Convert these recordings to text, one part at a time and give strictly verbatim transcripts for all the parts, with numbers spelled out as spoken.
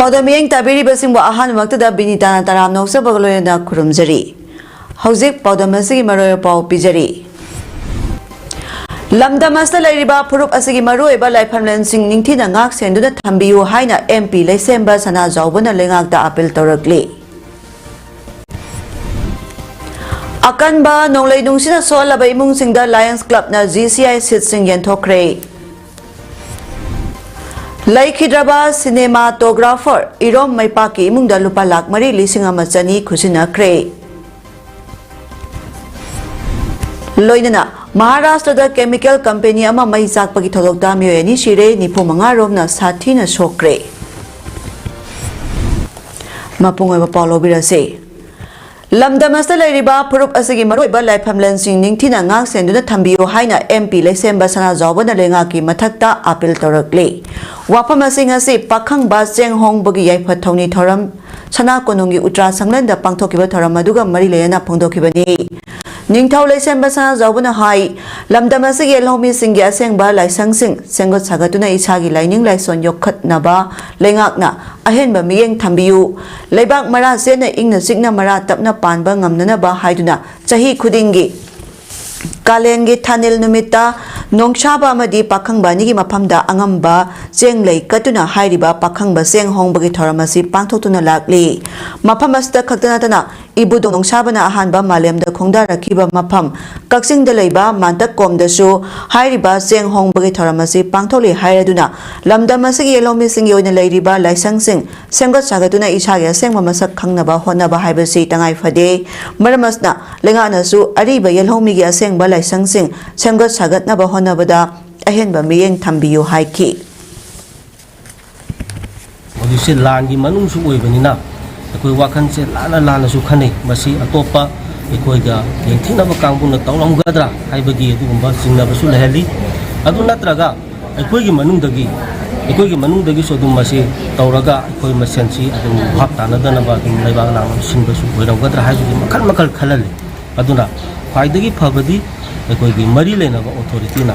ꯄꯥꯎꯗꯝ ꯃꯤꯠꯌꯦꯡ ꯇꯥꯕꯤꯔꯤꯕꯁꯤꯡꯕꯨ ꯑꯍꯥꯟꯕꯃꯛꯇꯗ ꯕꯤꯅꯤꯇꯥꯅ ꯇꯔꯥꯝꯅ ꯑꯣꯛꯆꯕꯒ ꯂꯣꯏꯅꯅ ꯈꯨꯔꯨꯝꯖꯔꯤ꯫ ꯍꯧꯖꯤꯛ ꯄꯥꯎꯗꯝ ꯑꯁꯤꯒꯤ ꯃꯔꯣꯏ ꯄꯥꯎ ꯄꯤꯖꯔꯤ꯫ ꯂꯝꯗꯝ ꯑꯁꯤꯗ ꯂꯩꯔꯤꯕ ꯐꯨꯔꯨꯞ ꯑꯁꯤꯒꯤ ꯃꯔꯨꯑꯣꯏꯕ ꯂꯥꯏꯐꯝꯂꯦꯟꯁꯤꯡ ꯅꯤꯡꯊꯤꯅ ꯉꯥꯛ ꯁꯦꯟꯗꯨꯅ ꯊꯝꯕꯤꯌꯨ ꯍꯥꯏꯅ M P ꯂꯩꯁꯦꯝꯕ ꯁꯅꯥꯖꯥꯎꯕꯅ ꯂꯩꯉꯥꯛꯇ ꯑꯥꯄꯤꯜ ꯇꯧꯔꯛꯂꯤ꯫ ꯑꯀꯟꯕ ꯅꯣꯡꯂꯩ ꯅꯨꯡꯁꯤꯠꯅ ꯁꯣꯛꯍꯜꯂꯕ ꯏꯃꯨꯡꯁꯤꯡꯗ Lions Clubꯅ G C I seatꯁꯤꯡ ꯌꯦꯟꯊꯣꯛꯈ꯭ꯔꯦ꯫ ꯂꯩꯈꯤꯗ꯭ꯔꯕ cinematographer ꯏꯔꯣꯝ ꯃꯩꯄꯥꯛꯀꯤ ꯏꯃꯨꯡꯗ ꯂꯨꯄꯥ ꯂꯥꯈ ꯃꯔꯤ ꯂꯤꯁꯤꯡ ꯑꯃ ꯆꯅꯤ ꯈꯨꯠꯁꯤꯟꯅꯈ꯭ꯔꯦ꯫ ꯂꯣꯏꯅꯅ ꯃꯍꯥꯔꯥꯁꯇ꯭ꯔꯗ chemical company ꯑꯃ ꯃꯩ ꯆꯥꯛꯄꯒꯤ ꯊꯧꯗꯣꯛꯇ ꯃꯤꯑꯣꯏ ꯑꯅꯤ ꯁꯤꯔꯦ, ꯅꯤꯐꯨ ꯃꯉꯥ ꯔꯣꯝꯅ ꯁꯥꯊꯤꯅ ꯁꯣꯛꯈ꯭ꯔꯦ꯫ ꯃꯄꯨꯡ ꯑꯣꯏꯕ ꯄꯥꯎ ꯂꯧꯕꯤꯔꯁꯤ꯫ ꯂꯝꯗꯝ ꯑꯁꯤꯗ ꯂꯩꯔꯤꯕ ꯐꯨꯔꯨꯞ ꯑꯁꯤꯒꯤ ꯃꯔꯨꯑꯣꯏꯕ ꯂꯥꯏꯐꯝꯂꯦꯟꯁꯤꯡ ꯅꯤꯡꯊꯤꯅ ꯉꯥꯛ ꯁꯦꯟꯗꯨꯅ ꯊꯝꯕꯤꯌꯨ ꯍꯥꯏꯅ M P ꯂꯩꯁꯦꯝꯕ ꯁꯅꯥꯖꯥꯎꯕꯅ ꯂꯩꯉꯥꯛꯀꯤ ꯃꯊꯛꯇ ꯑꯥꯄꯤꯜ ꯇꯧꯔꯛꯂꯤ꯫ ꯋꯥꯐꯝ ꯑꯁꯤ ꯉꯁꯤ ꯄꯥꯈꯪꯕ ꯆꯦꯡ ꯍꯣꯡꯕꯒꯤ ꯌꯥꯏꯐ ꯊꯧꯅꯤ ꯊꯧꯔꯝ ꯁꯅꯥ ꯀꯣꯅꯨꯡꯒꯤ ꯎꯇ꯭ꯔꯥ ꯁꯪꯂꯦꯟꯗ ꯄꯥꯡꯊꯣꯛꯈꯤꯕ ꯊꯧꯔꯝ ꯑꯗꯨꯒ ꯃꯔꯤ ꯂꯩꯅꯅ ꯐꯣꯡꯗꯣꯛꯈꯤꯕꯅꯤ꯫ ꯅꯤꯡꯊꯧ ꯂꯩꯁꯦꯝꯕ ꯁꯅꯥꯖꯥꯎꯕꯅ ꯍꯥꯏ, ꯂꯝꯗꯝ ꯑꯁꯤꯒꯤ ꯌꯦꯜꯍꯧꯃꯤꯁꯤꯡꯒꯤ ꯑꯁꯦꯡꯕ ꯂꯥꯏꯁꯪꯁꯤꯡ ꯁꯦꯝꯒꯠ ꯁꯥꯒꯠꯇꯨꯅ ꯏꯁꯥꯒꯤ ꯂꯥꯏꯅꯤꯡ ꯂꯥꯏꯁꯣꯟ ꯌꯣꯛꯈꯠꯅꯕ ꯂꯩꯉꯥꯛꯅ ꯑꯍꯦꯟꯕ ꯃꯤꯠꯌꯦꯡ ꯊꯝꯕꯤꯌꯨ꯫ ꯂꯩꯕꯥꯛ ꯃꯔꯥ ꯆꯦꯠꯅ ꯏꯪꯅ ꯆꯤꯛꯅ ꯃꯔꯥ ꯇꯞꯅ ꯄꯥꯟꯕ ꯉꯝꯅꯅꯕ ꯍꯥꯏꯗꯨꯅ ꯆꯍꯤ ꯈꯨꯗꯤꯡꯒꯤ ꯀꯥꯂꯦꯟꯒꯤ ꯊꯥꯅꯤꯜ ꯅꯨꯃꯤꯠꯇ ꯅꯣꯡꯁꯥꯕ ꯑꯃꯗꯤ ꯄꯥꯈꯪꯕ ꯑꯅꯤꯒꯤ ꯃꯐꯝꯗ ꯑꯉꯝꯕ ꯆꯦꯡ ꯂꯩ ꯀꯠꯇꯨꯅ ꯍꯥꯏꯔꯤꯕ ꯄꯥꯈꯪꯕ ꯆꯦꯡ ꯍꯣꯡꯕꯒꯤ ꯊꯧꯔꯝ ꯑꯁꯤ ꯄꯥꯡꯊꯣꯛꯇꯨꯅ ꯂꯥꯛꯂꯤ꯫ ꯃꯐꯝ ꯑꯁꯤꯗ ꯈꯛꯇ ꯅꯠꯇꯅ ꯏꯕꯨꯙꯧ ꯅꯣꯡꯁꯥꯕꯅ ꯑꯍꯥꯟꯕ ꯃꯥꯂꯦꯝꯗ ꯈꯣꯡꯗꯥꯔꯛꯈꯤꯕ ꯃꯐꯝ ꯀꯛꯆꯤꯡꯗ ꯂꯩꯕ ꯃꯥꯟꯇꯛꯀꯣꯝꯗꯁꯨ ꯍꯥꯏꯔꯤꯕ ꯆꯦꯡ ꯍꯣꯡꯕꯒꯤ ꯊꯧꯔꯝ ꯑꯁꯤ ꯄꯥꯡꯊꯣꯛꯂꯤ ꯍꯥꯏꯔꯗꯨꯅ ꯂꯝꯗꯝ ꯑꯁꯤꯒꯤ ꯌꯦꯜꯍꯧꯃꯤꯁꯤꯡꯒꯤ ꯑꯣꯏꯅ ꯂꯩꯔꯤꯕ ꯂꯥꯏꯁꯪꯁꯤꯡ ꯁꯦꯝꯒꯠ ꯁꯥꯒꯠꯇꯨꯅ ꯏꯁꯥꯒꯤ ꯑꯁꯦꯡꯕ ꯃꯁꯛ ꯈꯪꯅꯕ ꯍꯣꯠꯅꯕ ꯍꯥꯏꯕꯁꯤ ꯇꯉꯥꯏ ꯐꯗꯦ꯫ ꯃꯔꯝ ꯑꯁꯤꯅ ꯂꯩꯉꯥꯛꯅꯁꯨ ꯑꯔꯤꯕ ꯌꯦꯜꯍꯧꯃꯤꯒꯤ ꯑꯁꯦꯡꯕ ꯂꯥꯏꯁꯪꯁꯤꯡ ꯁꯦꯝꯒꯠ ꯁꯥꯒꯠꯅꯕ ꯍꯣꯠꯅꯕꯗ ꯑꯍꯦꯟꯕ ꯃꯤꯠꯌꯦꯡ ꯊꯝꯕꯤꯌꯨ ꯍꯥꯏꯈꯤ꯫ ꯍꯧꯖꯤꯛꯁꯦ ꯂꯥꯟꯒꯤ ꯃꯅꯨꯡꯁꯨ ꯑꯣꯏꯕꯅꯤꯅ ꯑꯩꯈꯣꯏ ꯋꯥꯈꯜꯁꯦ ꯂꯥꯟꯅ ꯂꯥꯟꯅꯁꯨ ꯈꯟꯅꯩ꯫ ꯃꯁꯤ ꯑꯇꯣꯞꯄ ꯑꯩꯈꯣꯏꯒ ꯌꯦꯡꯊꯤꯅꯕ ꯀꯥꯡꯕꯨꯅ ꯇꯧꯔꯝꯒꯗ꯭ꯔꯥ ꯍꯥꯏꯕꯒꯤ ꯑꯗꯨꯒꯨꯝꯕ ꯆꯤꯡꯅꯕꯁꯨ ꯂꯩꯍꯜꯂꯤ꯫ ꯑꯗꯨ ꯅꯠꯇ꯭ꯔꯒ ꯑꯩꯈꯣꯏꯒꯤ ꯃꯅꯨꯡꯗꯒꯤ, ꯑꯩꯈꯣꯏꯒꯤ ꯃꯅꯨꯡꯗꯒꯤꯁꯨ ꯑꯗꯨꯝ ꯃꯁꯤ ꯇꯧꯔꯒ ꯑꯩꯈꯣꯏ ꯃꯁꯦꯟꯁꯤ ꯑꯗꯨꯝ ꯚꯥꯞ ꯇꯥꯅꯗꯅꯕ ꯑꯗꯨꯝ ꯂꯩꯕꯥꯛ ꯂꯥꯡ ꯁꯤꯟꯕꯁꯨ ꯑꯣꯏꯔꯝꯒꯗ꯭ꯔꯥ ꯍꯥꯏꯕꯒꯤ ꯃꯈꯜ ꯃꯈꯜ ꯈꯜꯍꯜꯂꯤ꯫ ꯑꯗꯨꯅ ꯈ꯭ꯋꯥꯏꯗꯒꯤ ꯐꯕꯗꯤ ꯑꯩꯈꯣꯏꯒꯤ ꯃꯔꯤ ꯂꯩꯅꯕ ꯑꯣꯊꯣꯔꯤꯇꯤꯅ,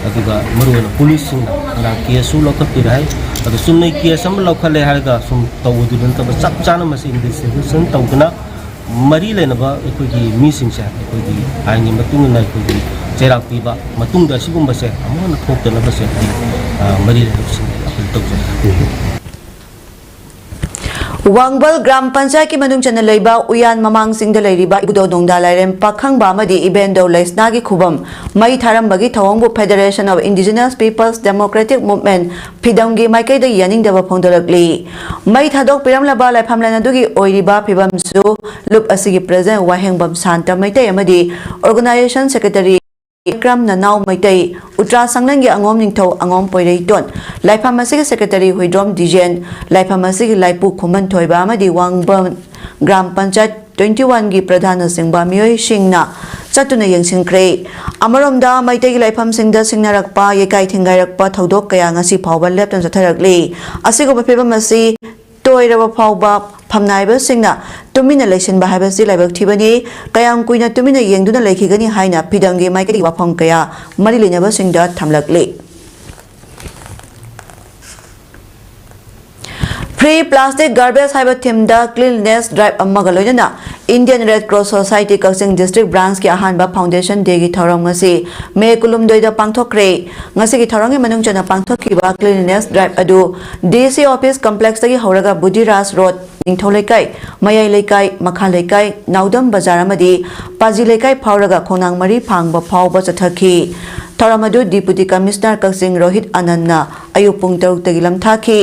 ꯑꯗꯨꯒ ꯃꯔꯨꯑꯣꯏꯅ ꯄꯨꯂꯤꯁꯁꯤꯡꯅ ꯉꯔꯥꯡ ꯀꯦꯁꯁꯨ ꯂꯧꯈꯠꯄꯤꯔꯦ ꯍꯥꯏ꯫ ꯑꯗꯣ ꯆꯨꯝꯅꯩ ꯀꯦꯁ ꯑꯃ ꯂꯧꯈꯠꯂꯦ ꯍꯥꯏꯔꯒ ꯁꯨꯝ ꯇꯧꯕꯗꯨ ꯅꯠꯇꯕ, ꯆꯞ ꯆꯥꯅ ꯃꯁꯤ ꯏꯟꯚꯦꯁꯇꯤꯒꯦꯁꯟ ꯇꯧꯗꯨꯅ ꯃꯔꯤ ꯂꯩꯅꯕ ꯑꯩꯈꯣꯏꯒꯤ ꯃꯤꯁꯤꯡꯁꯦ ꯑꯩꯈꯣꯏꯒꯤ ꯑꯥꯏꯟꯒꯤ ꯃꯇꯨꯡ ꯏꯟꯅ ꯑꯩꯈꯣꯏꯒꯤ ꯆꯩꯔꯥꯛ ꯄꯤꯕ ꯃꯇꯨꯡꯗ ꯑꯁꯤꯒꯨꯝꯕꯁꯦ ꯑꯃꯨꯛ ꯍꯟꯅ ꯊꯣꯛꯇꯅꯕꯁꯦ ꯑꯩꯈꯣꯏ, ꯑ, ꯃꯔꯤ ꯂꯩꯅꯕꯁꯤꯡ ꯑꯩꯈꯣꯏ ꯇꯧꯖꯩ꯫ ꯋꯥꯡꯕꯜ ꯒ꯭ꯔꯥꯝ ꯄꯟꯆꯥꯌꯠꯀꯤ ꯃꯅꯨꯡ ꯆꯟꯅ ꯂꯩꯕ ꯎꯌꯥꯟ ꯃꯃꯥꯡ ꯆꯤꯡꯗ ꯂꯩꯔꯤꯕ ꯏꯕꯨꯙꯧ ꯅꯣꯡꯗꯥ ꯂꯥꯏꯔꯦꯝ ꯄꯥꯈꯪꯕ ꯑꯃꯗꯤ ꯏꯕꯦꯟꯗꯧ ꯂꯩꯁꯅꯥꯒꯤ ꯈꯨꯕꯝ ꯃꯩ ꯊꯥꯔꯝꯕꯒꯤ ꯊꯧꯑꯣꯡꯕꯨ Federation of Indigenous Peoples Democratic Movement, ꯐꯤꯗꯝꯒꯤ ꯃꯥꯏꯀꯩꯗꯒꯤ ꯌꯥꯅꯤꯡꯗꯕ ꯐꯣꯡꯗꯣꯔꯛꯂꯤ꯫ ꯃꯩ ꯊꯥꯗꯣꯛꯄꯤꯔꯝꯂꯕ ꯂꯥꯏꯐꯝꯂꯦꯟ ꯑꯗꯨꯒꯤ ꯑꯣꯏꯔꯤꯕ ꯐꯤꯕꯝꯁꯨ ꯂꯨꯞ ꯑꯁꯤꯒꯤ President ꯋꯥꯍꯦꯡꯕꯝ ꯁꯥꯟꯇ ꯃꯩꯇꯩ ꯑꯃꯗꯤ Organization Secretary ꯕꯤꯀ꯭ꯔꯝ ꯅꯅꯥꯎ ꯃꯩꯇꯩ, ꯎꯇ꯭ꯔꯥ ꯁꯪꯂꯦꯟꯒꯤ ꯑꯉꯣꯝ ꯅꯤꯡꯊꯧ ꯑꯉꯣꯝ ꯄꯣꯏꯔꯩꯇꯣꯟ, ꯂꯥꯏꯐꯝ ꯑꯁꯤꯒꯤ Secretary ꯍꯨꯏꯗ꯭ꯔꯣꯝ ꯗꯤꯖꯦꯟ, ꯂꯥꯏꯐꯝ ꯑꯁꯤꯒꯤ ꯂꯥꯏꯄꯨ ꯈꯨꯃꯟ ꯊꯣꯏꯕ ꯑꯃꯗꯤ ꯋꯥꯡꯕꯝ ꯒ꯭ꯔꯥꯝ ꯄꯟꯆꯥꯌꯠ twenty one ꯒꯤ ꯄ꯭ꯔꯙꯥꯟꯅꯆꯤꯡꯕ ꯃꯤꯑꯣꯏꯁꯤꯡꯅ ꯆꯠꯇꯨꯅ ꯌꯦꯡꯁꯤꯟꯈ꯭ꯔꯦ꯫ ꯑꯃꯔꯣꯝꯗ ꯃꯩꯇꯩꯒꯤ ꯂꯥꯏꯐꯝꯁꯤꯡꯗ ꯁꯤꯡꯅꯔꯛꯄ, ꯌꯩꯀꯥꯏ ꯊꯤꯡꯒꯥꯏꯔꯛꯄ ꯊꯧꯗꯣꯛ ꯀꯌꯥ ꯉꯁꯤ ꯐꯥꯎꯕ ꯂꯦꯞꯇꯅ ꯆꯠꯊꯔꯛꯂꯤ꯫ ꯑꯁꯤꯒꯨꯝꯕ ꯐꯤꯕꯝ ꯑꯁꯤ ꯇꯣꯏꯔꯕ ꯐꯥꯎꯕ ꯐꯝꯅꯥꯏꯕꯁꯤꯡꯅ ꯇꯨꯃꯤꯟꯅ ꯂꯩꯁꯤꯟꯕ ꯍꯥꯏꯕꯁꯤ ꯂꯥꯏꯕꯛ ꯊꯤꯕꯅꯤ꯫ ꯀꯌꯥꯝ ꯀꯨꯏꯅ ꯇꯨꯃꯤꯟꯅ ꯌꯦꯡꯗꯨꯅ ꯂꯩꯈꯤꯒꯅꯤ ꯍꯥꯏꯅ ꯐꯤꯗꯝꯒꯤ ꯃꯥꯏꯀꯩꯗꯒꯤ ꯋꯥꯐꯝ ꯀꯌꯥ ꯃꯔꯤ ꯂꯩꯅꯕꯁꯤꯡꯗ ꯊꯝꯂꯛꯂꯤ꯫ Free Plastic Garbage ꯍꯥꯏꯕ theme ꯗ cleanliness drive ꯑꯃꯒ ꯂꯣꯏꯅꯅ Indian Red Cross Society ꯀꯛꯆꯤꯡ District Branch ꯀꯤ ꯑꯍꯥꯟꯕ Foundation Day ꯒꯤ ꯊꯧꯔꯝ ꯉꯁꯤ ꯃꯦ ꯀꯨꯟꯍꯨꯝꯗꯣꯏꯗ ꯄꯥꯡꯊꯣꯛꯈ꯭ꯔꯦ꯫ ꯉꯁꯤꯒꯤ ꯊꯧꯔꯝꯒꯤ ꯃꯅꯨꯡ ꯆꯟꯅ ꯄꯥꯡꯊꯣꯛꯈꯤꯕ cleanliness drive ꯑꯗꯨ D C Office Complex ꯇꯒꯤ ꯍꯧꯔꯒ ꯕꯨꯙꯤꯔꯥꯖ ꯔꯣꯗ, ꯅꯤꯡꯊꯧ ꯂꯩꯀꯥꯏ, ꯃꯌꯥꯏ ꯂꯩꯀꯥꯏ, ꯃꯈꯥ ꯂꯩꯀꯥꯏ, ꯅꯥꯎꯗꯝ ꯕꯖꯥꯔ ꯑꯃꯗꯤ ꯄꯥꯖꯤ ꯂꯩꯀꯥꯏ ꯐꯥꯎꯔꯒ ꯈꯣꯡꯅꯥꯡ ꯃꯔꯤ ꯐꯥꯡꯕ ꯐꯥꯎꯕ ꯆꯠꯊꯈꯤ꯫ ꯊꯧꯔꯝ ꯑꯗꯨ Deputy Commissioner ꯀꯛꯆꯤꯡ ꯔꯣꯍꯤꯠ ꯑꯅꯟꯅ ꯑꯌꯨꯛ ꯄꯨꯡ ꯇꯔꯨꯛꯇꯒꯤ ꯂꯝꯊꯥꯈꯤ꯫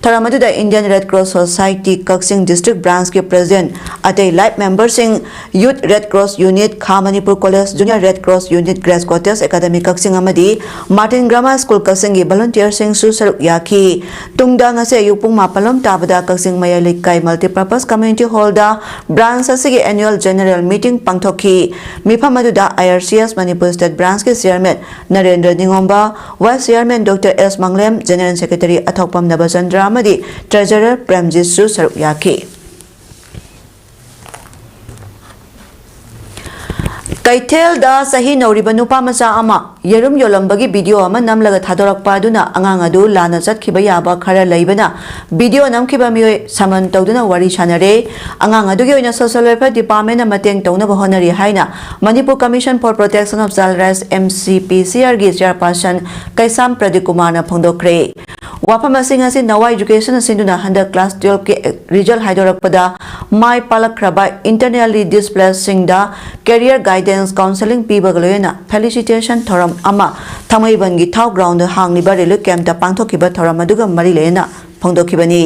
ꯊꯧꯔꯝ ꯑꯗꯨꯗ Indian Red Cross Society ꯀꯛꯆꯤꯡ District Branch ꯀꯤ President ꯑꯇꯩ life member ꯁꯤꯡ, Youth Red Cross Unit, ꯈꯥ Manipur College, Junior Red Cross Unit, Grace Cottage Academy ꯀꯛꯆꯤꯡ ꯑꯃꯗꯤ Martin Grammar School ꯀꯛꯆꯤꯡꯒꯤ volunteer ꯁꯤꯡꯁꯨ ꯁꯔꯨꯛ ꯌꯥꯈꯤ꯫ ꯇꯨꯡꯗ ꯉꯁꯤ ꯑꯌꯨꯛ ꯄꯨꯡ ꯃꯥꯄꯜ ꯂꯣꯝ ꯇꯥꯕꯗ ꯀꯛꯆꯤꯡ ꯃꯌꯥꯏ ꯂꯩꯀꯥꯏ Multipurpose Community Hall ꯗ branch ꯑꯁꯤꯒꯤ annual general meeting ꯄꯥꯡꯊꯣꯛꯈꯤ꯫ ꯃꯤꯐꯝ ꯑꯗꯨꯗ I R C S Manipur State Branch ꯀꯤ Chairman Narendra ꯅꯤꯉꯣꯝꯕ, Vice Chairman Doctor S ꯃꯪꯂꯦꯝ, General Secretary ꯑꯊꯣꯛꯄꯝ ꯅꯕꯆꯟꯗ꯭ꯔ ꯑꯃꯗꯤ Treasurer ꯄ꯭ꯔꯦꯝꯖꯤꯠꯁꯨ ꯁꯔꯨꯛ ꯌꯥꯈꯤ꯫ ꯀꯩꯊꯦꯜꯗ ꯆꯍꯤ ꯅꯧꯔꯤꯕ ꯅꯨꯄꯥ ꯃꯆꯥ ꯑꯃ ꯌꯦꯔꯨꯝ ꯌꯣꯜꯂꯝꯕꯒꯤ ꯚꯤꯗꯤꯑꯣ ꯑꯃ ꯅꯝꯂꯒ ꯊꯥꯗꯣꯔꯛꯄ ꯑꯗꯨꯅ ꯑꯉꯥꯡ ꯑꯗꯨ ꯂꯥꯟꯅ ꯆꯠꯈꯤꯕ ꯌꯥꯕ ꯈꯔ ꯂꯩꯕꯅ ꯚꯤꯗꯤꯑꯣ ꯅꯝꯈꯤꯕ ꯃꯤꯑꯣꯏ ꯁꯃꯟ ꯇꯧꯗꯨꯅ ꯋꯥꯔꯤ ꯁꯥꯟꯅꯔꯦ꯫ ꯑꯉꯥꯡ ꯑꯗꯨꯒꯤ ꯑꯣꯏꯅ Social Welfare Department ꯅ ꯃꯇꯦꯡ ꯇꯧꯅꯕ ꯍꯣꯠꯅꯔꯤ ꯍꯥꯏꯅ Manipur Commission for Protection of Child Rights, M C P C R ꯒꯤ chairperson ꯀꯩꯁꯥꯝ ꯄ꯭ꯔꯗꯤꯞ ꯀꯨꯃꯥꯔꯅ ꯐꯣꯡꯗꯣꯛꯈ꯭ꯔꯦ꯫ ꯋꯥꯐꯝ ꯑꯁꯤꯡ ꯑꯁꯤ ꯅꯋꯥꯏ Education ꯅ ꯁꯤꯟꯗꯨꯅ ꯍꯟꯗꯛ class twelve ꯀꯤ result ꯍꯥꯏꯗꯣꯔꯛꯄꯗ ꯃꯥꯏ ꯄꯥꯛꯂꯛꯈ꯭ꯔꯕ internally displaced ꯁꯤꯡꯗ career guidance counseling ꯄꯤꯕꯒ ꯂꯣꯏꯅꯅ felicitation ꯊꯧꯔꯝ ꯑꯃ ꯊꯥꯡꯃꯩꯕꯟꯒꯤ ꯊꯥꯎ ground ꯗ ꯍꯥꯡꯂꯤꯕ relief camp ꯇ ꯄꯥꯡꯊꯣꯛꯈꯤꯕ ꯊꯧꯔꯝ ꯑꯗꯨꯒ ꯃꯔꯤ ꯂꯩꯅꯅ ꯐꯣꯡꯗꯣꯛꯈꯤꯕꯅꯤ꯫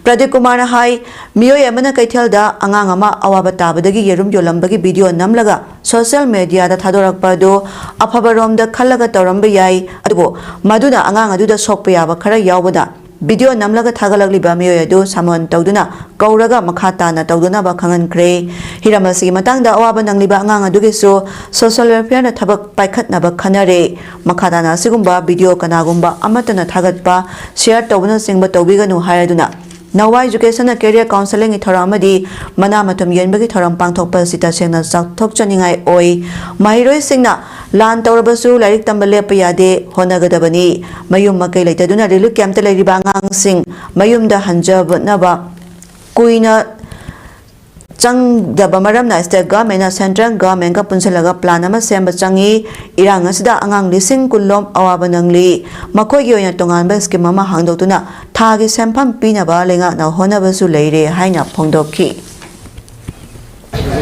ꯄ꯭ꯔꯗꯤꯞ ꯀꯨꯃꯥꯔꯅ ꯍꯥꯏ, ꯃꯤꯑꯣꯏ ꯑꯃꯅ ꯀꯩꯊꯦꯜꯗ ꯑꯉꯥꯡ ꯑꯃ ꯑꯋꯥꯕ ꯇꯥꯕꯗꯒꯤ ꯌꯦꯔꯨꯝ ꯌꯣꯜꯂꯝꯕꯒꯤ ꯚꯤꯗꯤꯑꯣ ꯅꯝꯂꯒ social media ꯗ ꯊꯥꯗꯣꯔꯛꯄ ꯑꯗꯨ ꯑꯐꯕ ꯔꯣꯝꯗ ꯈꯜꯂꯒ ꯇꯧꯔꯝꯕ ꯌꯥꯏ, ꯑꯗꯨꯕꯨ ꯃꯗꯨꯅ ꯑꯉꯥꯡ ꯑꯗꯨꯗ ꯁꯣꯛꯄ ꯌꯥꯕ ꯈꯔ ꯌꯥꯎꯕꯅ ꯚꯤꯗꯤꯑꯣ ꯅꯝꯂꯒ ꯊꯥꯒꯠꯂꯛꯂꯤꯕ ꯃꯤꯑꯣꯏ ꯑꯗꯨ ꯁꯃꯟ ꯇꯧꯗꯨꯅ ꯀꯧꯔꯒ ꯃꯈꯥ ꯇꯥꯅ ꯇꯧꯗꯅꯕ ꯈꯪꯍꯟꯈ꯭ꯔꯦ꯫ ꯍꯤꯔꯝ ꯑꯁꯤꯒꯤ ꯃꯇꯥꯡꯗ ꯑꯋꯥꯕ ꯅꯪꯂꯤꯕ ꯑꯉꯥꯡ ꯑꯗꯨꯒꯤꯁꯨ Social Welfare ꯅ ꯊꯕꯛ ꯄꯥꯏꯈꯠꯅꯕ ꯈꯟꯅꯔꯦ꯫ ꯃꯈꯥ ꯇꯥꯅ ꯑꯁꯤꯒꯨꯝꯕ ꯚꯤꯗꯤꯑꯣ ꯀꯅꯥꯒꯨꯝꯕ ꯑꯃꯠꯇꯅ ꯊꯥꯒꯠꯄ, share ꯇꯧꯕꯅꯆꯤꯡꯕ ꯇꯧꯕꯤꯒꯅꯨ ꯍꯥꯏꯔꯗꯨꯅ ꯅꯋꯥꯏ Education ꯅ career counseling ꯒꯤ ꯊꯧꯔꯝ ꯑꯃꯗꯤ ꯃꯅꯥ ꯃꯊꯨꯝ ꯌꯦꯟꯕꯒꯤ ꯊꯧꯔꯝ ꯄꯥꯡꯊꯣꯛꯄ ꯑꯁꯤ ꯇꯁꯦꯡꯅ ꯆꯥꯎꯊꯣꯛꯆꯅꯤꯡꯉꯥꯏ ꯑꯣꯏ꯫ ꯃꯍꯩꯔꯣꯏꯁꯤꯡꯅ ꯂꯥꯟ ꯇꯧꯔꯕꯁꯨ ꯂꯥꯏꯔꯤꯛ ꯇꯝꯕ ꯂꯦꯞꯄ ꯌꯥꯗꯦ, ꯍꯣꯠꯅꯒꯗꯕꯅꯤ꯫ ꯃꯌꯨꯝ ꯃꯀꯩ ꯂꯩꯇꯗꯨꯅ relief camp ꯇ ꯂꯩꯔꯤꯕ ꯑꯉꯥꯡꯁꯤꯡ ꯃꯌꯨꯝꯗ ꯍꯟꯖꯕꯅꯕ ꯀꯨꯏꯅ ꯆꯪꯗꯕ ꯃꯔꯝꯅ state government ꯅ central government ꯒ ꯄꯨꯟꯁꯤꯜꯂꯒ plan ꯑꯃ ꯁꯦꯝꯕ ꯆꯪꯏ꯫ ꯏꯔꯥꯡ ꯑꯁꯤꯗ ꯑꯉꯥꯡ ꯂꯤꯁꯤꯡ ꯀꯨꯟ ꯂꯣꯝ ꯑꯋꯥꯕ ꯅꯪꯂꯤ꯫ ꯃꯈꯣꯏꯒꯤ ꯑꯣꯏꯅ ꯇꯣꯉꯥꯟꯕ scheme ꯑꯃ ꯍꯥꯡꯗꯣꯛꯇꯨꯅ ꯊꯥꯒꯤ ꯁꯦꯟꯐꯝ ꯄꯤꯅꯕ ꯂꯩꯉꯥꯛꯅ ꯍꯣꯠꯅꯕꯁꯨ ꯂꯩꯔꯦ ꯍꯥꯏꯅ ꯐꯣꯡꯗꯣꯛꯈꯤ꯫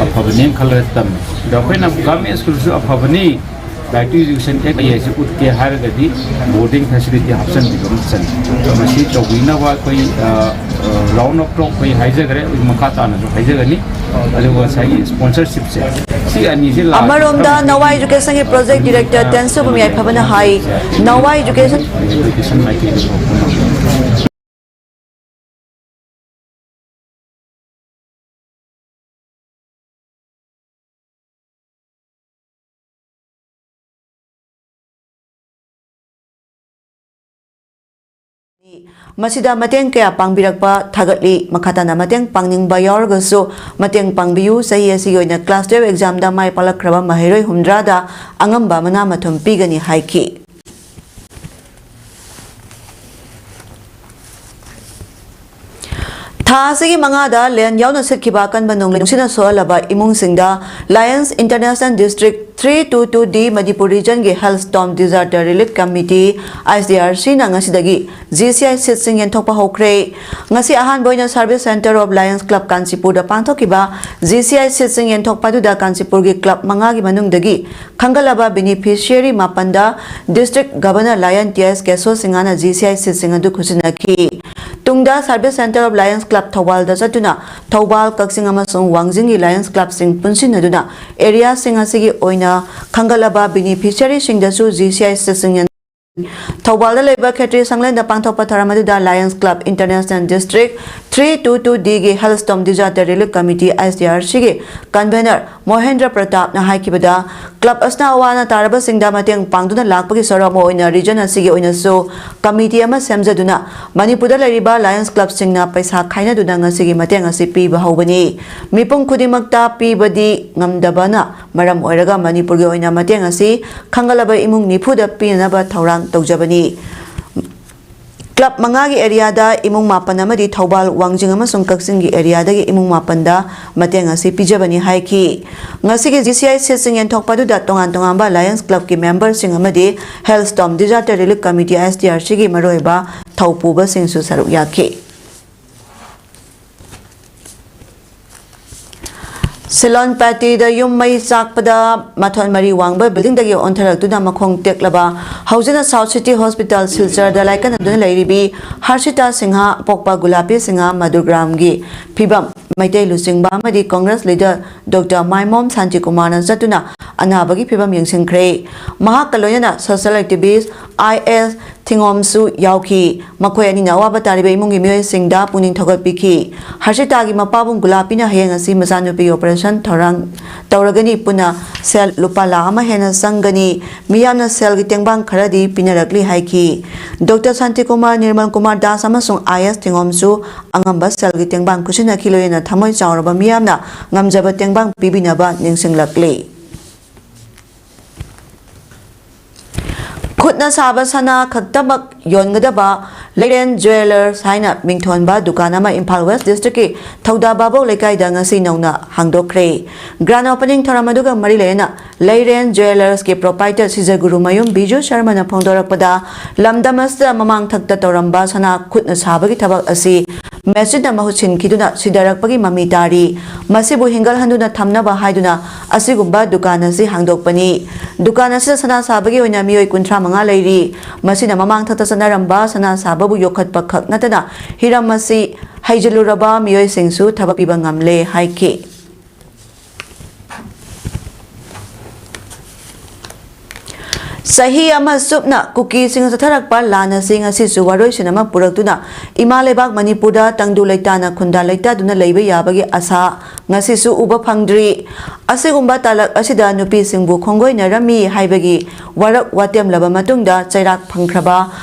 ꯑꯐꯕꯅꯦꯅ ꯈꯜꯂꯒ ꯇꯝꯃꯤ꯫ ꯑꯗꯣ ꯑꯩꯈꯣꯏꯅ government school ꯁꯨ ꯑꯐꯕꯅꯤ, Right to Education Act ꯍꯥꯏꯁꯤ ꯎꯠꯀꯦ ꯍꯥꯏꯔꯒꯗꯤ boarding facility ꯍꯥꯞꯆꯤꯟꯕꯤꯕ ꯑꯃ ꯆꯪꯉꯤ꯫ ꯃꯁꯤ ꯇꯧꯕꯤꯅꯕ ꯑꯩꯈꯣꯏ round of talk ꯑꯩꯈꯣꯏ ꯍꯥꯏꯖꯈ꯭ꯔꯦ, ꯑꯩꯈꯣꯏ ꯃꯈꯥ ꯇꯥꯅꯁꯨ ꯍꯥꯏꯖꯒꯅꯤ꯫ ꯑꯗꯨꯒ ꯉꯁꯥꯏꯒꯤ sponsorship ꯁꯦ, ꯁꯤ ꯑꯅꯤꯁꯦ ꯂꯥꯛꯑꯗꯤ ꯑꯃꯔꯣꯝꯗ ꯅꯋꯥꯏ Education ꯒꯤ project director ꯇꯦꯟꯁꯨꯕꯝ ꯌꯥꯏꯐꯕꯅ ꯍꯥꯏ, ꯅꯋꯥꯏ Education Education ꯃꯥꯏꯀꯩꯗ ꯄꯨꯔꯛꯄ ꯉꯝꯒꯅꯤ꯫ ꯃꯁꯤꯗ ꯃꯇꯦꯡ ꯀꯌꯥ ꯄꯥꯡꯕꯤꯔꯛꯄ ꯊꯥꯒꯠꯂꯤ꯫ ꯃꯈꯥ ꯇꯥꯅ ꯃꯇꯦꯡ ꯄꯥꯡꯅꯤꯡꯕ ꯌꯥꯎꯔꯒꯁꯨ ꯃꯇꯦꯡ ꯄꯥꯡꯕꯤꯌꯨ꯫ ꯆꯍꯤ ꯑꯁꯤꯒꯤ ꯑꯣꯏꯅ class twelve examꯗ ꯃꯥꯏ ꯄꯥꯛꯂꯛꯈ꯭ꯔꯕ ꯃꯍꯩꯔꯣꯏ ꯍꯨꯝꯗ꯭ꯔꯥꯗ ꯑꯉꯝꯕ ꯃꯅꯥ ꯃꯊꯨꯝ ꯄꯤꯒꯅꯤ ꯍꯥꯏꯈꯤ꯫ ꯊꯥ ꯑꯁꯤꯒꯤ ꯃꯉꯥꯗ ꯂꯦꯟ ꯌꯥꯎꯅ ꯁꯤꯠꯈꯤꯕ ꯑꯀꯟꯕ ꯅꯣꯡꯂꯩ ꯅꯨꯡꯁꯤꯠꯅ ꯁꯣꯛꯍꯜꯂꯕ ꯏꯃꯨꯡꯁꯤꯡꯗ Lions International District three two two D Manipur Regionꯒꯤ Hailstorm Disaster Relief Committee, ICDRCꯅ ꯉꯁꯤꯗꯒꯤ GCI seatꯁꯤꯡ ꯌꯦꯟꯊꯣꯛꯄ ꯍꯧꯈ꯭ꯔꯦ꯫ ꯉꯁꯤ ꯑꯍꯥꯟꯕ ꯑꯣꯏꯅ Service Centre of Lions Club ꯀꯥꯟꯆꯤꯄꯨꯔꯗ ꯄꯥꯡꯊꯣꯛꯈꯤꯕ GCI seatꯁꯤꯡ ꯌꯦꯟꯊꯣꯛꯄ ꯑꯗꯨꯗ ꯀꯥꯟꯆꯤꯄꯨꯔꯒꯤ club ꯃꯉꯥꯒꯤ ꯃꯅꯨꯡꯗꯒꯤ ꯈꯟꯒꯠꯂꯕ beneficiary ꯃꯥꯄꯟꯗ District Governor Lion T S Keso Singhaꯅ GCI seatꯁꯤꯡ ꯑꯗꯨ ꯈꯨꯠꯁꯤꯟꯅꯈꯤ꯫ ꯇꯨꯡꯗ Service Centre of Lions Club ꯊꯧꯕꯥꯜꯗ ꯆꯠꯇꯨꯅ ꯊꯧꯕꯥꯜ, ꯀꯛꯆꯤꯡ ꯑꯃꯁꯨꯡ ꯋꯥꯡꯖꯤꯡꯒꯤ Lions Clubꯁꯤꯡ ꯄꯨꯟꯁꯤꯟꯅꯗꯨꯅ areaꯁꯤꯡ ꯑꯁꯤꯒꯤ ꯑꯣꯏꯅ ꯈꯟꯒꯠꯂꯕ beneficiaryꯁꯤꯡꯗꯁꯨ GCI seatꯁꯤꯡ ꯊꯧꯕꯥꯜꯗ ꯂꯩꯕ ꯈꯦꯇ꯭ꯔꯤ ꯁꯪꯂꯦꯟꯗ ꯄꯥꯡꯊꯣꯛꯄ ꯊꯧꯔꯝ ꯑꯗꯨꯗ Lions Club International District three two two Dꯒꯤ Hailstorm Disaster Relief Committee, ICDRCꯒꯤ convener ꯃꯣꯍꯦꯟꯗ꯭ꯔ ꯄ꯭ꯔꯇꯥꯞꯅ ꯍꯥꯏꯈꯤꯕꯗ, club ꯑꯁꯤꯅ ꯑꯋꯥ ꯑꯅꯥ ꯇꯥꯔꯕꯁꯤꯡꯗ ꯃꯇꯦꯡ ꯄꯥꯡꯗꯨꯅ ꯂꯥꯛꯄꯒꯤ ꯁꯔꯨꯛ ꯑꯃ ꯑꯣꯏꯅ region ꯑꯁꯤꯒꯤ ꯑꯣꯏꯅꯁꯨ committee ꯑꯃ ꯁꯦꯝꯖꯗꯨꯅ ꯃꯅꯤꯄꯨꯔꯗ ꯂꯩꯔꯤꯕ Lions Clubꯁꯤꯡꯅ ꯄꯩꯁꯥ ꯈꯥꯏꯅꯗꯨꯅ ꯉꯁꯤꯒꯤ ꯃꯇꯦꯡ ꯑꯁꯤ ꯄꯤꯕ ꯍꯧꯕꯅꯤ꯫ ꯃꯤꯄꯨꯝ ꯈꯨꯗꯤꯡꯃꯛꯇ ꯄꯤꯕꯗꯤ ꯉꯝꯗꯕꯅ ꯃꯔꯝ ꯑꯣꯏꯔꯒ ꯃꯅꯤꯄꯨꯔꯒꯤ ꯑꯣꯏꯅ ꯃꯇꯦꯡ ꯑꯁꯤ ꯈꯟꯒꯠꯂꯕ ꯏꯃꯨꯡ ꯅꯤꯐꯨꯗ ꯄꯤꯅꯅꯕ ꯊꯧꯔꯥꯡ ꯇꯧꯖꯕꯅꯤ꯫ Club ꯃꯉꯥꯒꯤ areaꯗ ꯏꯃꯨꯡ ꯃꯥꯄꯟ ꯑꯃꯗꯤ ꯊꯧꯕꯥꯜ, ꯋꯥꯡꯖꯤꯡ ꯑꯃꯁꯨꯡ ꯀꯛꯆꯤꯡꯒꯤ areaꯗꯒꯤ ꯏꯃꯨꯡ ꯃꯥꯄꯟꯗ ꯃꯇꯦꯡ ꯑꯁꯤ ꯄꯤꯖꯕꯅꯤ ꯍꯥꯏꯈꯤ꯫ ꯉꯁꯤꯒꯤ GCI seatꯁꯤꯡ ꯌꯦꯟꯊꯣꯛꯄ ꯑꯗꯨꯗ ꯇꯣꯉꯥꯟ ꯇꯣꯉꯥꯟꯕ Lions Clubꯀꯤ memberꯁꯤꯡ ꯑꯃꯗꯤ Hailstorm Disaster Relief Committee, ICDRCꯒꯤ ꯃꯔꯨꯑꯣꯏꯕ ꯊꯧꯄꯨꯕꯁꯤꯡꯁꯨ ꯁꯔꯨꯛ ꯌꯥꯈꯤ꯫ ꯁꯤꯂꯣꯟ ꯄꯥꯇꯤꯗ ꯌꯨꯝ ꯃꯩ ꯆꯥꯛꯄꯗ ꯃꯊꯣꯟ ꯃꯔꯤ ꯋꯥꯡꯕ buildingꯗꯒꯤ ꯑꯣꯟꯊꯔꯛꯇꯨꯅ ꯃꯈꯣꯡ ꯇꯦꯛꯂꯕ, ꯍꯧꯖꯤꯛꯅ South City Hospital ꯁꯤꯜꯆꯔꯗ ꯂꯥꯏꯀꯠꯅꯗꯨꯅ ꯂꯩꯔꯤꯕꯤ ꯍꯔꯁꯤꯇꯥ Singh, ꯑꯄꯣꯛꯄ ꯒꯨꯂꯥꯄꯤ Singh, ꯃꯗꯨꯒ꯭ꯔꯥꯝꯒꯤ ꯐꯤꯕꯝ ꯃꯩꯇꯩ ꯂꯨꯆꯤꯡꯕ ꯑꯃꯗꯤ Congress leader Doctor ꯃꯥꯏꯃꯣꯝ ꯁꯥꯟꯇꯤꯀꯨꯃꯥꯔꯅ ꯆꯠꯇꯨꯅ ꯑꯅꯥꯕꯒꯤ ꯐꯤꯕꯝ ꯌꯦꯡꯁꯤꯟꯈ꯭ꯔꯦ꯫ ꯃꯍꯥꯛꯀ ꯂꯣꯏꯅꯅ social activist ꯑꯥꯏ ꯑꯦꯁ ꯊꯤꯉꯣꯝꯁꯨ ꯌꯥꯎꯈꯤ꯫ ꯃꯈꯣꯏ ꯑꯅꯤꯅ ꯑꯋꯥꯕ ꯇꯥꯔꯤꯕ ꯏꯃꯨꯡꯒꯤ ꯃꯤꯑꯣꯏꯁꯤꯡꯗ ꯄꯨꯛꯅꯤꯡ ꯊꯧꯒꯠꯄꯤꯈꯤ꯫ ꯍꯔꯁꯤꯇꯥꯒꯤ ꯃꯄꯥꯕꯨꯡ ꯒꯨꯂꯥꯄꯤꯅ ꯍꯌꯦꯡ ꯑꯁꯤ ꯃꯆꯥꯅꯨꯄꯤꯒꯤ operation ꯊꯧꯔꯥꯡ ꯇꯧꯔꯒꯅꯤ꯫ ꯄꯨꯟꯅ ꯁꯦꯜ ꯂꯨꯄꯥ ꯂꯥꯈ ꯑꯃ ꯍꯦꯟꯅ ꯆꯪꯒꯅꯤ꯫ ꯃꯤꯌꯥꯝꯅ ꯁꯦꯜꯒꯤ ꯇꯦꯡꯕꯥꯡ ꯈꯔꯗꯤ ꯄꯤꯅꯔꯛꯂꯤ ꯍꯥꯏꯈꯤ꯫ ꯗꯣꯛꯇꯔ ꯁꯥꯟꯇꯤꯀꯨꯃꯥꯔ, ꯅꯤꯔꯃꯜ ꯀꯨꯃꯥꯔ ꯗꯥꯁ ꯑꯃꯁꯨꯡ ꯑꯥꯏ ꯑꯦꯁ ꯊꯤꯉꯣꯝꯁꯨ ꯑꯉꯝꯕ ꯁꯦꯜꯒꯤ ꯇꯦꯡꯕꯥꯡ ꯈꯨꯠꯁꯤꯟꯅꯈꯤ꯫ ꯂꯣꯏꯅꯅ ꯊꯃꯣꯏ ꯆꯥꯎꯔꯕ ꯃꯤꯌꯥꯝꯅ ꯉꯝꯖꯕ ꯇꯦꯡꯕꯥꯡ ꯄꯤꯕꯤꯅꯕ ꯅꯤꯡꯁꯤꯡꯂꯛꯂꯤ꯫ ꯈꯨꯠꯅ ꯁꯥꯕ ꯁꯅꯥ ꯈꯛꯇꯃꯛ ꯌꯣꯟꯒꯗꯕ ꯂꯩꯔꯦꯟ ꯖ꯭ꯋꯦꯂꯔꯁ ꯍꯥꯏꯅ ꯃꯤꯡꯊꯣꯟꯕ ꯗꯨꯀꯥꯟ ꯑꯃ ꯏꯝꯐꯥꯜ ꯋꯦꯁ ꯗꯤꯁꯇ꯭ꯔꯤꯛꯀꯤ ꯊꯧꯗꯥ ꯚꯥꯕꯣꯛ ꯂꯩꯀꯥꯏꯗ ꯉꯁꯤ ꯅꯧꯅ ꯍꯥꯡꯗꯣꯛꯈ꯭ꯔꯦ꯫ Grand opening ꯊꯧꯔꯝ ꯑꯗꯨꯒ ꯃꯔꯤ ꯂꯩꯅꯅ ꯂꯩꯔꯦꯟ ꯖ꯭ꯋꯦꯂꯔꯁꯀꯤ proprietor ꯁꯤꯖꯒꯨꯔꯨꯃꯌꯨꯝ ꯕꯤꯖꯨ ꯁꯔꯃꯅ ꯐꯣꯡꯗꯣꯔꯛꯄꯗ, ꯂꯝꯗꯝ ꯑꯁꯤꯗ ꯃꯃꯥꯡ ꯊꯛꯇ ꯇꯧꯔꯝꯕ ꯁꯅꯥ ꯈꯨꯠꯅ ꯁꯥꯕꯒꯤ ꯊꯕꯛ ꯑꯁꯤ ꯃꯦꯆꯤꯟꯅ ꯃꯍꯨꯠ ꯁꯤꯟꯈꯤꯗꯨꯅ ꯁꯤꯊꯔꯛꯄꯒꯤ ꯃꯃꯤ ꯇꯥꯔꯤ꯫ ꯃꯁꯤꯕꯨ ꯍꯤꯡꯒꯠꯍꯟꯗꯨꯅ ꯊꯝꯅꯕ ꯍꯥꯏꯗꯨꯅ ꯑꯁꯤꯒꯨꯝꯕ ꯗꯨꯀꯥꯟ ꯑꯁꯤ ꯍꯥꯡꯗꯣꯛꯄꯅꯤ꯫ ꯗꯨꯀꯥꯟ ꯑꯁꯤꯗ ꯁꯅꯥ ꯁꯥꯕꯒꯤ ꯑꯣꯏꯅ ꯃꯤꯑꯣꯏ ꯀꯨꯟꯊ꯭ꯔꯥ ꯃꯉꯥ ꯂꯩꯔꯤ꯫ ꯃꯁꯤꯅ ꯃꯃꯥꯡ ꯊꯛꯇ ꯆꯠꯅꯔꯝꯕ ꯁꯅꯥ ꯁꯥꯕꯕꯨ ꯌꯣꯛꯈꯠꯄ ꯈꯛ ꯅꯠꯇꯅ ꯍꯤꯔꯝ ꯑꯁꯤ ꯍꯩꯖꯤꯜꯂꯨꯔꯕ ꯃꯤꯑꯣꯏꯁꯤꯡꯁꯨ ꯊꯕꯛ ꯄꯤꯕ ꯉꯝꯂꯦ ꯍꯥꯏꯈꯤ꯫ ꯆꯍꯤ ꯑꯃ ꯆꯨꯞꯅ ꯀꯨꯀꯤꯁꯤꯡꯅ ꯆꯠꯊꯔꯛꯄ ꯂꯥꯟ ꯑꯁꯤ ꯉꯁꯤꯁꯨ ꯋꯥꯔꯣꯏꯁꯤꯟ ꯑꯃ ꯄꯨꯔꯛꯇꯨꯅ ꯏꯃꯥ ꯂꯩꯕꯥꯛ ꯃꯅꯤꯄꯨꯔꯗ ꯇꯪꯗꯨ ꯂꯩꯇꯥꯅ ꯈꯨꯟꯗꯥ ꯂꯩꯇꯥꯗꯨꯅ ꯂꯩꯕ ꯌꯥꯕꯒꯤ ꯑꯁꯥ ꯉꯁꯤꯁꯨ ꯎꯕ ꯐꯪꯗ꯭ꯔꯤ꯫ ꯑꯁꯤꯒꯨꯝꯕ ꯇꯥꯂꯛ ꯑꯁꯤꯗ ꯅꯨꯄꯤꯁꯤꯡꯕꯨ ꯈꯣꯡꯒꯣꯏꯅꯔꯝꯃꯤ ꯍꯥꯏꯕꯒꯤ ꯋꯥꯔꯛ ꯋꯥꯇꯦꯝꯂꯕ ꯃꯇꯨꯡꯗ ꯆꯩꯔꯥꯛ ꯐꯪꯈ꯭ꯔꯕ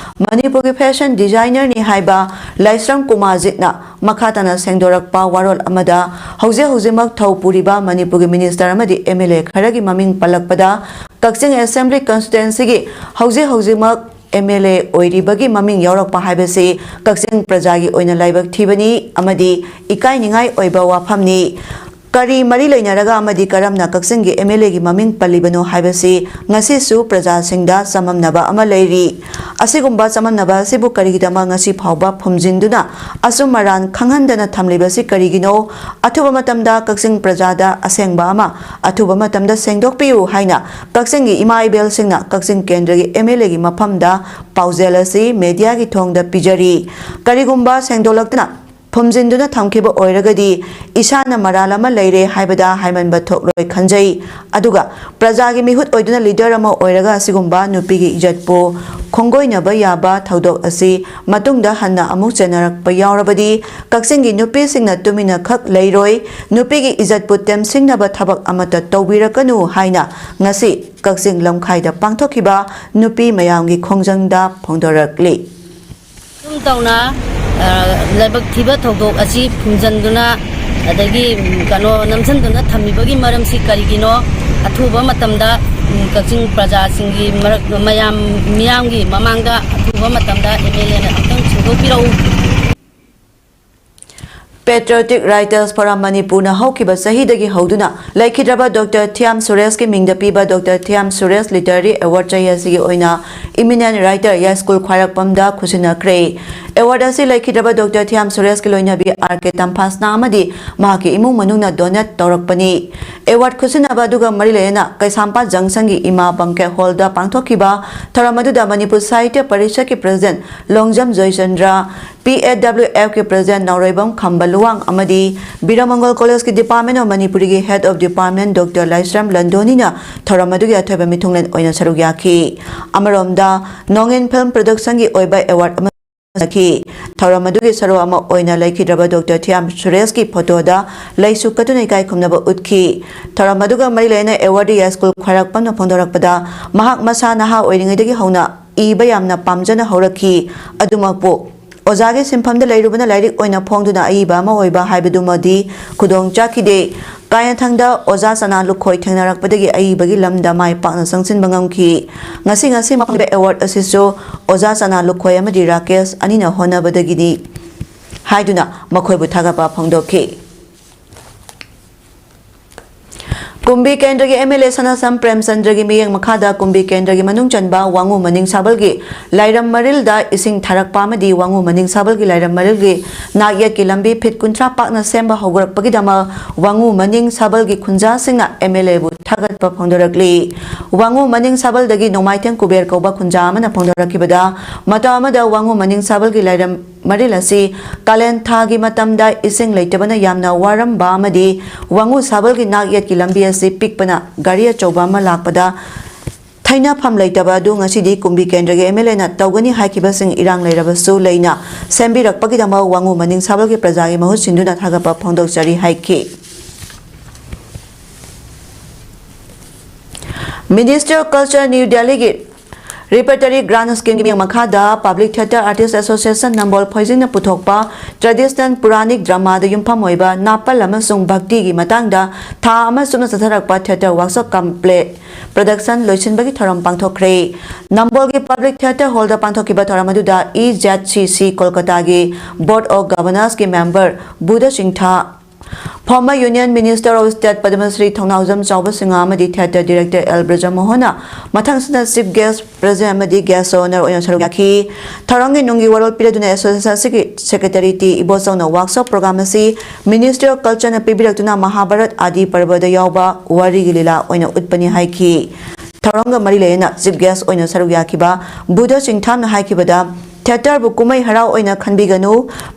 ꯃꯅꯤꯄꯨꯔꯒꯤ fashion designerꯅꯤ ꯍꯥꯏꯕ ꯂꯥꯏꯁ꯭ꯔꯝ ꯀꯨꯃꯥꯔꯖꯤꯠꯅ ꯃꯈꯥ ꯇꯥꯅ ꯁꯦꯡꯗꯣꯔꯛꯄ ꯋꯥꯔꯣꯜ ꯑꯃꯗ ꯍꯧꯖꯤꯛ ꯍꯧꯖꯤꯛꯃꯛ ꯊꯧ ꯄꯨꯔꯤꯕ ꯃꯅꯤꯄꯨꯔꯒꯤ minister ꯑꯃꯗꯤ M L A ꯈꯔꯒꯤ ꯃꯃꯤꯡ ꯄꯜꯂꯛꯄꯗ ꯀꯛꯆꯤꯡ Assembly constituencyꯒꯤ ꯍꯧꯖꯤꯛ ꯍꯧꯖꯤꯛꯃꯛ M L A ꯑꯣꯏꯔꯤꯕꯒꯤ ꯃꯃꯤꯡ ꯌꯥꯎꯔꯛꯄ ꯍꯥꯏꯕꯁꯤ ꯀꯛꯆꯤꯡ ꯄ꯭ꯔꯖꯥꯒꯤ ꯑꯣꯏꯅ ꯂꯥꯏꯕꯛ ꯊꯤꯕꯅꯤ ꯑꯃꯗꯤ ꯏꯀꯥꯏꯅꯤꯡꯉꯥꯏ ꯑꯣꯏꯕ ꯋꯥꯐꯝꯅꯤ꯫ ꯀꯔꯤ ꯃꯔꯤ ꯂꯩꯅꯔꯒ ꯑꯃꯗꯤ ꯀꯔꯝꯅ ꯀꯛꯆꯤꯡꯒꯤ M L Aꯒꯤ ꯃꯃꯤꯡ ꯄꯜꯂꯤꯕꯅꯣ ꯍꯥꯏꯕꯁꯤ ꯉꯁꯤꯁꯨ ꯄ꯭ꯔꯖꯥꯁꯤꯡꯗ ꯆꯃꯝꯅꯕ ꯑꯃ ꯂꯩꯔꯤ꯫ ꯑꯁꯤꯒꯨꯝꯕ ꯆꯃꯝꯅꯕ ꯑꯁꯤꯕꯨ ꯀꯔꯤꯒꯤꯗꯃꯛ ꯉꯁꯤ ꯐꯥꯎꯕ ꯐꯨꯝꯖꯤꯟꯗꯨꯅ ꯑꯆꯨꯝ ꯑꯔꯥꯟ ꯈꯪꯍꯟꯗꯅ ꯊꯝꯂꯤꯕꯁꯤ ꯀꯔꯤꯒꯤꯅꯣ? ꯑꯊꯨꯕ ꯃꯇꯝꯗ ꯀꯛꯆꯤꯡ ꯄ꯭ꯔꯖꯥꯗ ꯑꯁꯦꯡꯕ ꯑꯃ ꯑꯊꯨꯕ ꯃꯇꯝꯗ ꯁꯦꯡꯗꯣꯛꯄꯤꯌꯨ ꯍꯥꯏꯅ ꯀꯛꯆꯤꯡꯒꯤ ꯏꯃꯥ ꯏꯕꯦꯜꯁꯤꯡꯅ ꯀꯛꯆꯤꯡ ꯀꯦꯟꯗ꯭ꯔꯒꯤ M L Aꯒꯤ ꯃꯐꯝꯗ ꯄꯥꯎꯖꯦꯜ ꯑꯁꯤ mediaꯒꯤ ꯊꯣꯡꯗ ꯄꯤꯖꯔꯤ꯫ ꯀꯔꯤꯒꯨꯝꯕ ꯁꯦꯡꯗꯣꯛꯂꯛꯇꯅ ꯐꯨꯝꯖꯤꯟꯗꯨꯅ ꯊꯝꯈꯤꯕ ꯑꯣꯏꯔꯒꯗꯤ ꯏꯁꯥꯅ ꯃꯔꯥꯜ ꯑꯃ ꯂꯩꯔꯦ ꯍꯥꯏꯕꯗ ꯍꯥꯏꯃꯟꯕ ꯊꯣꯛꯂꯣꯏ ꯈꯟꯖꯩ꯫ ꯑꯗꯨꯒ ꯄ꯭ꯔꯖꯥꯒꯤ ꯃꯤꯍꯨꯠ ꯑꯣꯏꯗꯨꯅ ꯂꯤꯗꯔ ꯑꯃ ꯑꯣꯏꯔꯒ ꯑꯁꯤꯒꯨꯝꯕ ꯅꯨꯄꯤꯒꯤ ꯏꯖꯠꯄꯨ ꯈꯣꯡꯒꯣꯏꯅꯕ ꯌꯥꯕ ꯊꯧꯗꯣꯛ ꯑꯁꯤ ꯃꯇꯨꯡꯗ ꯍꯟꯅ ꯑꯃꯨꯛ ꯆꯦꯟꯅꯔꯛꯄ ꯌꯥꯎꯔꯕꯗꯤ ꯀꯛꯆꯤꯡꯒꯤ ꯅꯨꯄꯤꯁꯤꯡꯅ ꯇꯨꯃꯤꯟꯅ ꯈꯛ ꯂꯩꯔꯣꯏ꯫ ꯅꯨꯄꯤꯒꯤ ꯏꯖꯠꯄꯨ ꯇꯦꯝꯁꯤꯡꯅꯕ ꯊꯕꯛ ꯑꯃꯠꯇ ꯇꯧꯕꯤꯔꯛꯀꯅꯨ ꯍꯥꯏꯅ ꯉꯁꯤ ꯀꯛꯆꯤꯡ ꯂꯝꯈꯥꯏꯗ ꯄꯥꯡꯊꯣꯛꯈꯤꯕ ꯅꯨꯄꯤ ꯃꯌꯥꯝꯒꯤ ꯈꯣꯡꯖꯪꯗ ꯐꯣꯡꯗꯣꯔꯛꯂꯤ꯫ ꯑꯁꯨꯝ ꯇꯧꯅ, ꯑ, ꯂꯥꯏꯕꯛ ꯊꯤꯕ ꯊꯧꯗꯣꯛ ꯑꯁꯤ ꯐꯨꯝꯖꯤꯟꯗꯨꯅ, ꯑꯗꯒꯤ, ꯎꯝ, ꯀꯩꯅꯣ, ꯅꯝꯁꯤꯟꯗꯨꯅ ꯊꯝꯃꯤꯕꯒꯤ ꯃꯔꯝꯁꯤ ꯀꯔꯤꯒꯤꯅꯣ? ꯑꯊꯨꯕ ꯃꯇꯝꯗ, ꯎꯝ, ꯀꯛꯆꯤꯡ ꯄ꯭ꯔꯖꯥꯁꯤꯡꯒꯤ ꯃꯔꯛ, ꯃꯌꯥꯝ, ꯃꯤꯌꯥꯝꯒꯤ ꯃꯃꯥꯡꯗ ꯑꯊꯨꯕ ꯃꯇꯝꯗ ꯑꯦꯝ ꯑꯦꯜ ꯑꯦꯅ ꯑꯃꯨꯛꯇꯪ ꯁꯦꯡꯗꯣꯛꯄꯤꯔꯛꯎ꯫ Patriotic Writers Forum ꯃꯅꯤꯄꯨꯔꯅ ꯍꯧꯈꯤꯕ ꯆꯍꯤꯗꯒꯤ ꯍꯧꯗꯨꯅ ꯂꯩꯈꯤꯗ꯭ꯔꯕ ꯗꯣꯛꯇꯔ ꯊꯤꯌꯥꯝ ꯁꯨꯔꯦꯁꯀꯤ ꯃꯤꯡꯗ ꯄꯤꯕ ꯗꯣꯛꯇꯔ ꯊꯤꯌꯥꯝ ꯁꯨꯔꯦꯁ Literary Award ꯆꯍꯤ ꯑꯁꯤꯒꯤ ꯑꯣꯏꯅ Eminent Writer ꯌꯥꯏꯁ꯭ꯀꯨꯜ ꯈ꯭ꯋꯥꯏꯔꯥꯛꯄꯝꯗ ꯈꯨꯠꯁꯤꯟꯅꯈ꯭ꯔꯦ꯫ Award ꯑꯁꯤ ꯂꯩꯈꯤꯗ꯭ꯔꯕ ꯗꯣꯛꯇꯔ ꯊꯤꯌꯥꯝ ꯁꯨꯔꯦꯁꯀꯤ ꯂꯣꯏꯅꯕꯤ ꯑꯥꯔ ꯀꯦ ꯇꯝꯐꯥꯁꯅꯥ ꯑꯃꯗꯤ ꯃꯍꯥꯛꯀꯤ ꯏꯃꯨꯡ ꯃꯅꯨꯡꯅ donate ꯇꯧꯔꯛꯄꯅꯤ꯫ Award ꯈꯨꯠꯁꯤꯟꯅꯕ ꯑꯗꯨꯒ ꯃꯔꯤ ꯂꯩꯅꯅ ꯀꯩꯁꯥꯝꯄꯥꯠ ꯖꯪꯁꯟꯒꯤ ꯏꯃꯥ banquet hallꯗ ꯄꯥꯡꯊꯣꯛꯈꯤꯕ ꯊꯧꯔꯝ ꯑꯗꯨꯗ ꯃꯅꯤꯄꯨꯔ ꯁꯥꯍꯤꯇ꯭ꯌ ꯄꯔꯤꯁꯠꯀꯤ president Longjam Joychandra, P A W Fꯀꯤ president ꯅꯥꯎꯔꯩꯕꯝ ꯈꯝꯕ ꯂꯨꯋꯥꯡ ꯑꯃꯗꯤ ꯕꯤꯔꯃꯪꯒꯣꯜ Collegeꯀꯤ Department of ꯃꯅꯤꯄꯨꯔꯤꯒꯤ head of department ꯗꯣꯛꯇꯔ ꯂꯥꯏꯁ꯭ꯔꯝ ꯂꯟꯗꯣꯅꯤꯅ ꯊꯧꯔꯝ ꯑꯗꯨꯒꯤ ꯑꯊꯣꯏꯕ ꯃꯤꯊꯨꯡꯂꯦꯟ ꯑꯣꯏꯅ ꯁꯔꯨꯛ ꯌꯥꯈꯤ꯫ ꯑꯃꯔꯣꯝꯗ, ꯅꯣꯡꯏꯟ Film Productionꯒꯤ ꯑꯣꯏꯕ award ꯑꯃ ꯆꯠꯈꯤ꯫ ꯊꯧꯔꯝ ꯑꯗꯨꯒꯤ ꯁꯔꯨꯛ ꯑꯃ ꯑꯣꯏꯅ ꯂꯩꯈꯤꯗ꯭ꯔꯕ ꯗꯣꯛꯇꯔ ꯊꯤꯌꯥꯝ ꯁꯨꯔꯦꯁꯀꯤ photoꯗ ꯂꯩꯁꯨ ꯀꯠꯇꯨꯅ ꯏꯀꯥꯏ ꯈꯨꯝꯅꯕ ꯎꯠꯈꯤ꯫ ꯊꯧꯔꯝ ꯑꯗꯨꯒ ꯃꯔꯤ ꯂꯩꯅꯅ awardee ꯌꯥꯏꯁ꯭ꯀꯨꯜ ꯈ꯭ꯋꯥꯏꯔꯥꯛꯄꯝꯅ ꯐꯣꯡꯗꯣꯔꯛꯄꯗ, ꯃꯍꯥꯛ ꯃꯁꯥ ꯅꯍꯥ ꯑꯣꯏꯔꯤꯉꯩꯗꯒꯤ ꯍꯧꯅ ꯏꯕ ꯌꯥꯝꯅ ꯄꯥꯝꯖꯅ ꯍꯧꯔꯛꯈꯤ꯫ ꯑꯗꯨꯃꯛꯄꯨ ꯑꯣꯖꯥꯒꯤ ꯁꯤꯟꯐꯝꯗ ꯂꯩꯔꯨꯕꯅ ꯂꯥꯏꯔꯤꯛ ꯑꯣꯏꯅ ꯐꯣꯡꯗꯨꯅ ꯑꯏꯕ ꯑꯃ ꯑꯣꯏꯕ ꯍꯥꯏꯕꯗꯨꯃꯗꯤ ꯈꯨꯗꯣꯡ ꯆꯥꯈꯤꯗꯦ꯫ ꯀꯥꯏꯅꯊꯪꯗ ꯑꯣꯖꯥ ꯆꯅꯥ ꯂꯨꯈꯣꯏ ꯊꯦꯡꯅꯔꯛꯄꯗꯒꯤ ꯑꯏꯕꯒꯤ ꯂꯝꯗ ꯃꯥꯏ ꯄꯥꯛꯅ ꯆꯪꯁꯤꯟꯕ ꯉꯝꯈꯤ꯫ ꯉꯁꯤ, ꯉꯁꯤ ꯐꯪꯂꯤꯕ award ꯑꯁꯤꯁꯨ ꯑꯣꯖꯥ ꯆꯅꯥ ꯂꯨꯈꯣꯏ ꯑꯃꯗꯤ ꯔꯥꯀꯦꯁ ꯑꯅꯤꯅ ꯍꯣꯠꯅꯕꯗꯒꯤꯅꯤ ꯍꯥꯏꯗꯨꯅ ꯃꯈꯣꯏꯕꯨ ꯊꯥꯒꯠꯄ ꯐꯣꯡꯗꯣꯛꯈꯤ꯫ ꯀꯨꯝꯕꯤ ꯀꯦꯟꯗ꯭ꯔꯒꯤ M L A ꯁꯅꯥꯁꯝ ꯄ꯭ꯔꯦꯝꯆꯟꯗ꯭ꯔꯒꯤ ꯃꯤꯠꯌꯦꯡ ꯃꯈꯥꯗ ꯀꯨꯝꯕꯤ ꯀꯦꯟꯗ꯭ꯔꯒꯤ ꯃꯅꯨꯡ ꯆꯟꯕ ꯋꯥꯉꯨ ꯃꯅꯤꯡ ꯁꯥꯕꯜꯒꯤ ꯂꯥꯏꯔꯝ ꯃꯔꯤꯜꯗ ꯏꯁꯤꯡ ꯊꯥꯔꯛꯄ ꯑꯃꯗꯤ ꯋꯥꯉꯨ ꯃꯅꯤꯡ ꯁꯥꯕꯜꯒꯤ ꯂꯥꯏꯔꯝ ꯃꯔꯤꯜꯒꯤ ꯅꯥꯛꯌꯦꯠꯀꯤ ꯂꯝꯕꯤ ꯐꯤꯠ ꯀꯨꯟꯊ꯭ꯔꯥ ꯄꯥꯛꯅ ꯁꯦꯝꯕ ꯍꯧꯒꯠꯂꯛꯄꯒꯤꯗꯃꯛ ꯋꯥꯉꯨ ꯃꯅꯤꯡ ꯁꯥꯕꯜꯒꯤ ꯈꯨꯟꯖꯥꯁꯤꯡꯅ M L Aꯕꯨ ꯊꯥꯒꯠꯄ ꯐꯣꯡꯗꯣꯔꯛꯂꯤ꯫ ꯋꯥꯉꯨ ꯃꯅꯤꯡ ꯁꯥꯕꯜꯗꯒꯤ ꯅꯣꯡꯃꯥꯏꯊꯦꯝ ꯀꯨꯕꯦꯔ ꯀꯧꯕ ꯈꯨꯟꯖꯥ ꯑꯃꯅ ꯐꯣꯡꯗꯣꯔꯛꯈꯤꯕꯗ, ꯃꯇꯝ ꯑꯃꯗ ꯋꯥꯉꯨ ꯃꯅꯤꯡ ꯁꯥꯕꯜꯒꯤ ꯂꯥꯏꯔꯝ ꯃꯔꯤꯜ ꯑꯁꯤ ꯀꯥꯂꯦꯟ ꯊꯥꯒꯤ ꯃꯇꯝꯗ ꯏꯁꯤꯡ ꯂꯩꯇꯕꯅ ꯌꯥꯝꯅ ꯋꯥꯔꯝꯕ ꯑꯃꯗꯤ ꯋꯥꯉꯨ ꯁꯥꯕꯜꯒꯤ ꯅꯥꯛ ꯌꯦꯠꯀꯤ ꯂꯝꯕꯤ ꯑꯁꯤ ꯄꯤꯛꯄꯅ ꯒꯥꯔꯤ ꯑꯆꯧꯕ ꯑꯃ ꯂꯥꯛꯄꯗ ꯊꯩꯅꯐꯝ ꯂꯩꯇꯕ ꯑꯗꯨ ꯉꯁꯤꯗꯤ ꯀꯨꯝꯕꯤ ꯀꯦꯟꯗ꯭ꯔꯒꯤ M L A ꯅ ꯇꯧꯒꯅꯤ ꯍꯥꯏꯈꯤꯕꯁꯤꯡ ꯏꯔꯥꯡ ꯂꯩꯔꯕꯁꯨ ꯂꯩꯅ ꯁꯦꯝꯕꯤꯔꯛꯄꯒꯤꯗꯃꯛ ꯋꯥꯉꯨ ꯃꯅꯤꯡ ꯁꯥꯕꯜꯒꯤ ꯄ꯭ꯔꯖꯥꯒꯤ ꯃꯍꯨꯠ ꯁꯤꯟꯗꯨꯅ ꯊꯥꯒꯠꯄ ꯐꯣꯡꯗꯣꯛꯆꯔꯤ ꯍꯥꯏꯈꯤ꯫ Ministry of Culture, New Delhi ꯒꯤ Repertory Grant Scheme ꯒꯤ ꯃꯈꯥꯗ Public Theatre Artist Association ꯅꯝꯕꯣꯜ ꯐꯣꯏꯖꯤꯡꯅ ꯄꯨꯊꯣꯛꯄ traditional Puranic drama ꯗ ꯌꯨꯝꯐꯝ ꯑꯣꯏꯕ ꯅꯥꯄꯜ ꯑꯃꯁꯨꯡ ꯚꯛꯇꯤꯒꯤ ꯃꯇꯥꯡꯗ ꯊꯥ ꯑꯃ ꯆꯨꯞꯅ ꯆꯠꯊꯔꯛꯄ theatre workshop cum play production ꯂꯣꯏꯁꯤꯟꯕꯒꯤ ꯊꯧꯔꯝ ꯄꯥꯡꯊꯣꯛꯈ꯭ꯔꯦ꯫ ꯅꯝꯕꯣꯜꯒꯤ Public Theatre Hall ꯗ ꯄꯥꯡꯊꯣꯛꯈꯤꯕ ꯊꯧꯔꯝ ꯑꯗꯨꯗ E Z C C ꯀꯣꯜꯀꯇꯥꯒꯤ Board of Governors ꯀꯤ member Buddha ꯁꯤꯡꯊꯥ, former Union Minister of State Padma Shri ꯊꯧꯅꯥꯎꯖꯝ ꯆꯥꯎꯕ ꯁꯤꯡꯍ ꯑꯃꯗꯤ theatre director L ꯕ꯭ꯔꯖꯃꯣꯍꯟꯅ ꯃꯊꯪꯁꯤꯠꯅ chief guest, president ꯑꯃꯗꯤ guest of honour ꯑꯣꯏꯅ ꯁꯔꯨꯛ ꯌꯥꯈꯤ꯫ ꯊꯧꯔꯝꯒꯤ ꯅꯨꯡꯒꯤ ꯋꯥꯔꯣꯜ ꯄꯤꯔꯗꯨꯅ association ꯑꯁꯤꯒꯤ secretary T ꯏꯕꯣꯆꯧꯅ workshop program ꯑꯁꯤ Ministry of Culture ꯅ ꯄꯤꯕꯤꯔꯛꯇꯨꯅ ꯃꯍꯥꯚꯥꯔꯠ ꯑꯥꯗꯤ ꯄꯔꯕꯗ ꯌꯥꯎꯕ ꯋꯥꯔꯤꯒꯤ ꯂꯤꯂꯥ ꯑꯣꯏꯅ ꯎꯠꯄꯅꯤ ꯍꯥꯏꯈꯤ꯫ ꯊꯧꯔꯝꯒ ꯃꯔꯤ ꯂꯩꯅꯅ chief guest ꯑꯣꯏꯅ ꯁꯔꯨꯛ ꯌꯥꯈꯤꯕ ꯕꯨꯙ ꯁꯤꯡꯊꯥꯝꯅ ꯍꯥꯏꯈꯤꯕꯗ, theatre ꯕꯨ ꯀꯨꯝꯍꯩ ꯍꯔꯥꯎ ꯑꯣꯏꯅ ꯈꯟꯕꯤꯒꯅꯨ꯫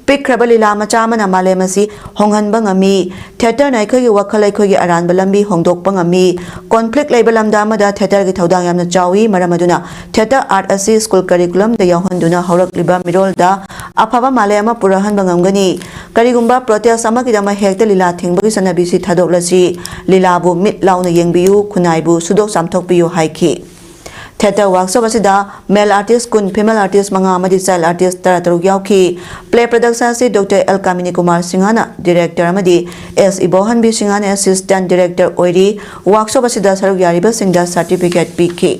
ꯄꯤꯛꯈ꯭ꯔꯕ ꯂꯤꯂꯥ ꯃꯆꯥ ꯑꯃꯅ ꯃꯥꯂꯦꯝ ꯑꯁꯤ ꯍꯣꯡꯍꯟꯕ ꯉꯝꯃꯤ꯫ Theatre ꯅ ꯑꯩꯈꯣꯏꯒꯤ ꯋꯥꯈꯜ, ꯑꯩꯈꯣꯏꯒꯤ ꯑꯔꯥꯟꯕ ꯂꯝꯕꯤ ꯍꯣꯡꯗꯣꯛꯄ ꯉꯝꯃꯤ꯫ Conflict ꯂꯩꯕ ꯂꯝꯗ ꯑꯃꯗ theatre ꯒꯤ ꯊꯧꯗꯥꯡ ꯌꯥꯝꯅ ꯆꯥꯎꯏ꯫ ꯃꯔꯝ ꯑꯗꯨꯅ theatre art ꯑꯁꯤ school curriculum ꯗ ꯌꯥꯎꯍꯟꯗꯨꯅ ꯍꯧꯔꯛꯂꯤꯕ ꯃꯤꯔꯣꯜꯗ ꯑꯐꯕ ꯃꯥꯂꯦꯝ ꯑꯃ ꯄꯨꯔꯛꯍꯟꯕ ꯉꯝꯒꯅꯤ꯫ ꯀꯔꯤꯒꯨꯝꯕ protest ꯑꯃꯒꯤꯗꯃꯛ ꯍꯦꯛꯇ ꯂꯤꯂꯥ ꯊꯤꯡꯕꯒꯤ ꯆꯠꯅꯕꯤꯁꯤ ꯊꯥꯗꯣꯛꯂꯁꯤ꯫ ꯂꯤꯂꯥꯕꯨ ꯃꯤꯠ ꯂꯥꯎꯅ ꯌꯦꯡꯕꯤꯌꯨ, ꯈꯨꯟꯅꯥꯏꯕꯨ ꯁꯨꯗꯣꯛ ꯆꯥꯝꯊꯣꯛꯄꯤꯌꯨ ꯍꯥꯏꯈꯤ꯫ Theatre workshop ꯑꯁꯤꯗ male artist ꯀꯨꯟ, female artist ꯃꯉꯥ ꯑꯃꯗꯤ child artist ꯇꯔꯥꯇꯔꯨꯛ ꯌꯥꯎꯈꯤ꯫ Play production ꯑꯁꯤ Doctor L ꯀꯥꯃꯤꯅꯤ ꯀꯨꯃꯥꯔ ꯁꯤꯡꯍꯅ director ꯑꯃꯗꯤ S ꯏꯕꯣꯍꯟꯕꯤ ꯁꯤꯡꯍꯅ assistant director ꯑꯣꯏꯔꯤ꯫ Workshop ꯑꯁꯤꯗ ꯁꯔꯨꯛ ꯌꯥꯔꯤꯕꯁꯤꯡꯗ certificate ꯄꯤꯈꯤ꯫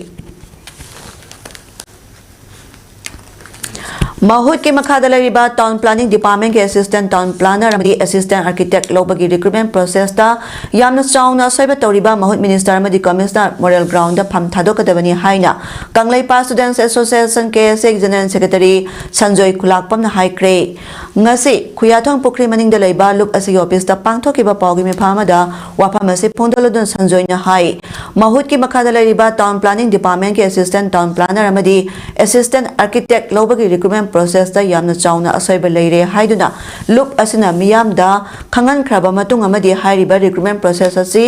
ꯃꯍꯨꯠꯀꯤ ꯃꯈꯥꯗ ꯂꯩꯔꯤꯕ Town Planning Department ꯀꯤ Assistant Town Planner ꯑꯃꯗꯤ Assistant Architect ꯂꯧꯕꯒꯤ recruitment process ꯇ ꯌꯥꯝꯅ ꯆꯥꯎꯅ ꯑꯁꯣꯏꯕ ꯇꯧꯔꯤꯕ ꯃꯍꯨꯠ minister ꯑꯃꯗꯤ commissioner Morel Ground ꯗ ꯐꯝ ꯊꯥꯗꯣꯛꯀꯗꯕꯅꯤ ꯍꯥꯏꯅ Kangleipak Students Association, K S A ꯒꯤ General Secretary ꯁꯟꯖꯣꯏ ꯈꯨꯂꯥꯛꯄꯝꯅ ꯍꯥꯏꯈ꯭ꯔꯦ꯫ ꯉꯁꯤ ꯈꯨꯌꯥꯊꯣꯡ ꯄꯨꯈ꯭ꯔꯤ ꯃꯅꯤꯡꯗ ꯂꯩꯕ ꯂꯨꯞ ꯑꯁꯤꯒꯤ office ꯇ ꯄꯥꯡꯊꯣꯛꯈꯤꯕ ꯄꯥꯎꯒꯤ ꯃꯤꯐꯝ ꯑꯃꯗ ꯋꯥꯐꯝ ꯑꯁꯤ ꯐꯣꯡꯗꯣꯛꯂꯗꯨꯅ ꯁꯟꯖꯣꯏꯅ ꯍꯥꯏ, ꯃꯍꯨꯠꯀꯤ ꯃꯈꯥꯗ ꯂꯩꯔꯤꯕ Town Planning Department ꯀꯤ Assistant Town Planner ꯑꯃꯗꯤ Assistant Architect ꯂꯧꯕꯒꯤ recruitment process ꯇ ꯌꯥꯝꯅ ꯆꯥꯎꯅ ꯑꯁꯣꯏꯕ ꯂꯩꯔꯦ ꯍꯥꯏꯗꯨꯅ ꯂꯨꯞ ꯑꯁꯤꯅ ꯃꯤꯌꯥꯝꯗ ꯈꯪꯍꯟꯈ꯭ꯔꯕ ꯃꯇꯨꯡ ꯑꯃꯗꯤ ꯍꯥꯏꯔꯤꯕ recruitment process ꯑꯁꯤ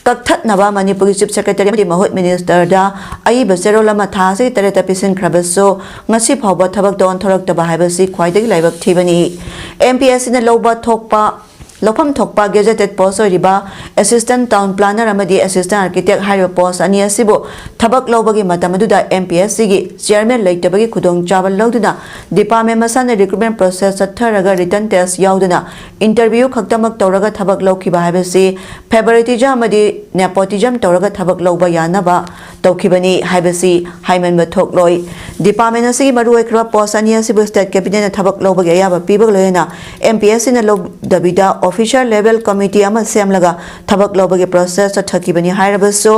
ꯀꯛꯊꯠꯅꯕ ꯃꯅꯤꯄꯨꯔꯒꯤ Chief Secretary ꯑꯃꯗꯤ ꯃꯍꯨꯠ Minister ꯗ ꯑꯏꯕ ꯆꯦꯔꯣꯜ ꯑꯃ ꯊꯥ ꯑꯁꯤꯒꯤ ꯇꯔꯦꯠꯇ ꯄꯤꯁꯤꯟꯈ꯭ꯔꯕꯁꯨ ꯉꯁꯤ ꯐꯥꯎꯕ ꯊꯕꯛꯇ ꯑꯣꯟꯊꯣꯔꯛꯇꯕ ꯍꯥꯏꯕꯁꯤ ꯈ꯭ꯋꯥꯏꯗꯒꯤ ꯂꯥꯏꯕꯛ ꯊꯤꯕꯅꯤ꯫ M P S C ꯅ ꯂꯧꯕ ꯊꯣꯛꯄ ꯂꯧꯐꯝ ꯊꯣꯛꯄ gazetted post ꯑꯣꯏꯔꯤꯕ Assistant Town Planner ꯑꯃꯗꯤ Assistant Architect ꯍꯥꯏꯔꯤꯕ post ꯑꯅꯤ ꯑꯁꯤꯕꯨ ꯊꯕꯛ ꯂꯧꯕꯒꯤ ꯃꯇꯝ ꯑꯗꯨꯗ M P S C ꯒꯤ chairman ꯂꯩꯇꯕꯒꯤ ꯈꯨꯗꯣꯡꯆꯥꯕ ꯂꯧꯗꯨꯅ department ꯃꯁꯥꯅ recruitment process ꯆꯠꯊꯔꯒ written test ꯌꯥꯎꯗꯅ interview ꯈꯛꯇꯃꯛ ꯇꯧꯔꯒ ꯊꯕꯛ ꯂꯧꯈꯤꯕ ꯍꯥꯏꯕꯁꯤ favoritism ꯑꯃꯗꯤ nepotism ꯇꯧꯔꯒ ꯊꯕꯛ ꯂꯧꯕ ꯌꯥꯅꯕ ꯇꯧꯈꯤꯕꯅꯤ ꯍꯥꯏꯕꯁꯤ ꯍꯥꯏꯃꯟꯕ ꯊꯣꯛꯂꯣꯏ꯫ Department ꯑꯁꯤꯒꯤ ꯃꯔꯨꯑꯣꯏꯈ꯭ꯔꯕ post ꯑꯅꯤ ꯑꯁꯤꯕꯨ State Cabinet ꯅ ꯊꯕꯛ ꯂꯧꯕꯒꯤ ꯑꯌꯥꯕ ꯄꯤꯕꯒ ꯂꯣꯏꯅꯅ M P S C ꯅ ꯂꯧꯗꯕꯤꯗ officer level committee ꯑꯃ ꯁꯦꯝꯂꯒ ꯊꯕꯛ ꯂꯧꯕꯒꯤ process ꯆꯠꯊꯈꯤꯕꯅꯤ ꯍꯥꯏꯔꯕꯁꯨ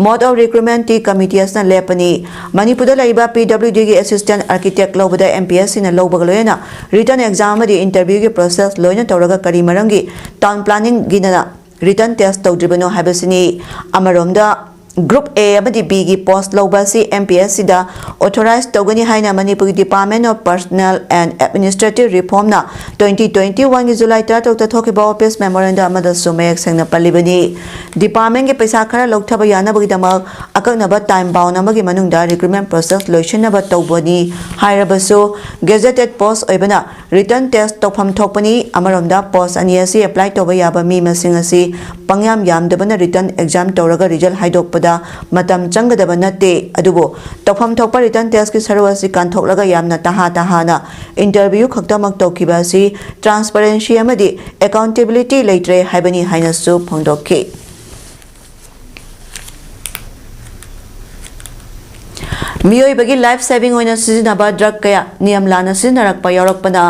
mode of recruitment T committee ꯑꯁꯤꯅ ꯂꯦꯞꯄꯅꯤ꯫ ꯃꯅꯤꯄꯨꯔꯗ ꯂꯩꯔꯤꯕ P W D ꯒꯤ Assistant Architect ꯂꯧꯕꯗ M P S C ꯅ ꯂꯧꯕꯒ ꯂꯣꯏꯅꯅ written exam ꯑꯃꯗꯤ interview ꯒꯤ process ꯂꯣꯏꯅ ꯇꯧꯔꯒ ꯀꯔꯤ ꯃꯔꯝꯒꯤ Town Planning ꯒꯤꯅ written test ꯇꯧꯗ꯭ꯔꯤꯕꯅꯣ ꯍꯥꯏꯕꯁꯤꯅꯤ꯫ ꯑꯃꯔꯣꯝꯗ Group A ꯑꯃꯗꯤ B ꯒꯤ post ꯂꯧꯕ ꯑꯁꯤ M P S C ꯗ authorize ꯇꯧꯒꯅꯤ ꯍꯥꯏꯅ ꯃꯅꯤꯄꯨꯔꯒꯤ Department of Personnel and Administrative Reform ꯅ twenty twenty one ꯒꯤ July ꯇꯔꯥꯇꯔꯨꯛꯇ ꯊꯣꯛꯈꯤꯕ office memorandum ꯑꯃꯗꯁꯨ ꯃꯌꯦꯛ ꯁꯦꯡꯅ ꯄꯜꯂꯤꯕꯅꯤ꯫ Department ꯒꯤ ꯄꯩꯁꯥ ꯈꯔ ꯂꯧꯊꯕ ꯌꯥꯅꯕꯒꯤꯗꯃꯛ ꯑꯀꯛꯅꯕ time bound ꯑꯃꯒꯤ ꯃꯅꯨꯡꯗ recruitment process ꯂꯣꯏꯁꯤꯟꯅꯕ ꯇꯧꯕꯅꯤ ꯍꯥꯏꯔꯕꯁꯨ, gazetted post ꯑꯣꯏꯕꯅ written test ꯇꯧꯐꯝ ꯊꯣꯛꯄꯅꯤ꯫ ꯑꯃꯔꯣꯝꯗ post ꯑꯅꯤ ꯑꯁꯤ apply ꯇꯧꯕ ꯌꯥꯕ ꯃꯤ ꯃꯁꯤꯡ ꯑꯁꯤ ꯄꯪꯌꯥꯝ ꯌꯥꯝꯗꯕꯅ written exam ꯇꯧꯔꯒ result ꯍꯥꯏꯗꯣꯛꯄꯗ ꯃꯇꯝ ꯆꯪꯒꯗꯕ ꯅꯠꯇꯦ, ꯑꯗꯨꯕꯨ ꯇꯧꯐꯝ ꯊꯣꯛꯄ written test ꯀꯤ ꯁꯔꯨꯛ ꯑꯁꯤ ꯀꯥꯟꯊꯣꯛꯂꯒ ꯌꯥꯝꯅ ꯇꯍꯥ ꯇꯍꯥꯅ interview ꯈꯛꯇꯃꯛ ꯇꯧꯈꯤꯕ ꯑꯁꯤ transparency ꯑꯃꯗꯤ accountability ꯂꯩꯇ꯭ꯔꯦ ꯍꯥꯏꯕꯅꯤ ꯍꯥꯏꯅꯁꯨ ꯐꯣꯡꯗꯣꯛꯈꯤ꯫ ꯃꯤꯑꯣꯏꯕꯒꯤ life saving ꯑꯣꯏꯅ ꯁꯤꯖꯤꯟꯅꯕ drug ꯀꯌꯥ ꯅꯤꯌꯝ ꯂꯥꯟꯅ ꯁꯤꯖꯤꯟꯅꯔꯛꯄ ꯌꯥꯎꯔꯛꯄꯅ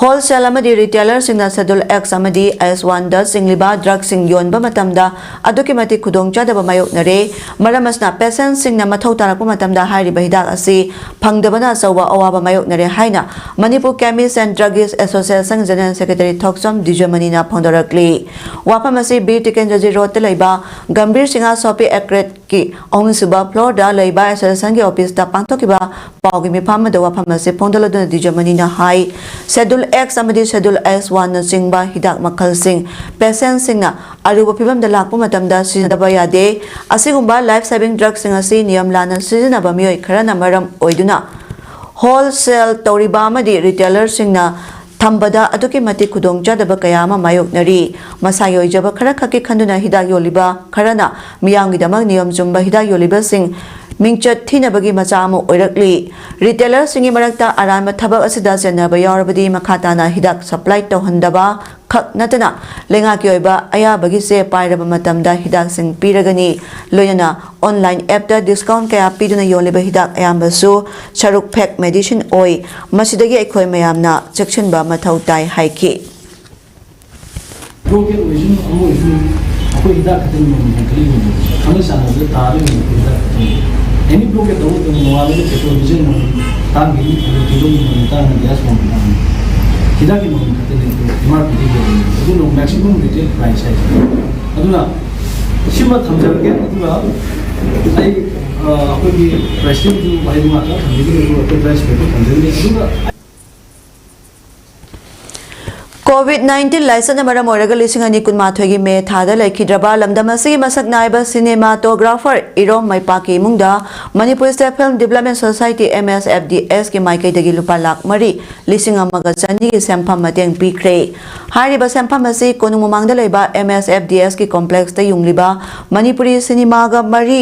ꯍꯣꯜꯁꯦꯜ ꯑꯃꯗꯤ ꯔꯤꯇꯦꯂꯔꯁꯤꯡꯅ ꯁꯦꯗꯨꯜ ꯑꯦꯛꯁ ꯑꯃꯗꯤ ꯑꯦꯁ ꯋꯥꯟꯗ ꯆꯤꯡꯂꯤꯕ ꯗ꯭ꯔꯒꯁꯤꯡ ꯌꯣꯟꯕ ꯃꯇꯝꯗ ꯑꯗꯨꯛꯀꯤ ꯃꯇꯤꯛ ꯈꯨꯗꯣꯡꯆꯥꯗꯕ ꯃꯥꯌꯣꯛꯅꯔꯦ꯫ ꯃꯔꯝ ꯑꯁꯤꯅ ꯄꯦꯁꯦꯟꯠꯁꯤꯡꯅ ꯃꯊꯧ ꯇꯥꯔꯛꯄ ꯃꯇꯝꯗ ꯍꯥꯏꯔꯤꯕ ꯍꯤꯗꯥꯛ ꯑꯁꯤ ꯐꯪꯗꯕꯅ ꯑꯆꯧꯕ ꯑꯋꯥꯕ ꯃꯥꯌꯣꯛꯅꯔꯦ ꯍꯥꯏꯅ ꯃꯅꯤꯄꯨꯔ ꯀꯦꯃꯤꯁ and druggists association general secretary Thokchom ꯗꯤꯖꯃꯅꯤꯅ ꯐꯣꯡꯗꯣꯔꯛꯂꯤ꯫ ꯋꯥꯐꯝ ꯑꯁꯤ ꯕꯤꯔ ꯇꯤꯀꯦꯟꯗ꯭ꯔꯖꯤ ꯔꯣꯗꯇ ꯂꯩꯕ ꯒꯝꯚꯤꯔ ꯁꯤꯡꯍ ꯁꯣꯄꯤ ꯑꯦꯀ꯭ꯔꯦꯠꯀꯤ ꯑꯍꯨꯝꯁꯨꯕ ꯐ꯭ꯂꯣꯔꯗ ꯂꯩꯕ ꯑꯦꯁꯣꯁꯤꯌꯦꯁꯟꯒꯤ ꯑꯣꯐꯤꯁꯇ ꯄꯥꯡꯊꯣꯛꯈꯤꯕ ꯄꯥꯎꯒꯤ ꯃꯤꯐꯝ ꯑꯃꯗ ꯋꯥꯐꯝ ꯑꯁꯤ ꯐꯣꯡꯗꯣꯛꯂꯗꯨꯅ ꯗꯤꯖꯃꯅꯤꯅ ꯍꯥꯏ, ꯁꯦꯗꯨꯜ ꯑꯦꯛꯁ ꯑꯃꯗꯤ ꯁꯦꯗꯨꯜ ꯑꯦꯁ ꯋꯥꯟꯅꯆꯤꯡꯕ ꯍꯤꯗꯥꯛ ꯃꯈꯜꯁꯤꯡ ꯄꯦꯁꯦꯟꯠꯁꯤꯡꯅ ꯑꯔꯨꯕ ꯐꯤꯚꯝꯗ ꯂꯥꯛꯄ ꯃꯇꯝꯗ ꯁꯤꯖꯤꯟꯅꯗꯕ ꯌꯥꯗꯦ꯫ ꯑꯁꯤꯒꯨꯝꯕ ꯂꯥꯏꯐ ꯁꯦꯚꯤꯡ ꯗ꯭ꯔꯒꯁꯤꯡ ꯑꯁꯤ ꯅꯤꯌꯝ ꯂꯥꯟꯅ ꯁꯤꯖꯤꯟꯅꯕ ꯃꯤꯑꯣꯏ ꯈꯔꯅ ꯃꯔꯝ ꯑꯣꯏꯗꯨꯅ ꯍꯣꯜꯁꯦꯜ ꯇꯧꯔꯤꯕ ꯑꯃꯗꯤ ꯔꯤꯇꯦꯂꯔꯁꯤꯡꯅ ꯊꯝꯕꯗ ꯑꯗꯨꯛꯀꯤ ꯃꯇꯤꯛ ꯈꯨꯗꯣꯡꯆꯥꯗꯕ ꯀꯌꯥ ꯑꯃ ꯃꯥꯌꯣꯛꯅꯔꯤ꯫ ꯃꯁꯥꯒꯤ ꯑꯣꯏꯖꯕ ꯈꯔ ꯈꯛꯀꯤ ꯈꯟꯗꯨꯅ ꯍꯤꯗꯥꯛ ꯌꯣꯜꯂꯤꯕ ꯈꯔꯅ ꯃꯤꯌꯥꯝꯒꯤꯗꯃꯛ ꯅꯤꯌꯝ ꯆꯨꯝꯕ ꯍꯤꯗꯥꯛ ꯌꯣꯜꯂꯤꯕꯁꯤꯡ ꯃꯤꯡꯆꯠ ꯊꯤꯅꯕꯒꯤ ꯃꯆꯥꯛ ꯑꯃ ꯑꯣꯏꯔꯛꯂꯤ꯫ ꯔꯤꯇꯦꯂꯔꯁꯤꯡꯒꯤ ꯃꯔꯛꯇ ꯑꯔꯥꯟꯕ ꯊꯕꯛ ꯑꯁꯤꯗ ꯆꯦꯟꯅꯕ ꯌꯥꯎꯔꯕꯗꯤ ꯃꯈꯥ ꯇꯥꯅ ꯍꯤꯗꯥꯛ ꯁꯄ꯭ꯂꯥꯏ ꯇꯧꯍꯟꯗꯕ ꯈꯛ ꯅꯠꯇꯅ ꯂꯩꯉꯥꯛꯀꯤ ꯑꯣꯏꯕ ꯑꯌꯥꯕꯒꯤ ꯆꯦ ꯄꯥꯏꯔꯕ ꯃꯇꯝꯗ ꯍꯤꯗꯥꯛꯁꯤꯡ ꯄꯤꯔꯒꯅꯤ꯫ ꯂꯣꯏꯅꯅ ꯑꯣꯟꯂꯥꯏꯟ ꯑꯦꯞꯇ ꯗꯤꯁꯀꯥꯎꯟ ꯀꯌꯥ ꯄꯤꯗꯨꯅ ꯌꯣꯜꯂꯤꯕ ꯍꯤꯗꯥꯛ ꯑꯌꯥꯝꯕꯁꯨ ꯁꯔꯨꯛ ꯐꯦꯛ ꯃꯦꯗꯤꯁꯤꯟ ꯑꯣꯏ꯫ ꯃꯁꯤꯗꯒꯤ ꯑꯩꯈꯣꯏ ꯃꯌꯥꯝꯅ ꯆꯦꯛꯁꯤꯟꯕ ꯃꯊꯧ ꯇꯥꯏ ꯍꯥꯏꯈꯤ꯫ ꯕ꯭ꯂꯣꯀꯦꯠ ꯑꯣꯏꯁꯅꯨ, ꯑꯃ ꯑꯣꯏꯁꯅꯨ, ꯑꯩꯈꯣꯏ ꯍꯤꯗꯥꯛ ꯈꯛꯇꯪ ꯃꯃꯜ ꯍꯦꯟꯒꯠꯂꯤꯕꯅꯤ꯫ ꯈꯪꯅ ꯆꯥꯟꯅꯕꯗ ꯇꯥꯔꯤꯕꯅꯤ ꯑꯩꯈꯣꯏ ꯍꯤꯗꯥꯛ ꯈꯛꯇꯪ꯫ ꯑꯦꯅꯤ ꯕ꯭ꯂꯣꯀꯦꯠ ꯇꯧꯕ ꯃꯇꯝꯗ ꯅꯣꯡꯉꯥꯜꯂꯒ ꯄꯦꯇ꯭ꯔꯣꯜ ꯗꯤꯖꯜ ꯃꯃꯜ ꯇꯥꯡꯒꯅꯤ, ꯑꯗꯨꯒ ꯊꯤꯗꯣꯛꯀꯤ ꯃꯃꯜ ꯇꯥꯡꯒꯅꯤ, ꯒ꯭ꯌꯥꯁ ꯃꯃꯜ ꯇꯥꯡꯒꯅꯤ꯫ ꯍꯤꯗꯥꯛꯀꯤ ꯃꯃꯜ ꯈꯛꯇꯅꯤ ꯑꯩꯈꯣꯏ ꯑꯦꯝ ꯑꯥꯔ ꯄꯤꯗꯒꯤ ꯌꯧꯔꯤꯕꯅꯤ꯫ ꯑꯗꯨꯅ ꯃꯦꯛꯁꯤꯃꯝ ꯔꯤꯇꯦꯜ ꯄ꯭ꯔꯥꯏꯁ ꯍꯥꯏꯁꯦ꯫ ꯑꯗꯨꯅ ꯁꯤꯃ ꯊꯝꯖꯔꯒꯦ꯫ ꯑꯗꯨꯒ ꯑꯩ, ꯑ, ꯑꯩꯈꯣꯏꯒꯤ ꯄ꯭ꯔꯦꯁꯤꯗꯦꯟꯠꯁꯨ ꯋꯥꯍꯩ ꯉꯥꯛꯇ ꯊꯝꯖꯒꯅꯤ, ꯑꯗꯨꯒ ꯑꯩꯈꯣꯏ ꯄ꯭ꯔꯦꯁ ꯃꯤꯠꯇꯨ ꯊꯝꯖꯒꯅꯤ꯫ ꯑꯗꯨꯒ ꯀꯣꯚꯤꯗ ꯅꯥꯏꯟꯇꯤꯟ ꯂꯥꯏꯆꯠꯅ ꯃꯔꯝ ꯑꯣꯏꯔꯒ ꯂꯤꯁꯤꯡ ꯑꯅꯤ ꯀꯨꯟꯃꯥꯊꯣꯏꯒꯤ ꯃꯦ ꯊꯥꯗ ꯂꯩꯈꯤꯗ꯭ꯔꯕ ꯂꯝꯗꯝ ꯑꯁꯤꯒꯤ ꯃꯁꯛ ꯅꯥꯏꯕ ꯁꯤꯅꯦꯃꯥꯇꯣꯒ꯭ꯔꯥꯐꯔ ꯏꯔꯣꯝ ꯃꯩꯄꯥꯛꯀꯤ ꯏꯃꯨꯡꯗ Manipur state film development society, M S F D ꯑꯦꯁꯀꯤ ꯃꯥꯏꯀꯩꯗꯒꯤ ꯂꯨꯄꯥ ꯂꯥꯈ ꯃꯔꯤ ꯂꯤꯁꯤꯡ ꯑꯃꯒ ꯆꯅꯤꯒꯤ ꯁꯦꯟꯐꯝ ꯃꯇꯦꯡ ꯄꯤꯈ꯭ꯔꯦ꯫ ꯍꯥꯏꯔꯤꯕ ꯁꯦꯟꯐꯝ ꯑꯁꯤ ꯀꯣꯅꯨꯡ ꯃꯃꯥꯡꯗ ꯂꯩꯕ M S F D ꯑꯦꯁꯀꯤ ꯀꯣꯝꯄ꯭ꯂꯦꯛꯁꯇ ꯌꯨꯡꯂꯤꯕ Manipuri ꯁꯤꯅꯦꯃꯥꯒ ꯃꯔꯤ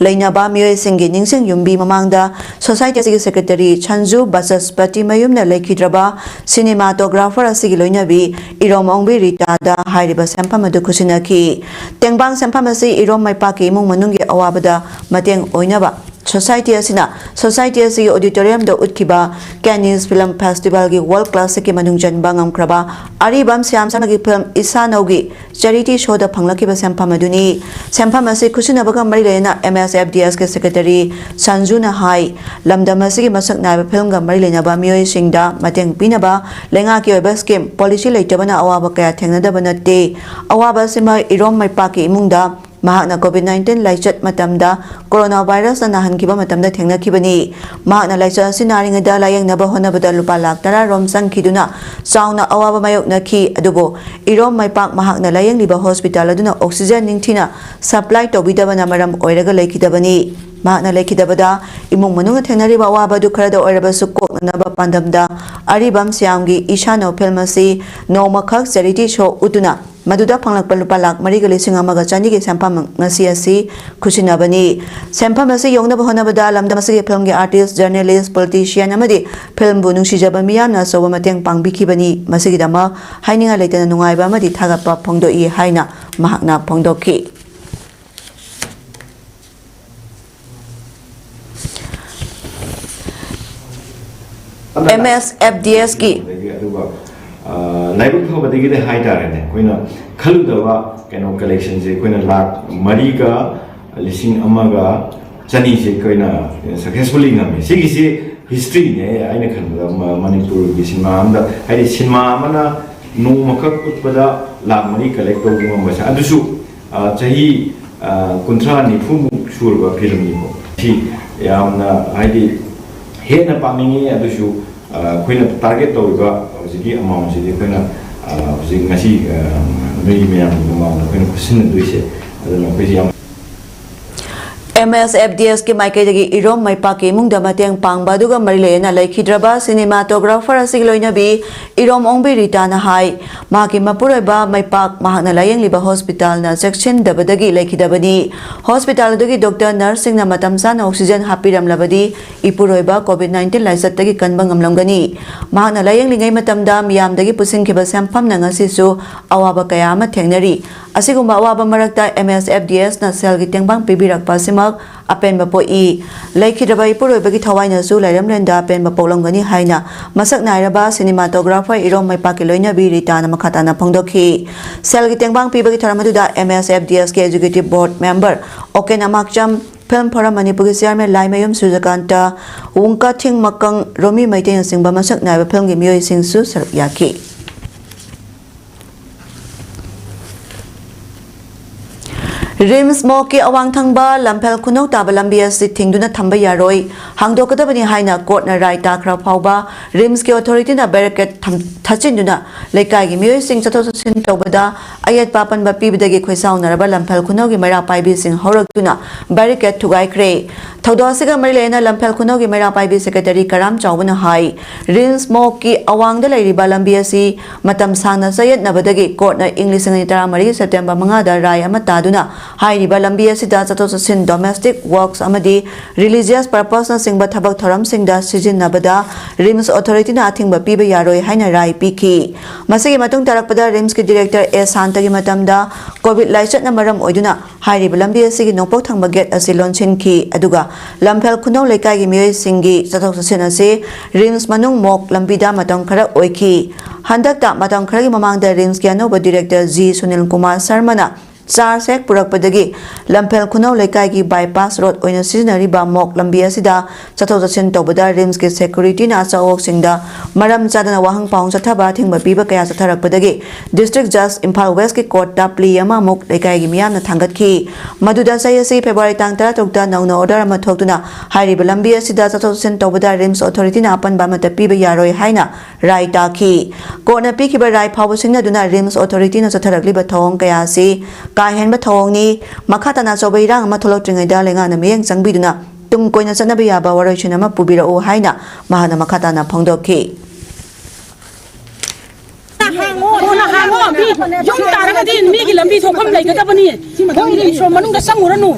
ꯂꯩꯅꯕ ꯃꯤꯑꯣꯏꯁꯤꯡꯒꯤ ꯅꯤꯡꯁꯤꯡ ꯌꯨꯝꯕꯤ ꯃꯃꯥꯡꯗ ꯁꯣꯁꯥꯏꯇꯤ ꯑꯁꯤꯒꯤ ꯁꯦꯀ꯭ꯔꯦꯇꯔꯤ ꯁꯟꯖꯨ ꯕꯆꯁꯄꯇꯤ ꯃꯌꯨꯝꯅ ꯂꯩꯈꯤꯗ꯭ꯔꯕ ꯁꯤꯅꯦꯃꯥꯇꯣꯒ꯭ꯔꯥꯐꯔ ꯑꯁꯤꯒꯤ ꯂꯣꯏꯅꯕꯤ ꯏꯔꯣꯝ ꯑꯣꯡꯕꯤ ꯔꯤꯇꯥꯗ ꯍꯥꯏꯔꯤꯕ ꯁꯦꯟꯐꯝ ꯑꯗꯨ ꯈꯨꯠꯁꯤꯟꯅꯈꯤ꯫ ꯇꯦꯡꯕꯥꯡ ꯁꯦꯟꯐꯝ ꯑꯁꯤ ꯏꯔꯣꯝ ꯃꯩꯄꯥꯛꯀꯤ ꯏꯃꯨꯡ ꯃꯅꯨꯡꯒꯤ ꯑꯋꯥꯕꯗ ꯃꯇꯦꯡ ꯑꯣꯏꯅꯕ ꯁꯣꯁꯥꯏꯇꯤ ꯑꯁꯤꯅ ꯁꯣꯁꯥꯏꯇꯤ ꯑꯁꯤꯒꯤ ꯑꯣꯗꯤꯇꯣꯔꯤꯌꯝꯗ ꯎꯠꯈꯤꯕ ꯀꯦꯅꯤꯁ ꯐꯤꯂꯝ ꯐꯦꯁꯇꯤꯚꯦꯜꯒꯤ ꯋꯥꯔꯜ ꯀ꯭ꯂꯥꯁꯤꯛꯀꯤ ꯃꯅꯨꯡ ꯆꯟꯕ ꯉꯝꯈ꯭ꯔꯕ ꯑꯔꯤꯕꯝ ꯁ꯭ꯌꯥꯝ ꯁꯔꯃꯒꯤ ꯐꯤꯂꯝ ꯏꯁꯥꯅꯧꯒꯤ ꯆꯦꯔꯤꯇꯤ ꯁꯣꯗ ꯐꯪꯂꯛꯈꯤꯕ ꯁꯦꯟꯐꯝ ꯑꯗꯨꯅꯤ꯫ ꯁꯦꯟꯐꯝ ꯑꯁꯤ ꯈꯨꯠꯁꯤꯟꯅꯕꯒ ꯃꯔꯤ ꯂꯩꯅꯅ M S F D ꯑꯦꯁꯀꯤ secretary ꯁꯟꯖꯨꯅ ꯍꯥꯏ, ꯂꯝꯗꯝ ꯑꯁꯤꯒꯤ ꯃꯁꯛ ꯅꯥꯏꯕ ꯐꯤꯂꯝꯒ ꯃꯔꯤ ꯂꯩꯅꯕ ꯃꯤꯑꯣꯏꯁꯤꯡꯗ ꯃꯇꯦꯡ ꯄꯤꯅꯕ ꯂꯩꯉꯥꯛꯀꯤ ꯑꯣꯏꯕ ꯁ꯭ꯀꯤꯝ, ꯄꯣꯂꯤꯁꯤ ꯂꯩꯇꯕꯅ ꯑꯋꯥꯕ ꯀꯌꯥ ꯊꯦꯡꯅꯗꯕ ꯅꯠꯇꯦ꯫ ꯑꯋꯥꯕ ꯑꯁꯤꯃꯛ ꯏꯔꯣꯝ ꯃꯩꯄꯥꯛꯀꯤ ꯏꯃꯨꯡꯗ ꯃꯍꯥꯛꯅ ꯀꯣꯚꯤꯗ ꯅꯥꯏꯟꯇꯤꯟ ꯂꯥꯏꯆꯠ ꯃꯇꯝꯗ ꯀꯣꯔꯣꯅꯥ ꯚꯥꯏꯔꯁꯅ ꯅꯥꯍꯟꯈꯤꯕ ꯃꯇꯝꯗ ꯊꯦꯡꯅꯈꯤꯕꯅꯤ꯫ ꯃꯍꯥꯛꯅ ꯂꯥꯏꯆꯠ ꯑꯁꯤ ꯅꯥꯔꯤꯉꯩꯗ ꯂꯥꯌꯦꯡꯅꯕ ꯍꯣꯠꯅꯕꯗ ꯂꯨꯄꯥ ꯂꯥꯈ ꯇꯔꯥ ꯔꯣꯝ ꯆꯪꯈꯤꯗꯨꯅ ꯆꯥꯎꯅ ꯑꯋꯥꯕ ꯃꯥꯌꯣꯛꯅꯈꯤ꯫ ꯑꯗꯨꯕꯨ ꯏꯔꯣꯝ ꯃꯩꯄꯥꯛ ꯃꯍꯥꯛꯅ ꯂꯥꯌꯦꯡꯂꯤꯕ ꯍꯣꯁꯄꯤꯇꯥꯜ ꯑꯗꯨꯅ ꯑꯣꯛꯁꯤꯖꯦꯟ ꯅꯤꯡꯊꯤꯅ ꯁꯄ꯭ꯂꯥꯏ ꯇꯧꯕꯤꯗꯕꯅ ꯃꯔꯝ ꯑꯣꯏꯔꯒ ꯂꯩꯈꯤꯗꯕꯅꯤ꯫ ꯃꯍꯥꯛꯅ ꯂꯩꯈꯤꯗꯕꯗ ꯏꯃꯨꯡ ꯃꯅꯨꯡꯅ ꯊꯦꯡꯅꯔꯤꯕ ꯑꯋꯥꯕ ꯑꯗꯨ ꯈꯔꯗ ꯑꯣꯏꯔꯕꯁꯨ ꯀꯣꯛꯅꯅꯕ ꯄꯥꯟꯗꯝꯗ ꯑꯔꯤꯕꯝ ꯁ꯭ꯌꯥꯝꯒꯤ ꯏꯁꯥꯅꯧ ꯐꯤꯂꯝ ꯑꯁꯤ ꯅꯣꯡꯃꯈꯛ ꯆꯦꯔꯤꯇꯤ ꯁꯣ ꯎꯠꯇꯨꯅ ꯃꯗꯨꯗ ꯐꯪꯂꯛꯄ ꯂꯨꯄꯥ ꯂꯥꯈ ꯃꯔꯤꯒ ꯂꯤꯁꯤꯡ ꯑꯃꯒ ꯆꯅꯤꯒꯤ ꯁꯦꯟꯐꯝ ꯉꯁꯤ ꯑꯁꯤ ꯈꯨꯠꯁꯤꯟꯅꯕꯅꯤ꯫ ꯁꯦꯟꯐꯝ ꯑꯁꯤ ꯌꯧꯅꯕ ꯍꯣꯠꯅꯕꯗ ꯂꯝꯗꯝ ꯑꯁꯤꯒꯤ ꯐꯤꯂꯝꯒꯤ ꯑꯥꯔꯇꯤꯁ, ꯖꯔꯅꯦꯂꯤꯁ, ꯄꯣꯂꯤꯇꯤꯁꯤꯌꯥꯟ ꯑꯃꯗꯤ ꯐꯤꯂꯝꯕꯨ ꯅꯨꯡꯁꯤꯖꯕ ꯃꯤꯌꯥꯝꯅ ꯑꯆꯧꯕ ꯃꯇꯦꯡ ꯄꯥꯡꯕꯤꯈꯤꯕꯅꯤ꯫ ꯃꯁꯤꯒꯤꯗꯃꯛ ꯍꯥꯏꯅꯤꯡꯉꯥꯏ ꯂꯩꯇꯅ ꯅꯨꯡꯉꯥꯏꯕ ꯑꯃꯗꯤ ꯊꯥꯒꯠꯄ ꯐꯣꯡꯗꯣꯛꯏ ꯍꯥꯏꯅ ꯃꯍꯥꯛꯅ ꯐꯣꯡꯗꯣꯛꯈꯤ꯫ ꯑꯦꯝ ꯑꯦꯁ ꯑꯦꯐ ꯗꯤ ꯑꯦꯁꯀꯤ ꯑꯗꯒꯤ ꯑꯗꯨꯒ, ꯑ, ꯂꯥꯏꯕꯛ ꯐꯕꯗꯒꯤꯗꯤ ꯍꯥꯏꯇꯥꯔꯦꯅꯦ, ꯑꯩꯈꯣꯏꯅ ꯈꯜꯂꯨꯗꯕ ꯀꯩꯅꯣ ꯀꯂꯦꯛꯁꯟꯁꯦ ꯑꯩꯈꯣꯏꯅ ꯂꯥꯈ ꯃꯔꯤꯒ ꯂꯤꯁꯤꯡ ꯑꯃꯒ ꯆꯅꯤꯁꯦ ꯑꯩꯈꯣꯏꯅ ꯁꯛꯁꯦꯁꯐꯨꯜꯂꯤ ꯉꯝꯃꯤ꯫ ꯁꯤꯒꯤꯁꯤ ꯍꯤꯁꯇ꯭ꯔꯤꯅꯦ ꯑꯩꯅ ꯈꯟꯕꯗ, ꯃ-, ꯃꯅꯤꯄꯨꯔꯒꯤ ꯁꯤꯅꯦꯃꯥ ꯑꯃꯗ, ꯍꯥꯏꯗꯤ ꯁꯤꯅꯦꯃꯥ ꯑꯃꯅ ꯅꯣꯡꯃꯈꯛ ꯎꯠꯄꯗ ꯂꯥꯈ ꯃꯔꯤ ꯀꯂꯦꯛ ꯇꯧꯕ ꯉꯝꯕꯁꯦ, ꯑꯗꯨꯁꯨ, ꯑ, ꯆꯍꯤ, ꯑ, ꯀꯨꯟꯊ꯭ꯔꯥ ꯅꯤꯐꯨꯃꯨꯛ ꯁꯨꯔꯕ ꯐꯤꯂꯝꯅꯤꯀꯣ꯫ ꯁꯤ ꯌꯥꯝꯅ, ꯍꯥꯏꯗꯤ, ꯍꯦꯟꯅ ꯄꯥꯝꯅꯤꯡꯉꯤ꯫ ꯑꯗꯨꯁꯨ, ꯑ, ꯑꯩꯈꯣꯏꯅ ꯇꯥꯔꯒꯦꯠ ꯇꯧꯔꯤꯕ ꯍꯧꯖꯤꯛꯀꯤ ꯑꯦꯃꯥꯎꯟꯁꯤꯗꯤ ꯑꯩꯈꯣꯏꯅ, ꯑ, ꯍꯧꯖꯤꯛ ꯉꯁꯤ, ꯑ, ꯅꯣꯏꯒꯤ ꯃꯌꯥꯝꯒꯤ ꯃꯃꯥꯡꯗ ꯑꯩꯈꯣꯏꯅ ꯈꯨꯠꯁꯤꯟꯅꯗꯣꯏꯁꯦ꯫ ꯑꯗꯨꯅ ꯑꯩꯈꯣꯏꯁꯦ ꯌꯥꯝ ꯑꯦꯝ ꯑꯦꯁ ꯑꯦꯐ ꯗꯤ ꯑꯦꯁꯀꯤ ꯃꯥꯏꯀꯩꯗꯒꯤ ꯏꯔꯣꯝ ꯃꯩꯄꯥꯛꯀꯤ ꯏꯃꯨꯡꯗ ꯃꯇꯦꯡ ꯄꯥꯡꯕ ꯑꯗꯨꯒ ꯃꯔꯤ ꯂꯩꯅꯅ ꯂꯩꯈꯤꯗ꯭ꯔꯕ ꯁꯤꯅꯦꯃꯥꯇꯣꯒ꯭ꯔꯥꯐꯔ ꯑꯁꯤꯒꯤ ꯂꯣꯏꯅꯕꯤ ꯏꯔꯣꯝ ꯑꯣꯡꯕꯤ ꯔꯤꯇꯥꯅ ꯍꯥꯏ, ꯃꯍꯥꯛꯀꯤ ꯃꯄꯨꯔꯣꯏꯕ ꯃꯩꯄꯥꯛ ꯃꯍꯥꯛꯅ ꯂꯥꯌꯦꯡꯂꯤꯕ ꯍꯣꯁꯄꯤꯇꯥꯜꯅ ꯆꯦꯛꯁꯤꯟꯗꯕꯗꯒꯤ ꯂꯩꯈꯤꯗꯕꯅꯤ꯫ ꯍꯣꯁꯄꯤꯇꯥꯜ ꯑꯗꯨꯒꯤ ꯗꯣꯛꯇꯔ, ꯅꯔꯁꯁꯤꯡꯅ ꯃꯇꯝ ꯆꯥꯅ ꯑꯣꯛꯁꯤꯖꯦꯟ ꯍꯥꯞꯄꯤꯔꯝꯂꯕꯗꯤ ꯏꯄꯨꯔꯣꯏꯕ ꯀꯣꯚꯤꯗ ꯅꯥꯏꯟꯇꯤꯟ ꯂꯥꯏꯆꯠꯇꯒꯤ ꯀꯟꯕ ꯉꯝꯂꯝꯒꯅꯤ꯫ ꯃꯍꯥꯛꯅ ꯂꯥꯌꯦꯡꯂꯤꯉꯩ ꯃꯇꯝꯗ ꯃꯤꯌꯥꯝꯗꯒꯤ ꯄꯨꯁꯤꯟꯈꯤꯕ ꯁꯦꯟꯐꯝꯅ ꯉꯁꯤꯁꯨ ꯑꯋꯥꯕ ꯀꯌꯥ ꯑꯃ ꯊꯦꯡꯅꯔꯤ꯫ ꯑꯁꯤꯒꯨꯝꯕ ꯑꯋꯥꯕ ꯃꯔꯛꯇ ꯑꯦꯝ ꯑꯦꯁ ꯑꯦꯐ ꯗꯤ ꯑꯦꯁꯅ ꯁꯦꯜꯒꯤ ꯇꯦꯡꯕꯥꯡ ꯄꯤꯕꯤꯔꯛꯄ ꯑꯁꯤꯃꯛ ꯑꯄꯦꯟꯕ ꯄꯣꯛꯏ꯫ ꯂꯩꯈꯤꯗ꯭ꯔꯕ ꯏꯄꯨꯔꯣꯏꯕꯒꯤ ꯊꯋꯥꯏꯅꯁꯨ ꯂꯩꯔꯝꯂꯦꯟꯗ ꯑꯄꯦꯟꯕ ꯄꯣꯛꯂꯝꯒꯅꯤ ꯍꯥꯏꯅ ꯃꯁꯛ ꯅꯥꯏꯔꯕ cinematographer ꯏꯔꯣꯝ ꯃꯩꯄꯥꯛꯀꯤ ꯂꯣꯏꯅꯕꯤ ꯔꯤꯇꯥꯅ ꯃꯈꯥ ꯇꯥꯅ ꯐꯣꯡꯗꯣꯛꯈꯤ꯫ ꯁꯦꯜꯒꯤ ꯇꯦꯡꯕꯥꯡ ꯄꯤꯕꯒꯤ ꯊꯧꯔꯝ ꯑꯗꯨꯗ M S F D S K Executive Board Member ꯑꯣꯀꯦꯟ ꯑꯃꯥꯛꯆꯝ, Film Forum ꯃꯅꯤꯄꯨꯔꯒꯤ Chairman ꯂꯥꯏꯃꯌꯨꯝ ꯁꯨꯔꯖꯀꯥꯟꯇ, ꯋꯨꯡꯀꯥꯊꯤꯡ ꯃꯀꯪ, ꯔꯣꯃꯤ ꯃꯩꯇꯩꯅꯆꯤꯡꯕ ꯃꯁꯛ ꯅꯥꯏꯕ filmꯒꯤ ꯃꯤꯑꯣꯏꯁꯤꯡꯁꯨ ꯁꯔꯨꯛ ꯌꯥꯈꯤ꯫ ꯔꯤꯝꯁ ꯃꯣꯛꯀꯤ ꯑꯋꯥꯡ ꯊꯪꯕ ꯂꯝꯐꯦꯜ ꯈꯨꯅꯧ ꯇꯥꯕ ꯂꯝꯕꯤ ꯑꯁꯤ ꯊꯤꯡꯗꯨꯅ ꯊꯝꯕ ꯌꯥꯔꯣꯏ, ꯍꯥꯡꯗꯣꯛꯀꯗꯕꯅꯤ ꯍꯥꯏꯅ ꯀꯣꯔꯠꯅ ꯔꯥꯏ ꯇꯥꯈ꯭ꯔ ꯐꯥꯎꯕ ꯔꯤꯝꯁꯀꯤ ꯑꯣꯊꯣꯔꯤꯇꯤꯅ ꯕꯦꯔꯤꯀꯦꯗ ꯊꯝ-, ꯊꯠꯆꯤꯟꯗꯨꯅ ꯂꯩꯀꯥꯏꯒꯤ ꯃꯤꯑꯣꯏꯁꯤꯡ ꯆꯠꯊꯣꯛ ꯆꯠꯁꯤꯟ ꯇꯧꯕꯗ ꯑꯌꯦꯠꯄ ꯑꯄꯟꯕ ꯄꯤꯕꯗꯒꯤ ꯈꯣꯏꯁꯥꯎꯅꯔꯕ ꯂꯝꯐꯦꯜ ꯈꯨꯅꯧꯒꯤ ꯃꯩꯔꯥ ꯄꯥꯏꯕꯤꯁꯤꯡ ꯍꯧꯔꯛꯇꯨꯅ ꯕꯦꯔꯤꯀꯦꯗ ꯊꯨꯒꯥꯏꯈ꯭ꯔꯦ꯫ ꯊꯧꯗꯣꯛ ꯑꯁꯤꯒ ꯃꯔꯤ ꯂꯩꯅꯅ ꯂꯝꯐꯦꯜ ꯈꯨꯅꯧꯒꯤ ꯃꯩꯔꯥ ꯄꯥꯏꯕꯤ ꯁꯦꯀ꯭ꯔꯦꯇꯔꯤ ꯀꯔꯥꯝ ꯆꯥꯎꯕꯅ ꯍꯥꯏ, ꯔꯤꯝꯁ ꯃꯣꯛꯀꯤ ꯑꯋꯥꯡꯗ ꯂꯩꯔꯤꯕ ꯂꯝꯕꯤ ꯑꯁꯤ ꯃꯇꯝ ꯁꯥꯡꯅ ꯆꯌꯦꯠꯅꯕꯗꯒꯤ ꯀꯣꯔꯠꯅ ꯏꯪ ꯂꯤꯁꯤꯡ ꯑꯅꯤ ꯇꯔꯥꯃꯔꯤ ꯁꯦꯞꯇꯦꯝꯕꯔ ꯃꯉꯥꯗ ꯔꯥꯏ ꯑꯃ ꯇꯥꯗꯨꯅ ꯍꯥꯏꯔꯤꯕ ꯂꯝꯕꯤ ꯑꯁꯤꯗ ꯆꯠꯊꯣꯛ ꯆꯠꯁꯤꯟ, domestic works ꯑꯃꯗꯤ religious purposeꯅꯆꯤꯡꯕ ꯊꯕꯛ ꯊꯧꯔꯝꯁꯤꯡꯗ ꯁꯤꯖꯤꯟꯅꯕꯗ ꯔꯤꯝꯁ ꯑꯣꯊꯣꯔꯤꯇꯤꯅ ꯑꯊꯤꯡꯕ ꯄꯤꯕ ꯌꯥꯔꯣꯏ ꯍꯥꯏꯅ ꯔꯥꯏ ꯄꯤꯈꯤ꯫ ꯃꯁꯤꯒꯤ ꯃꯇꯨꯡ ꯇꯥꯔꯛꯄꯗ ꯔꯤꯝꯁꯀꯤ ꯗꯤꯔꯦꯛꯇꯔ ꯑꯦꯁ ꯁꯥꯟꯇꯒꯤ ꯃꯇꯝꯗ ꯀꯣꯚꯤꯗ ꯂꯥꯏꯆꯠꯅ ꯃꯔꯝ ꯑꯣꯏꯗꯨꯅ ꯍꯥꯏꯔꯤꯕ ꯂꯝꯕꯤ ꯑꯁꯤꯒꯤ ꯅꯣꯡꯄꯣꯛ ꯊꯪꯕ ꯒꯦꯠ ꯑꯁꯤ ꯂꯣꯟꯁꯤꯟꯈꯤ꯫ ꯑꯗꯨꯒ ꯂꯝꯐꯦꯜ ꯈꯨꯅꯧ ꯂꯩꯀꯥꯏꯒꯤ ꯃꯤꯑꯣꯏꯁꯤꯡꯒꯤ ꯆꯠꯊꯣꯛ ꯆꯠꯁꯤꯟ ꯑꯁꯤ ꯔꯤꯝꯁ ꯃꯅꯨꯡ ꯃꯣꯛ ꯂꯝꯕꯤꯗ ꯃꯇꯝ ꯈꯔ ꯑꯣꯏꯈꯤ꯫ ꯍꯟꯗꯛꯇ ꯃꯇꯝ ꯈꯔꯒꯤ ꯃꯃꯥꯡꯗ ꯔꯤꯝꯁꯀꯤ ꯑꯅꯧꯕ ꯗꯤꯔꯦꯛꯇꯔ ꯖꯤ ꯁꯨꯅꯤꯜ ꯀꯨꯃꯥꯔ ꯁꯔꯃꯅ ꯆꯥꯔꯖ ꯍꯦꯛ ꯄꯨꯔꯛꯄꯗꯒꯤ ꯂꯝꯐꯦꯜ ꯈꯨꯅꯧ ꯂꯩꯀꯥꯏꯒꯤ ꯕꯥꯏꯄꯥꯁ ꯔꯣꯗ ꯑꯣꯏꯅ ꯁꯤꯖꯤꯟꯅꯔꯤꯕ ꯃꯣꯛ ꯂꯝꯕꯤ ꯑꯁꯤꯗ ꯆꯠꯊꯣꯛ ꯆꯠꯁꯤꯟ ꯇꯧꯕꯗ ꯔꯤꯝꯁꯀꯤ ꯁꯦꯀ꯭ꯌꯨꯔꯤꯇꯤꯅ ꯑꯆꯧꯑꯣꯛꯁꯤꯡꯗ ꯃꯔꯝ ꯆꯥꯗꯅ ꯋꯥꯍꯪ ꯄꯥꯎꯍꯪ ꯆꯠꯊꯕ ꯑꯊꯤꯡꯕ ꯄꯤꯕ ꯀꯌꯥ ꯆꯠꯊꯔꯛꯄꯗꯒꯤ ꯗꯤꯁꯇ꯭ꯔꯤꯛ ꯖꯖ ꯏꯝꯐꯥꯜ ꯋꯦꯁꯀꯤ ꯀꯣꯔꯠꯇ ꯄ꯭ꯂꯤ ꯑꯃ ꯑꯃꯨꯛ ꯂꯩꯀꯥꯏꯒꯤ ꯃꯤꯌꯥꯝꯅ ꯊꯥꯡꯒꯠꯈꯤ꯫ ꯃꯗꯨꯗ ꯆꯍꯤ ꯑꯁꯤ ꯐꯦꯕ꯭ꯔꯨꯋꯥꯔꯤ ꯇꯥꯡ ꯇꯔꯥꯇꯔꯨꯛꯇ ꯅꯧꯅ ꯑꯣꯔꯗꯔ ꯑꯃ ꯊꯣꯛꯇꯨꯅ ꯍꯥꯏꯔꯤꯕ ꯂꯝꯕꯤ ꯑꯁꯤꯗ ꯆꯠꯊꯣꯛ ꯆꯠꯁꯤꯟ ꯇꯧꯕꯗ ꯔꯤꯝꯁ ꯑꯣꯊꯣꯔꯤꯇꯤꯅ ꯑꯄꯟꯕ ꯑꯃꯠꯇ ꯄꯤꯕ ꯌꯥꯔꯣꯏ ꯍꯥꯏꯅ ꯔꯥꯏ ꯇꯥꯈꯤ꯫ ꯀꯣꯔꯠꯅ ꯄꯤꯈꯤꯕ ꯔꯥꯏ ꯐꯥꯎꯕ ꯁꯤꯡꯅꯗꯨꯅ ꯔꯤꯝꯁ ꯑꯣꯊꯣꯔꯤꯇꯤꯅ ꯆꯠꯊꯔꯛꯂꯤꯕ ꯊꯧꯑꯣꯡ ꯀꯌꯥ ꯑꯁꯤ ꯀꯥ ꯍꯦꯟꯕ ꯊꯧꯑꯣꯡꯅꯤ, ꯃꯈꯥ ꯇꯥꯅ ꯑꯆꯧꯕ ꯏꯔꯥꯡ ꯑꯃ ꯊꯣꯛꯂꯛꯇ꯭ꯔꯤꯉꯩꯗ ꯂꯩꯉꯥꯛꯅ ꯃꯤꯠꯌꯦꯡ ꯆꯪꯕꯤꯗꯨꯅ ꯇꯨꯡ ꯀꯣꯏꯅ ꯆꯠꯅꯕ ꯌꯥꯕ ꯋꯥꯔꯣꯏꯁꯤꯟ ꯑꯃ ꯄꯨꯕꯤꯔꯛꯎ ꯍꯥꯏꯅ ꯃꯍꯥꯛꯅ ꯃꯈꯥ ꯇꯥꯅ ꯐꯣꯡꯗꯣꯛꯈꯤ꯫ ꯀꯣꯟꯅ ꯍꯥꯡꯉꯣ, ꯃꯤ ꯌꯨꯝ ꯇꯥꯔꯒꯗꯤ ꯃꯤꯒꯤ ꯂꯝꯕꯤ ꯊꯣꯛꯐꯝ ꯂꯩꯒꯗꯕꯅꯤ꯫ ꯈꯣꯡꯒꯤ ꯏꯟꯁꯣꯔ ꯃꯅꯨꯡꯗ ꯆꯪꯉꯨꯔꯅꯨ꯫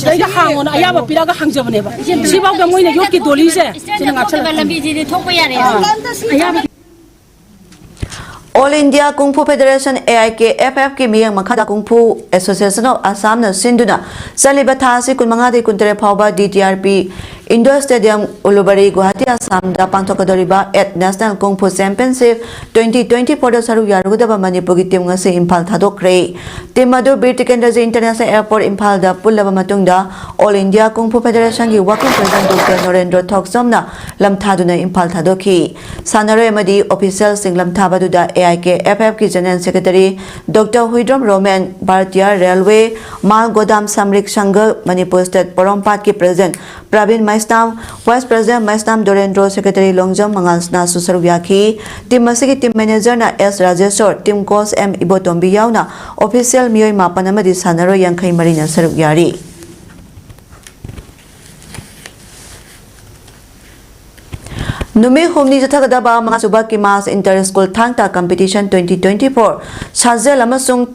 ꯁꯤꯗꯩꯗ ꯍꯥꯡꯉꯣꯅ ꯑꯌꯥꯕ ꯄꯤꯔꯒ ꯍꯥꯡꯖꯕꯅꯦꯕ꯫ ꯁꯤꯐꯥꯎꯗ ꯃꯣꯏꯅ ꯌꯣꯠꯀꯤ ꯗꯣꯂꯤꯁꯦ ꯁꯤꯅ ꯉꯥꯛꯁꯜꯂꯦ꯫ ꯂꯝꯕꯤꯁꯤꯗꯤ ꯊꯣꯛꯄ ꯌꯥꯔꯦ꯫ ꯑꯌꯥꯕ All India Kung Fu Federation, A I K F F ꯀꯤ ꯃꯤꯠꯌꯦꯡ ꯃꯈꯥꯗ Kung Fu Association of Assam ꯅ ꯁꯤꯟꯗꯨꯅ ꯆꯠꯂꯤꯕ ꯊꯥ ꯑꯁꯤ ꯀꯨꯟꯃꯉꯥꯗꯒꯤ ꯀꯨꯟꯇꯔꯦꯠ ꯐꯥꯎꯕ D T R P Indoor Stadium, ꯎꯂꯨꯕꯔꯤ, Guwahati, ꯑꯁꯥꯝꯗ ꯄꯥꯡꯊꯣꯛꯀꯗꯧꯔꯤꯕ eighth National Kung Fu Championship twenty twenty-four ꯗ ꯁꯔꯨꯛ ꯌꯥꯔꯨꯒꯗꯕ ꯃꯅꯤꯄꯨꯔꯒꯤ team ꯉꯁꯤ ꯏꯝꯐꯥꯜ ꯊꯥꯗꯣꯛꯈ꯭ꯔꯦ꯫ Team ꯑꯗꯨ ꯕꯤꯔ ꯇꯤꯀꯦꯟꯗ꯭ꯔꯖꯤ International Airport ꯏꯝꯐꯥꯜꯗ ꯄꯨꯜꯂꯕ ꯃꯇꯨꯡꯗ All India Kung Fu Federation ꯒꯤ Working President Doctor ꯅꯣꯔꯦꯟꯗ꯭ꯔꯣ ꯊꯣꯛꯆꯣꯝꯅ ꯂꯝꯊꯥꯗꯨꯅ ꯏꯝꯐꯥꯜ ꯊꯥꯗꯣꯛꯈꯤ꯫ ꯁꯥꯟꯅꯔꯣꯏ ꯑꯃꯗꯤ official ꯁꯤꯡ ꯂꯝꯊꯥꯕ ꯑꯗꯨꯗ A I K F F ꯀꯤ General Secretary Doctor Huidrom Romen, Bharatiya Railway Mal Godam Samrik Sangha Manipur State ꯄꯣꯔꯣꯝꯄꯥꯠꯀꯤ President Prabin Meisnam, Vice President Meisnam Dorendro, Secretary Longjam ꯃꯉꯥꯜꯁꯅꯥꯁꯨ ꯁꯔꯨꯛ ꯌꯥꯈꯤ꯫ Team ꯑꯁꯤꯒꯤ team manager ꯅ S Rajeshor, team coach M ꯏꯕꯣꯇꯣꯝꯕꯤ ꯌꯥꯎꯅ official ꯃꯤꯑꯣꯏ ꯃꯥꯄꯟ ꯑꯃꯗꯤ ꯁꯥꯟꯅꯔꯣꯏ ꯌꯥꯡꯈꯩ ꯃꯔꯤꯅ ꯁꯔꯨꯛ ꯌꯥꯔꯤ꯫ ꯅꯨꯃꯤꯠ ꯍꯨꯝꯅꯤ ꯆꯠꯊꯒꯗꯕ ꯃꯉꯥꯁꯨꯕ ꯀꯤꯃꯥꯁ Inter School ꯊꯥꯡ ꯇꯥ Competition twenty twenty-four ꯁꯥꯖꯦꯜ ꯑꯃꯁꯨꯡ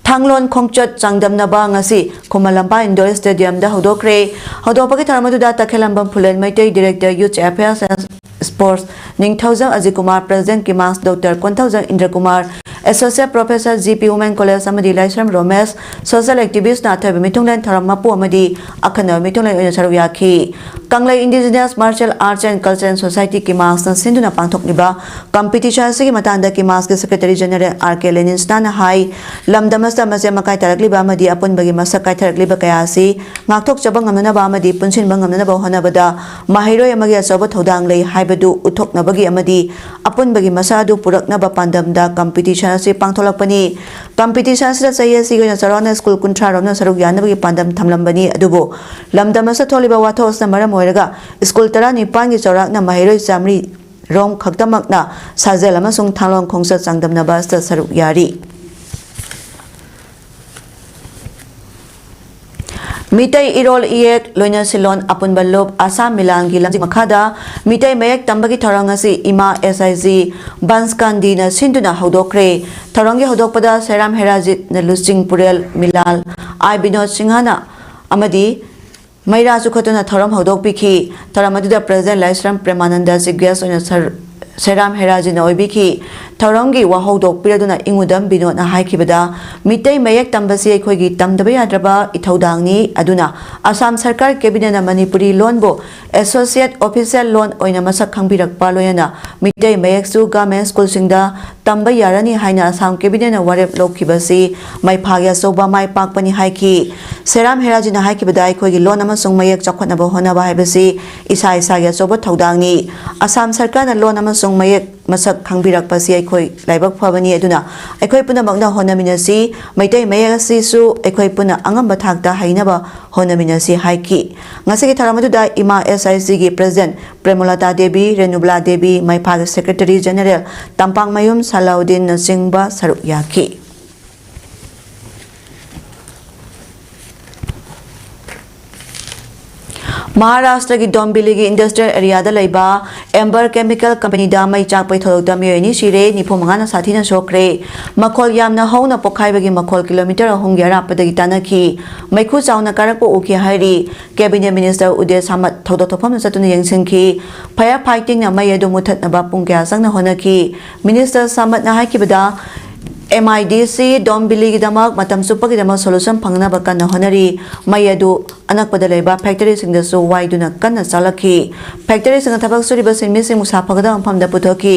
ꯊꯥꯡꯂꯣꯟ ꯈꯣꯡꯆꯠ ꯆꯥꯡꯗꯝꯅꯕ ꯉꯁꯤ ꯈꯨꯃꯟ ꯂꯝꯄꯥꯛ Indoor Stadium ꯗ ꯍꯧꯗꯣꯛꯈ꯭ꯔꯦ꯫ ꯍꯧꯗꯣꯛꯄꯒꯤ ꯊꯧꯔꯝ ꯑꯗꯨꯗ ꯇꯈꯦꯂꯝꯕꯝ ꯐꯨꯂꯦꯟ Meitei, Director Youth Affairs and Sports, Ningthoujam Ajit Kumar, President ꯀꯤꯃꯥꯁ Doctor Konthoujam ꯏꯟꯗ꯭ꯔ Kumar, Associate Professor G P Women College ꯑꯃꯗꯤ ꯂꯥꯏꯁ꯭ꯔꯝ ꯔꯣꯃꯦꯁ, social activist ꯅ ꯑꯊꯣꯏꯕ ꯃꯤꯊꯨꯡꯂꯦꯟ ꯊꯧꯔꯝ ꯃꯄꯨ ꯑꯃꯗꯤ ꯑꯈꯟꯅꯕ ꯃꯤꯊꯨꯡꯂꯦꯟ ꯑꯣꯏꯅ ꯁꯔꯨꯛ ꯌꯥꯈꯤ꯫ ꯀꯪꯂꯩ Indigenous Martial Arts and Cultural Society ꯀꯤꯃꯥꯁꯅ ꯁꯤꯟꯗꯨꯅ ꯄꯥꯡꯊꯣꯛꯂꯤꯕ competition ꯑꯁꯤꯒꯤ ꯃꯇꯥꯡꯗ ꯀꯤꯃꯥꯁꯀꯤ Secretary General R K ꯂꯦꯅꯤꯟꯁꯅꯥꯅ ꯍꯥꯏ, ꯂꯝꯗꯝ ꯑꯁꯤꯗ ꯃꯆꯦꯠ ꯃꯀꯥꯏ ꯇꯥꯔꯛꯂꯤꯕ ꯑꯃꯗꯤ ꯑꯄꯨꯟꯕꯒꯤ ꯃꯁꯛ ꯀꯥꯏꯊꯔꯛꯂꯤꯕ ꯀꯌꯥ ꯑꯁꯤ ꯉꯥꯛꯊꯣꯛꯆꯕ ꯉꯝꯅꯅꯕ ꯑꯃꯗꯤ ꯄꯨꯟꯁꯤꯟꯕ ꯉꯝꯅꯅꯕ ꯍꯣꯠꯅꯕꯗ ꯃꯍꯩꯔꯣꯏ ꯑꯃꯒꯤ ꯑꯆꯧꯕ ꯊꯧꯗꯥꯡ ꯂꯩ ꯍꯥꯏꯕꯗꯨ ꯎꯠꯊꯣꯛꯅꯕꯒꯤ ꯑꯃꯗꯤ ꯑꯄꯨꯟꯕꯒꯤ ꯃꯁꯛ ꯑꯗꯨ ꯄꯨꯔꯛꯅꯕ ꯄꯥꯟꯗꯝꯗ competition ꯑꯁꯤ ꯄꯥꯡꯊꯣꯛꯂꯛꯄꯅꯤ꯫ Competition ꯑꯁꯤꯗ ꯆꯍꯤ ꯑꯁꯤꯒꯤ ꯑꯣꯏꯅ ꯆꯥꯎꯔꯥꯛꯅ school ꯀꯨꯟꯊ꯭ꯔꯥ ꯔꯣꯝꯅ ꯁꯔꯨꯛ ꯌꯥꯅꯕꯒꯤ ꯄꯥꯟꯗꯝ ꯊꯝꯂꯝꯕꯅꯤ꯫ ꯑꯗꯨꯕꯨ ꯂꯝꯗꯝ ꯑꯁꯤꯗ ꯊꯣꯛꯂꯤꯕ ꯋꯥꯊꯣꯛ ꯑꯁꯤꯅ ꯃꯔꯝ ꯑꯣꯏꯔꯒ school ꯇꯔꯥꯅꯤꯄꯥꯟꯒꯤ ꯆꯥꯎꯔꯥꯛꯅ ꯃꯍꯩꯔꯣꯏ ꯆꯥꯃꯔꯤ ꯔꯣꯝ ꯈꯛꯇꯃꯛꯅ ꯁꯥꯖꯦꯜ ꯑꯃꯁꯨꯡ ꯊꯥꯡꯂꯣꯟ ꯈꯣꯡꯆꯠ ꯆꯥꯡꯗꯝꯅꯕ ꯑꯁꯤꯗ ꯁꯔꯨꯛ ꯌꯥꯔꯤ꯫ ꯃꯤꯇꯩ ꯏꯔꯣꯜ ꯏꯌꯦꯛ, ꯂꯣꯏꯅꯁꯤꯂꯣꯟ ꯑꯄꯨꯟꯕ ꯂꯨꯞ, ꯑꯁꯥꯝ ꯃꯤꯂꯥꯟꯒꯤ ꯂꯝꯖꯤꯡ ꯃꯈꯥꯗ ꯃꯤꯇꯩ ꯃꯌꯦꯛ ꯇꯝꯕꯒꯤ ꯊꯧꯔꯝ ꯑꯁꯤ ꯏꯃꯥ S I G ꯕꯟꯁꯀꯥꯟꯗꯤꯅ ꯁꯤꯟꯗꯨꯅ ꯍꯧꯗꯣꯛꯈ꯭ꯔꯦ꯫ ꯊꯧꯔꯝꯒꯤ ꯍꯧꯗꯣꯛꯄꯗ ꯁꯦꯔꯥꯝ ꯍꯦꯔꯥꯖꯤꯠꯅ ꯂꯨꯆꯤꯡ ꯄꯨꯔꯦꯜ, ꯃꯤꯂꯥꯜ ꯑꯥꯏ ꯕꯤꯅꯣꯗ ꯁꯤꯡꯍꯅ ꯑꯃꯗꯤ ꯃꯩꯔꯥ ꯆꯨꯈꯠꯇꯨꯅ ꯊꯧꯔꯝ ꯍꯧꯗꯣꯛꯄꯤꯈꯤ꯫ ꯊꯧꯔꯝ ꯑꯗꯨꯗ President ꯂꯥꯏꯁ꯭ꯔꯝ ꯄ꯭ꯔꯦꯃꯥꯅꯟꯗ chief guest ꯑꯣꯏꯅ ꯁꯔꯨ-, ꯁꯦꯔꯥꯝ ꯍꯦꯔꯥꯖꯤꯅ ꯑꯣꯏꯕꯤꯈꯤ꯫ ꯊꯧꯔꯝꯒꯤ ꯋꯥꯍꯧꯗꯣꯛ ꯄꯤꯔꯗꯨꯅ ꯏꯉꯨꯗꯝ ꯕꯤꯅꯣꯗꯅ ꯍꯥꯏꯈꯤꯕꯗ, ꯃꯤꯇꯩ ꯃꯌꯦꯛ ꯇꯝꯕꯁꯤ ꯑꯩꯈꯣꯏꯒꯤ ꯇꯝꯗꯕ ꯌꯥꯗ꯭ꯔꯕ ꯏꯊꯧꯗꯥꯡꯅꯤ꯫ ꯑꯗꯨꯅ ꯑꯁꯥꯝ ꯁꯔꯀꯥꯔ ꯀꯦꯕꯤꯅꯦꯠꯅ ꯃꯅꯤꯄꯨꯔꯤ ꯂꯣꯟꯕꯨ ꯑꯦꯁꯣꯁꯤꯌꯦꯠ ꯑꯣꯐꯤꯁꯤꯌꯦꯜ ꯂꯣꯟ ꯑꯣꯏꯅ ꯃꯁꯛ ꯈꯪꯕꯤꯔꯛꯄ, ꯂꯣꯏꯅꯅ ꯃꯤꯇꯩ ꯃꯌꯦꯛꯁꯨ ꯒꯚꯔꯟꯃꯦꯟꯠ ꯁ꯭ꯀꯨꯜꯁꯤꯡꯗ ꯇꯝꯕ ꯌꯥꯔꯅꯤ ꯍꯥꯏꯅ ꯑꯁꯥꯝ ꯀꯦꯕꯤꯅꯦꯠꯅ ꯋꯥꯔꯦꯞ ꯂꯧꯈꯤꯕꯁꯤ ꯃꯩꯐꯥꯒꯤ ꯑꯆꯧꯕ ꯃꯥꯏ ꯄꯥꯛꯄꯅꯤ ꯍꯥꯏꯈꯤ꯫ ꯁꯦꯔꯥꯝ ꯍꯦꯔꯥꯖꯤꯅ ꯍꯥꯏꯈꯤꯕꯗ, ꯑꯩꯈꯣꯏꯒꯤ ꯂꯣꯟ ꯑꯃꯁꯨꯡ ꯃꯌꯦꯛ ꯆꯥꯎꯈꯠꯅꯕ ꯍꯣꯠꯅꯕ ꯍꯥꯏꯕꯁꯤ ꯏꯁꯥ ꯏꯁꯥꯒꯤ ꯑꯆꯧꯕ ꯊꯧꯗꯥꯡꯅꯤ꯫ ꯑꯁꯥꯝ ꯁꯔꯀꯥꯔꯅ ꯂꯣꯟ ꯑꯃꯁꯨꯡ ꯃꯌꯦꯛ ꯃꯁꯛ ꯈꯪꯕꯤꯔꯛꯄꯁꯤ ꯑꯩꯈꯣꯏ ꯂꯥꯏꯕꯛ ꯐꯕꯅꯤ꯫ ꯑꯗꯨꯅ ꯑꯩꯈꯣꯏ ꯄꯨꯝꯅꯃꯛꯅ ꯍꯣꯠꯅꯃꯤꯟꯅꯁꯤ, ꯃꯩꯇꯩ ꯃꯌꯦꯛ ꯑꯁꯤꯁꯨ ꯑꯩꯈꯣꯏ ꯄꯨꯟꯅ ꯑꯉꯝꯕ ꯊꯥꯛꯇ ꯍꯩꯅꯕ ꯍꯣꯠꯅꯃꯤꯟꯅꯁꯤ ꯍꯥꯏꯈꯤ꯫ ꯉꯁꯤꯒꯤ ꯊꯧꯔꯝ ꯑꯗꯨꯗ ꯏꯃꯥ ꯑꯦꯁ ꯑꯥꯏ ꯁꯤꯒꯤ ꯄ꯭ꯔꯦꯁꯤꯗꯦꯟꯠ ꯄ꯭ꯔꯦꯃꯂꯇꯥ ꯗꯦꯕꯤ, ꯔꯦꯅꯨꯕꯂꯥ ꯗꯦꯕꯤ, ꯃꯩꯐꯥꯒꯤ ꯁꯦꯀ꯭ꯔꯦꯇꯔꯤ ꯖꯦꯅꯔꯦꯜ ꯇꯝꯄꯥꯛꯃꯌꯨꯝ ꯁꯂꯥꯎꯗꯤꯟꯅꯆꯤꯡꯕ ꯁꯔꯨꯛ ꯌꯥꯈꯤ꯫ ꯃꯍꯥꯔꯥꯁꯇ꯭ꯔꯒꯤ ꯗꯣꯝꯕꯤꯂꯤꯒꯤ ꯏꯟꯗꯁꯇ꯭ꯔꯤꯌꯦꯜ ꯑꯦꯔꯤꯌꯥꯗ ꯂꯩꯕ ꯑꯦꯝꯕꯔ ꯀꯦꯃꯤꯀꯦꯜ ꯀꯝꯄꯅꯤꯗ ꯃꯩ ꯆꯥꯛꯄꯒꯤ ꯊꯧꯗꯣꯛꯇ ꯃꯤꯑꯣꯏ ꯑꯅꯤ ꯁꯤꯔꯦ, ꯅꯤꯐꯨ ꯃꯉꯥꯅ ꯁꯥꯊꯤꯅ ꯁꯣꯛꯈ꯭ꯔꯦ꯫ ꯃꯈꯣꯜ ꯌꯥꯝꯅ ꯍꯧꯅ ꯄꯣꯈꯥꯏꯕꯒꯤ ꯃꯈꯣꯜ ꯀꯤꯂꯣꯃꯤꯇꯔ ꯑꯍꯨꯝꯒꯤ ꯑꯔꯥꯞꯄꯗꯒꯤ ꯇꯥꯅꯈꯤ꯫ ꯃꯩꯈꯨ ꯆꯥꯎꯅ ꯀꯥꯔꯛꯄ ꯎꯈꯤ ꯍꯥꯏꯔꯤ꯫ ꯀꯦꯕꯤꯅꯦꯠ ꯃꯤꯅꯤꯁꯇꯔ ꯎꯗꯦ ꯁꯥꯃꯠ ꯊꯧꯗꯣꯛ ꯊꯣꯛꯐꯝꯗ ꯆꯠꯇꯨꯅ ꯌꯦꯡꯁꯤꯟꯈꯤ꯫ ꯐꯥꯌꯔ ꯐꯥꯏꯇꯤꯡꯅ ꯃꯩ ꯑꯗꯨ ꯃꯨꯊꯠꯅꯕ ꯄꯨꯡ ꯀꯌꯥ ꯆꯪꯅ ꯍꯣꯠꯅꯈꯤ꯫ ꯃꯤꯅꯤꯁꯇꯔ ꯁꯥꯃꯠꯅ ꯍꯥꯏꯈꯤꯕꯗ, ꯑꯦꯝ ꯑꯥꯏ ꯗꯤ ꯁꯤ ꯗꯣꯝꯕꯤꯂꯤꯒꯤꯗꯃꯛ ꯃꯇꯝ ꯆꯨꯞꯄꯒꯤꯗꯃꯛ ꯁꯣꯂꯨꯁꯟ ꯐꯪꯅꯕ ꯀꯟꯅ ꯍꯣꯠꯅꯔꯤ꯫ ꯃꯩ ꯑꯗꯨ ꯑꯅꯛꯄꯗ ꯂꯩꯕ ꯐꯦꯛꯇꯔꯤꯁꯤꯡꯗꯁꯨ ꯋꯥꯏꯗꯨꯅ ꯀꯟꯅ ꯆꯥꯂꯛꯈꯤ꯫ ꯐꯦꯛꯇꯔꯤꯁꯤꯡꯗ ꯊꯕꯛ ꯁꯨꯔꯤꯕ ꯁꯤꯟꯃꯤꯁꯤꯡꯕꯨ ꯁꯥꯐꯒꯗꯕ ꯃꯐꯝꯗ ꯄꯨꯊꯣꯛꯈꯤ꯫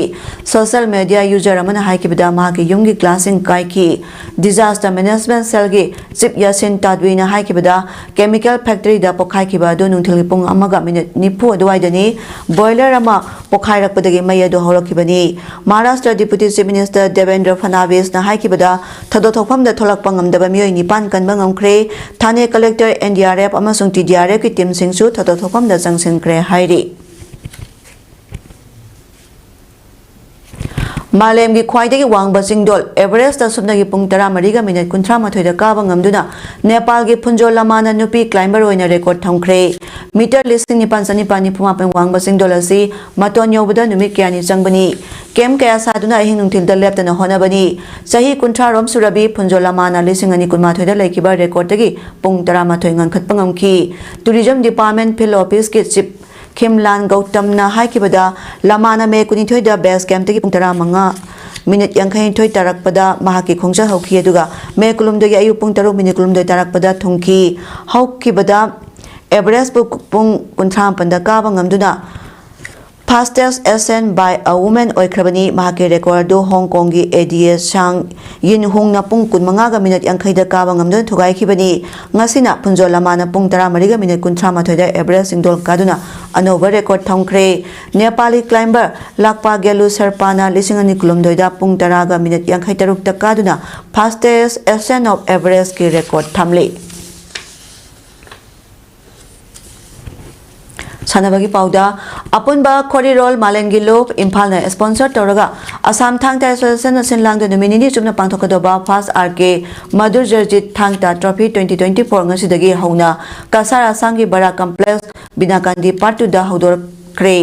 ꯁꯣꯁꯤꯌꯦꯜ ꯃꯤꯗꯤꯌꯥ ꯌꯨꯖꯔ ꯑꯃꯅ ꯍꯥꯏꯈꯤꯕꯗ, ꯃꯍꯥꯛꯀꯤ ꯌꯨꯝꯒꯤ ꯒ꯭ꯂꯥꯁꯁꯤꯡ ꯀꯥꯏꯈꯤ꯫ ꯗꯤꯖꯥꯁꯇꯔ ꯃꯦꯅꯦꯖꯃꯦꯟꯠ ꯁꯦꯜꯒꯤ ꯆꯤꯐ ꯌꯥꯁꯤꯟ ꯇꯥꯗꯋꯤꯅ ꯍꯥꯏꯈꯤꯕꯗ, ꯀꯦꯃꯤꯀꯦꯜ ꯐꯦꯛꯇꯔꯤꯗ ꯄꯣꯈꯥꯏꯈꯤꯕ ꯑꯗꯨ ꯅꯨꯡꯊꯤꯜꯒꯤ ꯄꯨꯡ ꯑꯃꯒ ꯃꯤꯅꯤꯠ ꯅꯤꯐꯨ ꯑꯗꯨꯋꯥꯏꯗꯅꯤ꯫ ꯕꯣꯏꯂꯔ ꯑꯃ ꯄꯣꯈꯥꯏꯔꯛꯄꯗꯒꯤ ꯃꯩ ꯑꯗꯨ ꯍꯧꯔꯛꯈꯤꯕꯅꯤ꯫ Maharashtra deputy chief minister Devendra ꯐꯅꯥꯕꯤꯁꯅ ꯍꯥꯏꯈꯤꯕꯗ, ꯊꯧꯗꯣꯛ ꯊꯣꯛꯐꯝꯗ ꯊꯣꯛꯂꯛꯄ ꯉꯝꯗꯕ ꯃꯤꯑꯣꯏ ꯅꯤꯄꯥꯟ ꯀꯟꯕ ꯉꯝꯈ꯭ꯔꯦ꯫ ꯊꯥꯅꯦ collector, N D R F ꯑꯃꯁꯨꯡ ꯇꯤ ꯗꯤ ꯑꯥꯔ ꯑꯦꯐꯀꯤ ꯇꯤꯝꯁꯤꯡꯁꯨ ꯊꯧꯗꯣꯛ ꯊꯣꯛꯐꯝꯗ ꯆꯪꯁꯤꯟꯈ꯭ꯔꯦ ꯍꯥꯏꯔꯤ꯫ ꯃꯥꯂꯦꯝꯒꯤ ꯈ꯭ꯋꯥꯏꯗꯒꯤ ꯋꯥꯡꯕ ꯆꯤꯡꯗꯣꯜ ꯑꯦꯚꯔꯦꯁꯇ ꯁꯨꯞꯅꯒꯤ ꯄꯨꯡ ꯇꯔꯥꯃꯔꯤꯒ ꯃꯤꯅꯤꯠ ꯀꯨꯟꯊ꯭ꯔꯥꯃꯥꯊꯣꯏꯗ ꯀꯥꯕ ꯉꯝꯗꯨꯅ ꯅꯦꯄꯥꯜꯒꯤ ꯐꯨꯟꯖꯣ ꯂꯃꯥꯅ ꯅꯨꯄꯤ ꯀ꯭ꯂꯥꯏꯝꯕꯔ ꯑꯣꯏꯅ ꯔꯦꯀꯣꯔꯗ ꯊꯝꯈ꯭ꯔꯦ꯫ ꯃꯤꯇꯔ ꯂꯤꯁꯤꯡ ꯅꯤꯄꯥꯟ ꯆꯅꯤꯄꯥꯟ ꯅꯤꯐꯨ ꯃꯥꯄꯟ ꯋꯥꯡꯕ ꯆꯤꯡꯗꯣꯜ ꯑꯁꯤ ꯃꯇꯣꯟ ꯌꯧꯕꯗ ꯅꯨꯃꯤꯠ ꯀꯌꯥꯅꯤ ꯆꯪꯕꯅꯤ꯫ ꯀꯦꯝꯞ ꯀꯌꯥ ꯁꯥꯗꯨꯅ ꯑꯍꯤꯡ ꯅꯨꯡꯊꯤꯜꯗ ꯂꯦꯞꯇꯅ ꯍꯣꯠꯅꯕꯅꯤ꯫ ꯆꯍꯤ ꯀꯨꯟꯊ꯭ꯔꯥ ꯔꯣꯝ ꯁꯨꯔꯕꯤ ꯐꯨꯟꯖꯣ ꯂꯃꯥꯅ ꯂꯤꯁꯤꯡ ꯑꯅꯤ ꯀꯨꯟꯃꯥꯊꯣꯏꯗ ꯂꯩꯈꯤꯕ ꯔꯦꯀꯣꯔꯗꯇꯒꯤ ꯄꯨꯡ ꯇꯔꯥꯃꯥꯊꯣꯏ ꯉꯟꯈꯠꯄ ꯉꯝꯈꯤ꯫ ꯇꯨꯔꯤꯖꯝ ꯗꯤꯄꯥꯔꯠꯃꯦꯟꯠ ꯐꯤꯜꯗ ꯑꯣꯐꯤꯁꯀꯤ ꯆꯤꯐ ꯈꯤꯝꯂꯥꯟ ꯒꯧꯇꯝꯅ ꯍꯥꯏꯈꯤꯕꯗ, ꯂꯃꯥꯅ ꯃꯦ ꯀꯨꯟꯅꯤꯊꯣꯏꯗ ꯕꯦꯁ ꯀꯦꯝꯞꯇꯒꯤ ꯄꯨꯡ ꯇꯔꯥꯃꯉꯥ ꯃꯤꯅꯤꯠ ꯌꯥꯡꯈꯩꯅꯤꯊꯣꯏ ꯇꯥꯔꯛꯄꯗ ꯃꯍꯥꯛꯀꯤ ꯈꯣꯡꯆꯠ ꯍꯧꯈꯤ, ꯑꯗꯨꯒ ꯃꯦ ꯀꯨꯟꯍꯨꯝꯗꯣꯏꯒꯤ ꯑꯌꯨꯛ ꯄꯨꯡ ꯇꯔꯨꯛ ꯃꯤꯅꯤꯠ ꯀꯨꯟꯍꯨꯝꯗꯣꯏ ꯇꯥꯔꯛꯄꯗ ꯊꯨꯡꯈꯤ꯫ ꯍꯧꯈꯤꯕꯗ ꯑꯦꯚꯔꯦꯁꯄꯨ ꯄꯨꯡ ꯀꯨꯟꯊ꯭ꯔꯥ ꯃꯥꯄꯟꯗ ꯀꯥꯕ ꯉꯝꯗꯨꯅ fastest ascent by a woman ꯑꯣꯏꯈ꯭ꯔꯕꯅꯤ꯫ ꯃꯍꯥꯛꯀꯤ ꯔꯦꯀꯣꯔꯗ ꯑꯗꯨ ꯍꯣꯡ ꯀꯣꯡꯒꯤ ꯑꯦ ꯗꯤ ꯑꯦ ꯁꯥꯡ ꯌꯤꯟ ꯍꯨꯡꯅ ꯄꯨꯡ ꯀꯨꯟꯃꯉꯥꯒ ꯃꯤꯅꯤꯠ ꯌꯥꯡꯈꯩꯗ ꯀꯥꯕ ꯉꯝꯗꯨꯅ ꯊꯨꯒꯥꯏꯈꯤꯕꯅꯤ꯫ ꯉꯁꯤꯅ ꯐꯨꯟꯖꯣ ꯂꯃꯥꯅ ꯄꯨꯡ ꯇꯔꯥꯃꯔꯤꯒ ꯃꯤꯅꯤꯠ ꯀꯨꯟꯊ꯭ꯔꯥ ꯃꯥꯊꯣꯏꯗ ꯑꯦꯚꯔꯦꯁ ꯆꯤꯡꯗꯣꯜ ꯀꯥꯗꯨꯅ ꯑꯅꯧꯕ ꯔꯦꯀꯣꯔꯗ ꯊꯝꯈ꯭ꯔꯦ꯫ ꯅꯦꯄꯥꯂꯤ ꯀ꯭ꯂꯥꯏꯝꯕꯔ ꯂꯥꯛꯄꯥ ꯒꯦꯂꯨ ꯁꯔꯄꯥꯅ ꯂꯤꯁꯤꯡ ꯑꯅꯤ ꯀꯨꯟꯍꯨꯝꯗꯣꯏꯗ ꯄꯨꯡ ꯇꯔꯥꯒ ꯃꯤꯅꯤꯠ ꯌꯥꯡꯈꯩ ꯇꯔꯨꯛꯇ ꯀꯥꯗꯨꯅ fastest ascent of Everestꯀꯤ ꯔꯦꯀꯣꯔꯗ ꯊꯝꯂꯤ꯫ ꯁꯥꯟꯅꯕꯒꯤ ꯄꯥꯎꯗ, ꯑꯄꯨꯟꯕ ꯈꯣꯔꯤꯔꯣꯜ ꯃꯥꯂꯦꯝꯒꯤ ꯂꯨꯞ ꯏꯝꯐꯥꯜꯅ ꯁ꯭ꯄꯣꯟꯁꯔ ꯇꯧꯔꯒ ꯑꯁꯥꯝ ꯊꯥꯡ ꯇꯥ ꯑꯦꯁꯣꯁꯤꯌꯦꯁꯟꯅ ꯁꯤꯟ ꯂꯥꯡꯗꯨꯅ ꯅꯨꯃꯤꯠ ꯅꯤꯅꯤ ꯆꯨꯞꯅ ꯄꯥꯡꯊꯣꯛꯀꯗꯧꯕ ꯐꯥꯔꯁ ꯑꯥꯔ ꯀꯦ ꯃꯙꯨꯔꯖꯤꯠ ꯊꯥꯡ ꯇꯥ ꯇ꯭ꯔꯣꯐꯤ ꯇ꯭ꯋꯦꯟꯇꯤ ꯇ꯭ꯋꯦꯟꯇꯤ ꯐꯣꯔ ꯉꯁꯤꯗꯒꯤ ꯍꯧꯅ ꯀꯁꯥꯔ ꯑꯁꯥꯝꯒꯤ ꯕꯔꯥ ꯀꯝꯄ꯭ꯂꯦꯛꯁ ꯕꯤꯅꯥꯀꯥꯟꯗꯤ ꯄꯥꯔꯠ ꯇꯨꯗ ꯍꯧꯗꯣꯔꯛꯈ꯭ꯔꯦ꯫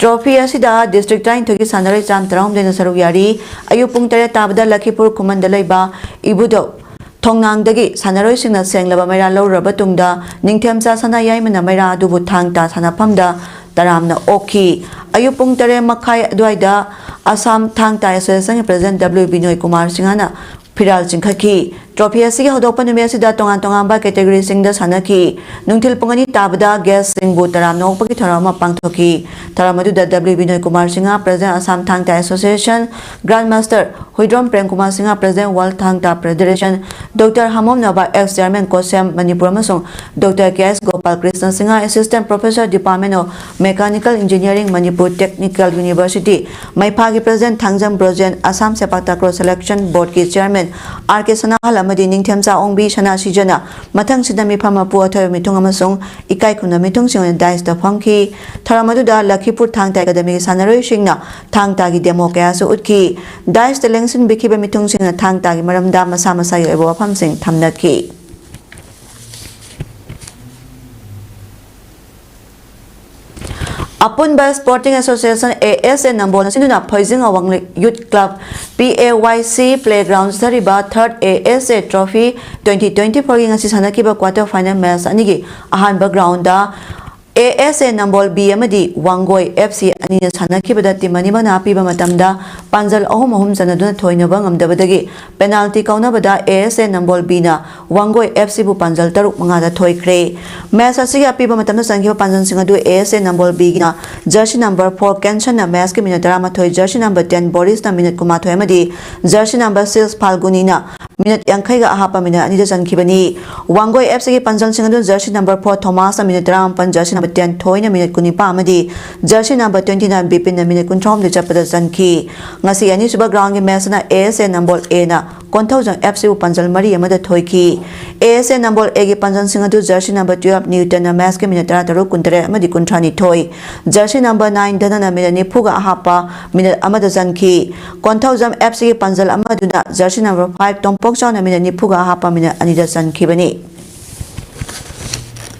ꯇ꯭ꯔꯣꯐꯤ ꯑꯁꯤꯗ ꯗꯤꯁꯇ꯭ꯔꯤꯛ ꯇꯔꯥꯅꯤꯊꯣꯏꯒꯤ ꯁꯥꯟꯅꯔꯣꯏ ꯆꯥꯝ ꯇꯔꯥꯍꯨꯝꯗꯣꯏꯅ ꯁꯔꯨꯛ ꯌꯥꯔꯤ꯫ ꯑꯌꯨꯛ ꯄꯨꯡ ꯇꯔꯦꯠ ꯇꯥꯕꯗ ꯂꯈꯤꯄꯨꯔ ꯈꯨꯃꯟꯗ ꯂꯩꯕ ꯏꯕꯨꯙꯧ ꯊꯣꯡꯅꯥꯡꯗꯒꯤ ꯁꯥꯟꯅꯔꯣꯏꯁꯤꯡꯅ ꯁꯦꯡꯂꯕ ꯃꯩꯔꯥ ꯂꯧꯔꯨꯔꯕ ꯇꯨꯡꯗ, ꯅꯤꯡꯊꯦꯝꯆꯥ ꯁꯅꯥ ꯌꯥꯏꯃꯅ ꯃꯩꯔꯥ ꯑꯗꯨꯕꯨ ꯊꯥꯡ ꯇꯥ ꯁꯥꯟꯅꯐꯝꯗ ꯇꯔꯥꯝꯅ ꯑꯣꯛꯈꯤ꯫ ꯑꯌꯨꯛ ꯄꯨꯡ ꯇꯔꯦꯠ ꯃꯈꯥꯏ ꯑꯗꯨꯋꯥꯏꯗ ꯑꯁꯥꯝ ꯊꯥꯡ ꯇꯥ ꯑꯦꯁꯣꯁꯤꯌꯦꯁꯟꯒꯤ ꯄ꯭ꯔꯦꯁꯤꯗꯦꯟꯠ ꯗꯕ꯭ꯂꯤꯎ ꯕꯤꯅꯣꯏ ꯀꯨꯃꯥꯔ ꯁꯤꯡꯍꯅ ꯐꯤꯔꯥꯜ ꯆꯤꯡꯈꯠꯈꯤ꯫ ꯇ꯭ꯔꯣꯐꯤ ꯑꯁꯤꯒꯤ ꯍꯧꯗꯣꯛꯄ ꯅꯨꯃꯤꯠ ꯑꯁꯤꯗ ꯇꯣꯉꯥꯟ ꯇꯣꯉꯥꯟꯕ ꯀꯦꯇꯦꯒꯣꯔꯤꯁꯤꯡꯗ ꯁꯥꯟꯅꯈꯤ꯫ ꯅꯨꯡꯊꯤꯜ ꯄꯨꯡ ꯑꯅꯤ ꯇꯥꯕꯗ ꯒꯦꯁꯁꯤꯡꯕꯨ ꯇꯔꯥꯝꯅ ꯑꯣꯛꯄꯒꯤ ꯊꯧꯔꯝ ꯑꯃ ꯄꯥꯡꯊꯣꯛꯈꯤ꯫ ꯊꯧꯔꯝ ꯑꯗꯨꯗ W Binoy Kumar Singh, president Assam Thang Ta association, grand master Huidrom Prem Kumar Singh, president world Thang Ta federation, doctor Hamom Noba, ex chairman ꯀꯣꯁꯦꯝ ꯃꯅꯤꯄꯨꯔ ꯑꯃꯁꯨꯡ doctor K S Gopal Krishna Singh, assistant professor, department of mechanical engineering, Manipur technical university, ꯃꯩꯐꯥꯒꯤ president Thangjam Brojen, Assam sepak takraw selection ꯕꯣꯔꯗꯀꯤ ꯆꯤꯌꯥꯔꯃꯦꯟ ꯑꯥꯔ ꯀꯦ ꯁꯅꯥꯍꯜ ꯑꯃꯗꯤ ꯅꯤꯡꯊꯦꯝꯆꯥ ꯑꯣꯡꯕꯤ ꯁꯅꯥ ꯁꯤꯖꯅ ꯃꯊꯪꯁꯤꯠꯅ ꯃꯤꯐꯝ ꯃꯄꯨ ꯑꯊꯣꯏꯕ ꯃꯤꯊꯨꯡ ꯑꯃꯁꯨꯡ ꯏꯀꯥꯏ ꯈꯨꯝꯅꯕ ꯃꯤꯊꯨꯡꯁꯤꯡ ꯑꯣꯏꯅ ꯗꯥꯏꯁꯇ ꯐꯝꯈꯤ꯫ ꯊꯧꯔꯝ ꯑꯗꯨꯗ ꯂꯈꯤꯄꯨꯔ ꯊꯥꯡ ꯇꯥ ꯑꯦꯀꯥꯗꯃꯤꯒꯤ ꯁꯥꯟꯅꯔꯣꯏꯁꯤꯡꯅ ꯊꯥꯡ ꯇꯥꯒꯤ ꯗꯦꯃꯣ ꯀꯌꯥꯁꯨ ꯎꯠꯈꯤ꯫ ꯗꯥꯏꯁꯇ ꯂꯦꯡꯁꯤꯟꯕꯤꯈꯤꯕ ꯃꯤꯊꯨꯡꯁꯤꯡꯅ ꯊꯥꯡ ꯇꯥꯒꯤ ꯃꯔꯝꯗ ꯃꯁꯥ ꯃꯁꯥꯒꯤ ꯑꯣꯏꯕ ꯋꯥꯐꯝꯁꯤꯡ ꯊꯝꯅꯈꯤ꯫ ꯑꯄꯨꯟꯕ ꯁ꯭ꯄꯣꯔꯇꯤꯡ ꯑꯦꯁꯣꯁꯤꯌꯦꯁꯟ, ꯑꯦ ꯑꯦꯁ ꯑꯦ, ꯅꯝꯕꯣꯜꯅ ꯁꯤꯟꯗꯨꯅ ꯐꯩꯖꯤꯡ ꯑꯋꯥꯡ ꯌꯨꯠ ꯀ꯭ꯂꯕ, ꯄꯤ ꯑꯦ ꯋꯥꯏ ꯁꯤ, ꯄ꯭ꯂꯦꯒ꯭ꯔꯥꯎꯟ ꯆꯠꯊꯔꯤꯕ ꯊꯔꯠ ꯑꯦ ꯑꯦꯁ ꯑꯦ ꯇ꯭ꯔꯣꯐꯤ ꯇ꯭ꯋꯦꯟꯇꯤ ꯇ꯭ꯋꯦꯟꯇꯤ ꯐꯣꯔꯒꯤ ꯉꯁꯤ ꯁꯥꯟꯅꯈꯤꯕ ꯀ꯭ꯋꯥꯇꯔ ꯐꯥꯏꯅꯦꯜ ꯃꯦꯆ ꯑꯅꯤꯒꯤ ꯑꯍꯥꯟꯕ ground A S A Nambol B ꯑꯃꯗꯤ ꯋꯥꯡꯒꯣꯏ ꯑꯦꯐ ꯁꯤ ꯑꯅꯤꯅ ꯁꯥꯟꯅꯈꯤꯕꯗ ꯇꯤꯝ ꯑꯅꯤꯃꯛꯅ ꯑꯄꯤꯕ ꯃꯇꯝꯗ ꯄꯥꯟꯖꯜ ꯑꯍꯨꯝ ꯑꯍꯨꯝ ꯆꯟꯅꯗꯨꯅ ꯊꯣꯏꯅꯕ ꯉꯝꯗꯕꯗꯒꯤ penalty ꯀꯥꯎꯅꯕꯗ A S A Nambol ꯕꯤꯅ Wangoi F ꯁꯤꯕꯨ ꯄꯥꯟꯖꯜ ꯇꯔꯨꯛ ꯃꯉꯥꯗ ꯊꯣꯏꯈ꯭ꯔꯦ꯫ ꯃꯦꯆ ꯑꯁꯤꯒꯤ ꯑꯄꯤꯕ ꯃꯇꯝꯗ ꯆꯟꯈꯤꯕ ꯄꯥꯟꯖꯜꯁꯤꯡ ꯑꯗꯨ ꯑꯦ ꯑꯦꯁ ꯑꯦ ꯅꯝꯕꯣꯜ ꯕꯤꯒꯤꯅ ꯖꯔꯁꯤ ꯅꯝꯕꯔ ꯐꯣꯔ ꯀꯦꯟꯁꯟꯅ ꯃꯦꯆꯀꯤ ꯃꯤꯅꯠ ꯇꯔꯥꯃꯥꯊꯣꯏ, ꯖꯔꯁꯤ ꯅꯝꯕꯔ ꯇꯦꯟ ꯕꯣꯔꯤꯁꯅ ꯃꯤꯅꯠ ꯀꯨꯟꯃꯥꯊꯣꯏ ꯑꯃꯗꯤ ꯖꯔꯁꯤ ꯅꯝꯕꯔ ꯁꯤꯛꯁ ꯐꯥꯜꯒꯨꯅꯤꯅ ꯃꯤꯅꯠ ꯌꯥꯡꯈꯩꯒ ꯑꯍꯥꯞꯄ ꯃꯤꯅꯠ ꯑꯅꯤꯗ ꯆꯟꯈꯤꯕꯅꯤ꯫ ꯋꯥꯡꯒꯣꯏ ꯑꯦꯐ ꯁꯤꯒꯤ ꯄꯥꯟꯖꯜꯁꯤꯡ ꯑꯗꯨ ꯖꯔꯁꯤ ꯅꯝꯕꯔ ꯐꯣꯔ ꯊꯣꯃꯥꯁꯅ ꯃꯤꯅꯠ ꯇꯔꯥꯃꯥꯄꯟ, ꯖꯔꯁꯤ ꯅꯝꯕꯔ ꯇꯦꯟ ꯊꯣꯏꯅ ꯃꯤꯅꯠ ꯀꯨꯟꯅꯤꯄꯥꯟ ꯑꯃꯗꯤ ꯖꯔꯁꯤ ꯅꯝꯕꯔ ꯇ꯭ꯋꯦꯟꯇꯤ ꯅꯥꯏꯟ ꯕꯤꯄꯤꯟꯅ ꯃꯤꯅꯠ ꯀꯨꯟꯊ꯭ꯔꯥꯍꯨꯝꯗꯣꯏ ꯆꯠꯄꯗ ꯆꯟꯈꯤ꯫ ꯉꯁꯤ ꯑꯅꯤꯁꯨꯕ ꯒ꯭ꯔꯥꯎꯟꯒꯤ ꯃꯦꯆꯇꯅ ꯑꯦ ꯑꯦꯁ ꯑꯦ ꯅꯝꯕꯣꯜ ꯑꯦꯅ ꯀꯣꯟꯊꯧꯖꯝ ꯑꯦꯐ ꯁꯤꯕꯨ ꯄꯥꯟꯖꯜ ꯃꯔꯤ ꯑꯃꯗ ꯊꯣꯏꯈꯤ꯫ ꯑꯦ ꯑꯦꯁ ꯑꯦ ꯅꯝꯕꯣꯜ ꯑꯦꯒꯤ ꯄꯥꯟꯖꯜꯁꯤꯡ ꯑꯗꯨ ꯖꯔꯁꯤ ꯅꯝꯕꯔ ꯇꯨꯌꯦꯜꯐ ꯅ꯭ꯌꯨꯇꯟꯅ ꯃꯦꯆꯀꯤ ꯃꯤꯅꯠ ꯇꯔꯥꯇꯔꯨꯛ, ꯀꯨꯟꯇꯔꯦꯠ ꯑꯃꯗꯤ ꯀꯨꯟꯊ꯭ꯔꯥꯅꯤꯊꯣꯏ, ꯖꯔꯁꯤ ꯅꯝꯕꯔ ꯅꯥꯏꯟ ꯙꯅꯅ ꯃꯤꯅꯠ ꯅꯤꯐꯨꯒ ꯑꯍꯥꯞꯄ ꯃꯤꯅꯠ ꯑꯃꯗ ꯆꯟꯈꯤ꯫ ꯀꯣꯟꯊꯧꯖꯝ ꯑꯦꯐ ꯁꯤꯒꯤ ꯄꯥꯟꯖꯜ ꯑꯃꯗꯨꯅ ꯖꯔꯁꯤ ꯅꯝꯕꯔ ꯐꯥꯏꯚ ꯇꯣꯝꯄꯣꯛꯆꯥꯎꯅ ꯃꯤꯅꯠ ꯅꯤꯐꯨꯒ ꯑꯍꯥꯞꯄ ꯃꯤꯅꯠ ꯑꯅꯤꯗ ꯆꯟꯈꯤꯕꯅꯤ꯫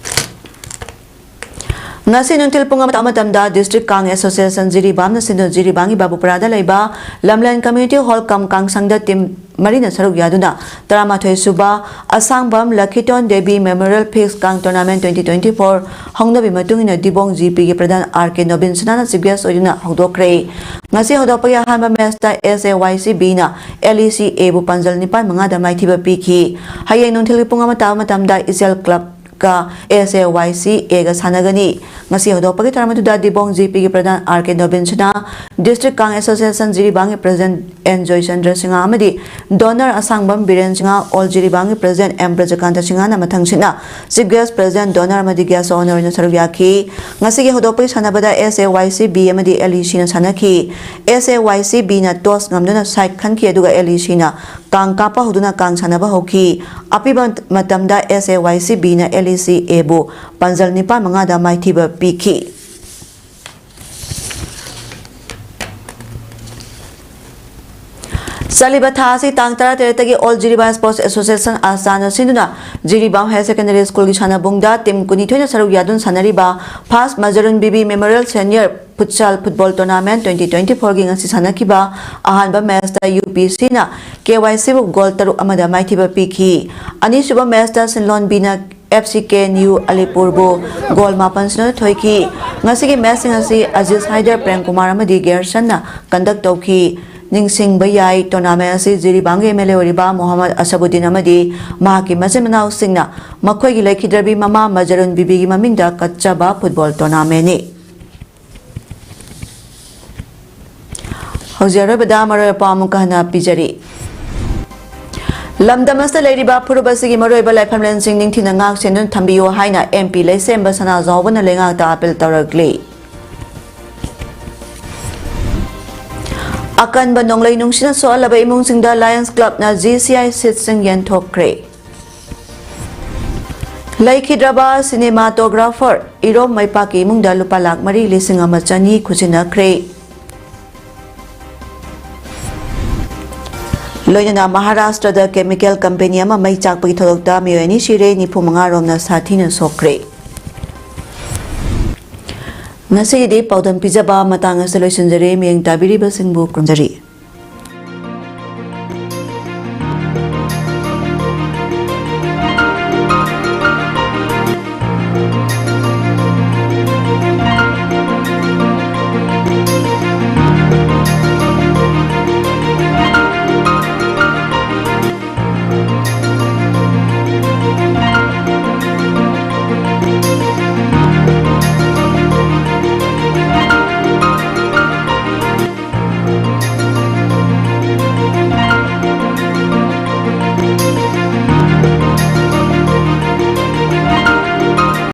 ꯉꯁꯤ ꯅꯨꯡꯊꯤꯜ ꯄꯨꯡ ꯑꯃ ꯃꯇꯝꯗ ꯗꯤꯁꯇ꯭ꯔꯤꯛ ꯀꯥꯡ ꯑꯦꯁꯣꯁꯤꯌꯦꯁꯟ ꯖꯤꯔꯤꯕꯥꯝꯅ ꯁꯤꯟꯗꯨꯅ ꯖꯤꯔꯤꯕꯥꯝꯒꯤ ꯕꯥꯕꯨꯄꯨꯔꯥꯗ ꯂꯩꯕ ꯂꯝꯂꯦꯟ ꯀꯝꯃ꯭ꯌꯨꯅꯤꯇꯤ ꯍꯣꯜ ꯀꯝ ꯀꯥꯡꯁꯪꯗ ꯇꯤꯝ ꯃꯔꯤꯅ ꯁꯔꯨꯛ ꯌꯥꯗꯨꯅ ꯇꯔꯥꯃꯥꯊꯣꯏ ꯁꯨꯕ ꯑꯁꯥꯡꯕꯝ ꯂꯈꯤꯇꯣꯟ ꯗꯦꯕꯤ ꯃꯦꯃꯣꯔꯤꯌꯦꯜ ꯐꯤꯁ ꯀꯥꯡ ꯇꯣꯔꯅꯥꯃꯦꯟ ꯇ꯭ꯋꯦꯟꯇꯤ ꯇ꯭ꯋꯦꯟꯇꯤ ꯐꯣꯔ ꯍꯧꯅꯕꯤ ꯃꯇꯨꯡ ꯏꯟꯅ ꯗꯤꯕꯣꯡ ꯖꯤꯄꯤꯒꯤ ꯄ꯭ꯔꯙꯥꯟ R K Nobin ꯁꯅꯥꯅ chief gas ꯑꯣꯏꯗꯨꯅ ꯍꯧꯗꯣꯛꯈ꯭ꯔꯦ꯫ ꯉꯁꯤ ꯍꯧꯗꯣꯛꯄꯒꯤ ꯑꯍꯥꯟꯕ ꯃꯦꯆꯇ ꯑꯦꯁ ꯑꯦ ꯋꯥꯏ ꯁꯤ ꯕꯤꯅ ꯑꯦꯜ ꯏ ꯁꯤ ꯑꯦꯕꯨ ꯄꯥꯟꯖꯜ ꯅꯤꯄꯥꯟ ꯃꯉꯥꯗ ꯃꯥꯏꯊꯤꯕ ꯄꯤꯈꯤ꯫ ꯍꯌꯦꯡ ꯅꯨꯡꯊꯤꯜꯒꯤ ꯄꯨꯡ ꯑꯃ ꯇꯥꯕ ꯃꯇꯝꯗ ꯏꯆꯦꯜ ꯀ꯭ꯂꯕ ꯀ ꯑꯦꯁ ꯑꯦ ꯋꯥꯏ ꯁꯤ ꯑꯦꯒ ꯁꯥꯟꯅꯒꯅꯤ꯫ ꯉꯁꯤ ꯍꯧꯗꯣꯛꯄꯒꯤ ꯊꯧꯔꯝ ꯑꯗꯨꯗ ꯗꯤꯕꯣꯡ ꯖꯤꯄꯤꯒꯤ ꯄ꯭ꯔꯙꯥꯟ ꯑꯥꯔ ꯀꯦ ꯅꯣꯕꯤꯟ ꯁꯤꯅꯥ, ꯗꯤꯁꯇ꯭ꯔꯤꯛ ꯀꯥꯡ ꯑꯦꯁꯣꯁꯤꯌꯦꯁꯟ ꯖꯤꯔꯤꯕꯥꯝꯒꯤ ꯄ꯭ꯔꯁꯤꯗꯦꯟꯠ ꯑꯦꯟ ꯖꯣꯏꯆꯟꯗ꯭ꯔ ꯁꯤꯡꯍ ꯑꯃꯗꯤ ꯗꯣꯅꯔ ꯑꯁꯥꯡꯕꯝ ꯕꯤꯔꯦꯟ ꯁꯤꯡꯍ, ꯑꯣꯜ ꯖꯤꯔꯤꯕꯥꯝꯒꯤ ꯄ꯭ꯔꯁꯤꯗꯦꯟꯠ ꯑꯦꯝ ꯕ꯭ꯔꯖꯀꯥꯟꯇ ꯁꯤꯡꯍꯅ ꯃꯊꯪꯁꯤꯠꯅ ꯆꯤꯐ ꯒꯦꯁ, ꯄ꯭ꯔꯁꯤꯗꯦꯟꯠ, ꯗꯣꯅꯔ ꯑꯃꯗꯤ ꯒꯦꯁ ꯑꯣꯐ ꯑꯣꯅꯔ ꯑꯣꯏꯅ ꯁꯔꯨꯛ ꯌꯥꯈꯤ꯫ ꯉꯁꯤꯒꯤ ꯍꯧꯗꯣꯛꯄꯒꯤ ꯁꯥꯟꯅꯕꯗ ꯑꯦꯁ ꯑꯦ ꯋꯥꯏ ꯁꯤ ꯕꯤ ꯑꯃꯗꯤ ꯑꯦꯜ ꯏ ꯁꯤꯅ ꯁꯥꯟꯅꯈꯤ꯫ ꯑꯦꯁ ꯑꯦ ꯋꯥꯏ ꯁꯤ ꯕꯤꯅ ꯇꯣꯁ ꯉꯝꯗꯨꯅ ꯁꯥꯏꯠ ꯈꯟꯈꯤ, ꯑꯗꯨꯒ ꯑꯦꯜ ꯏ ꯁꯤꯅ ꯀꯥꯡ ꯀꯥꯞꯄ ꯍꯧꯗꯨꯅ ꯀꯥꯡ ꯁꯥꯟꯅꯕ ꯍꯧꯈꯤ꯫ ꯑꯄꯤꯕ ꯃꯇꯝꯗ ꯑꯦꯁ ꯑꯦ ꯋꯥꯏ ꯁꯤ ꯕꯤꯅ ꯑꯦꯜ ꯏ ꯁꯤ ꯑꯦꯕꯨ ꯄꯥꯟꯖꯜ ꯅꯤꯄꯥꯟ ꯃꯉꯥꯗ ꯃꯥꯏꯊꯤꯕ ꯄꯤꯈꯤ꯫ ꯆꯠꯂꯤꯕ ꯊꯥ ꯑꯁꯤ ꯇꯥꯡ ꯇꯔꯥꯇꯔꯦꯠꯇꯒꯤ ꯑꯣꯜ ꯖꯤꯔꯤꯕꯥꯝ ꯁ꯭ꯄꯣꯔꯠꯁ ꯑꯦꯁꯣꯁꯤꯌꯦꯁꯟ ꯑꯁꯥꯅ ꯁꯤꯟꯗꯨꯅ ꯖꯤꯔꯤꯕꯥꯝ ꯍꯥꯌꯔ ꯁꯦꯀꯦꯟꯗꯔꯤ ꯁ꯭ꯀꯨꯜꯒꯤ ꯁꯥꯟꯅꯕꯨꯡꯗ ꯇꯤꯝ ꯀꯨꯟꯅꯤꯊꯣꯏꯅ ꯁꯔꯨꯛ ꯌꯥꯗꯨꯅ ꯁꯥꯟꯅꯔꯤꯕ ꯐꯥꯔꯁ Majrun Bibi memorial senior futsal football tournament twenty twenty ꯐꯣꯔꯒꯤ ꯉꯁꯤ ꯁꯥꯟꯅꯈꯤꯕ ꯑꯍꯥꯟꯕ ꯃꯦꯆꯇ ꯌꯨ ꯄꯤ ꯁꯤꯅ ꯀꯦ ꯋꯥꯏ ꯁꯤꯕꯨ ꯒꯣꯜ ꯇꯔꯨꯛ ꯑꯃꯗ ꯃꯥꯏꯊꯤꯕ ꯄꯤꯈꯤ꯫ ꯑꯅꯤꯁꯨꯕ ꯃꯦꯆꯇ ꯁꯤꯟꯂꯣꯟꯕꯤꯅ ꯑꯦꯐ ꯁꯤ ꯀꯦ ꯅ꯭ꯌꯨ ꯑꯂꯤꯄꯨꯔꯕꯨ ꯒꯣꯜ ꯃꯥꯄꯟ ꯁꯨꯅ ꯊꯣꯏꯈꯤ꯫ ꯉꯁꯤꯒꯤ ꯃꯦꯆꯁꯤꯡ ꯑꯁꯤ ꯑꯖꯤꯖ ꯍꯥꯏꯗꯔ, ꯄ꯭ꯔꯦꯝ ꯀꯨꯃꯥꯔ ꯑꯃꯗꯤ ꯒꯦꯔꯁꯟꯅ ꯀꯟꯗꯛ ꯇꯧꯈꯤ꯫ ꯅꯤꯡꯁꯤꯡꯕ ꯌꯥꯏ, ꯇꯣꯔꯅꯥꯃꯦꯟ ꯑꯁꯤ ꯖꯤꯔꯤꯕꯥꯝꯒꯤ ꯑꯦꯝ ꯑꯦꯜ ꯑꯦ ꯑꯣꯏꯔꯤꯕ ꯃꯣꯍꯝꯃꯗ ꯑꯁꯕꯨꯗꯗꯤꯟ ꯑꯃꯗꯤ ꯃꯍꯥꯛꯀꯤ ꯃꯆꯤꯟ ꯃꯅꯥꯎꯁꯤꯡꯅ ꯃꯈꯣꯏꯒꯤ ꯂꯩꯈꯤꯗ꯭ꯔꯕꯤ ꯃꯃꯥ ꯃꯖꯔꯨꯟ ꯕꯤꯕꯤꯒꯤ ꯃꯃꯤꯡꯗ ꯀꯠꯆꯕ ꯐꯨꯠꯕꯣꯜ ꯇꯣꯔꯅꯥꯃꯦꯟꯅꯤ꯫ ꯍꯧꯖꯤꯛ ꯑꯔꯣꯏꯕꯗ ꯃꯔꯨꯑꯣꯏꯕ ꯄꯥꯎ ꯑꯃꯨꯛꯀ ꯍꯟꯅ ꯄꯤꯖꯔꯤ꯫ ꯂꯝꯗꯝ ꯑꯁꯤꯗ ꯂꯩꯔꯤꯕ ꯐꯨꯔꯨꯞ ꯑꯁꯤꯒꯤ ꯃꯔꯨꯑꯣꯏꯕ ꯂꯥꯏꯐꯝꯂꯦꯟꯁꯤꯡ ꯅꯤꯡꯊꯤꯅ ꯉꯥꯛ ꯁꯦꯟꯗꯨꯅ ꯊꯝꯕꯤꯌꯨ ꯍꯥꯏꯅ ꯑꯦꯝ ꯄꯤ ꯂꯩꯁꯦꯝꯕ ꯁꯅꯥꯖꯥꯎꯕꯅ ꯂꯩꯉꯥꯛꯇ ꯑꯥꯄꯤꯜ ꯇꯧꯔꯛꯂꯤ꯫ ꯑꯀꯟꯕ ꯅꯣꯡꯂꯩ ꯅꯨꯡꯁꯤꯠꯅ ꯁꯣꯛꯍꯜꯂꯕ ꯏꯃꯨꯡꯁꯤꯡꯗ ꯂꯥꯌꯟꯁ ꯀ꯭ꯂꯕꯅ ꯖꯤ ꯁꯤ ꯑꯥꯏ ꯁꯤꯠꯁꯤꯡ ꯌꯦꯟꯊꯣꯛꯈ꯭ꯔꯦ꯫ ꯂꯩꯈꯤꯗ꯭ꯔꯕ ꯁꯤꯅꯦꯃꯥꯇꯣꯒ꯭ꯔꯥꯐꯔ ꯏꯔꯣꯝ ꯃꯩꯄꯥꯛꯀꯤ ꯏꯃꯨꯡꯗ ꯂꯨꯄꯥ ꯂꯥꯈ ꯃꯔꯤ ꯂꯤꯁꯤꯡ ꯑꯃ ꯆꯅꯤ ꯈꯨꯠꯁꯤꯟꯅꯈ꯭ꯔꯦ꯫ ꯂꯣꯏꯅꯅ ꯃꯍꯥꯔꯥꯁꯇ꯭ꯔꯗ ꯀꯦꯃꯤꯀꯦꯜ ꯀꯝꯄꯦꯅꯤ ꯑꯃ ꯃꯩ ꯆꯥꯛꯄꯒꯤ ꯊꯧꯗꯣꯛꯇ ꯃꯤꯑꯣꯏ ꯑꯅꯤ ꯁꯤꯔꯦ, ꯅꯤꯐꯨ ꯃꯉꯥ ꯔꯣꯝꯅ ꯁꯥꯊꯤꯅ ꯁꯣꯛꯈ꯭ꯔꯦ꯫ ꯉꯁꯤꯒꯤꯗꯤ ꯄꯥꯎꯗꯝ ꯄꯤꯖꯕ ꯃꯇꯥꯡ ꯑꯁꯤꯗ ꯂꯣꯏꯁꯤꯟꯖꯔꯦ꯫ ꯃꯤꯠꯌꯦꯡ ꯇꯥꯕꯤꯔꯤꯕꯁꯤꯡꯕꯨ ꯈꯨꯔꯨꯝꯖꯔꯤ꯫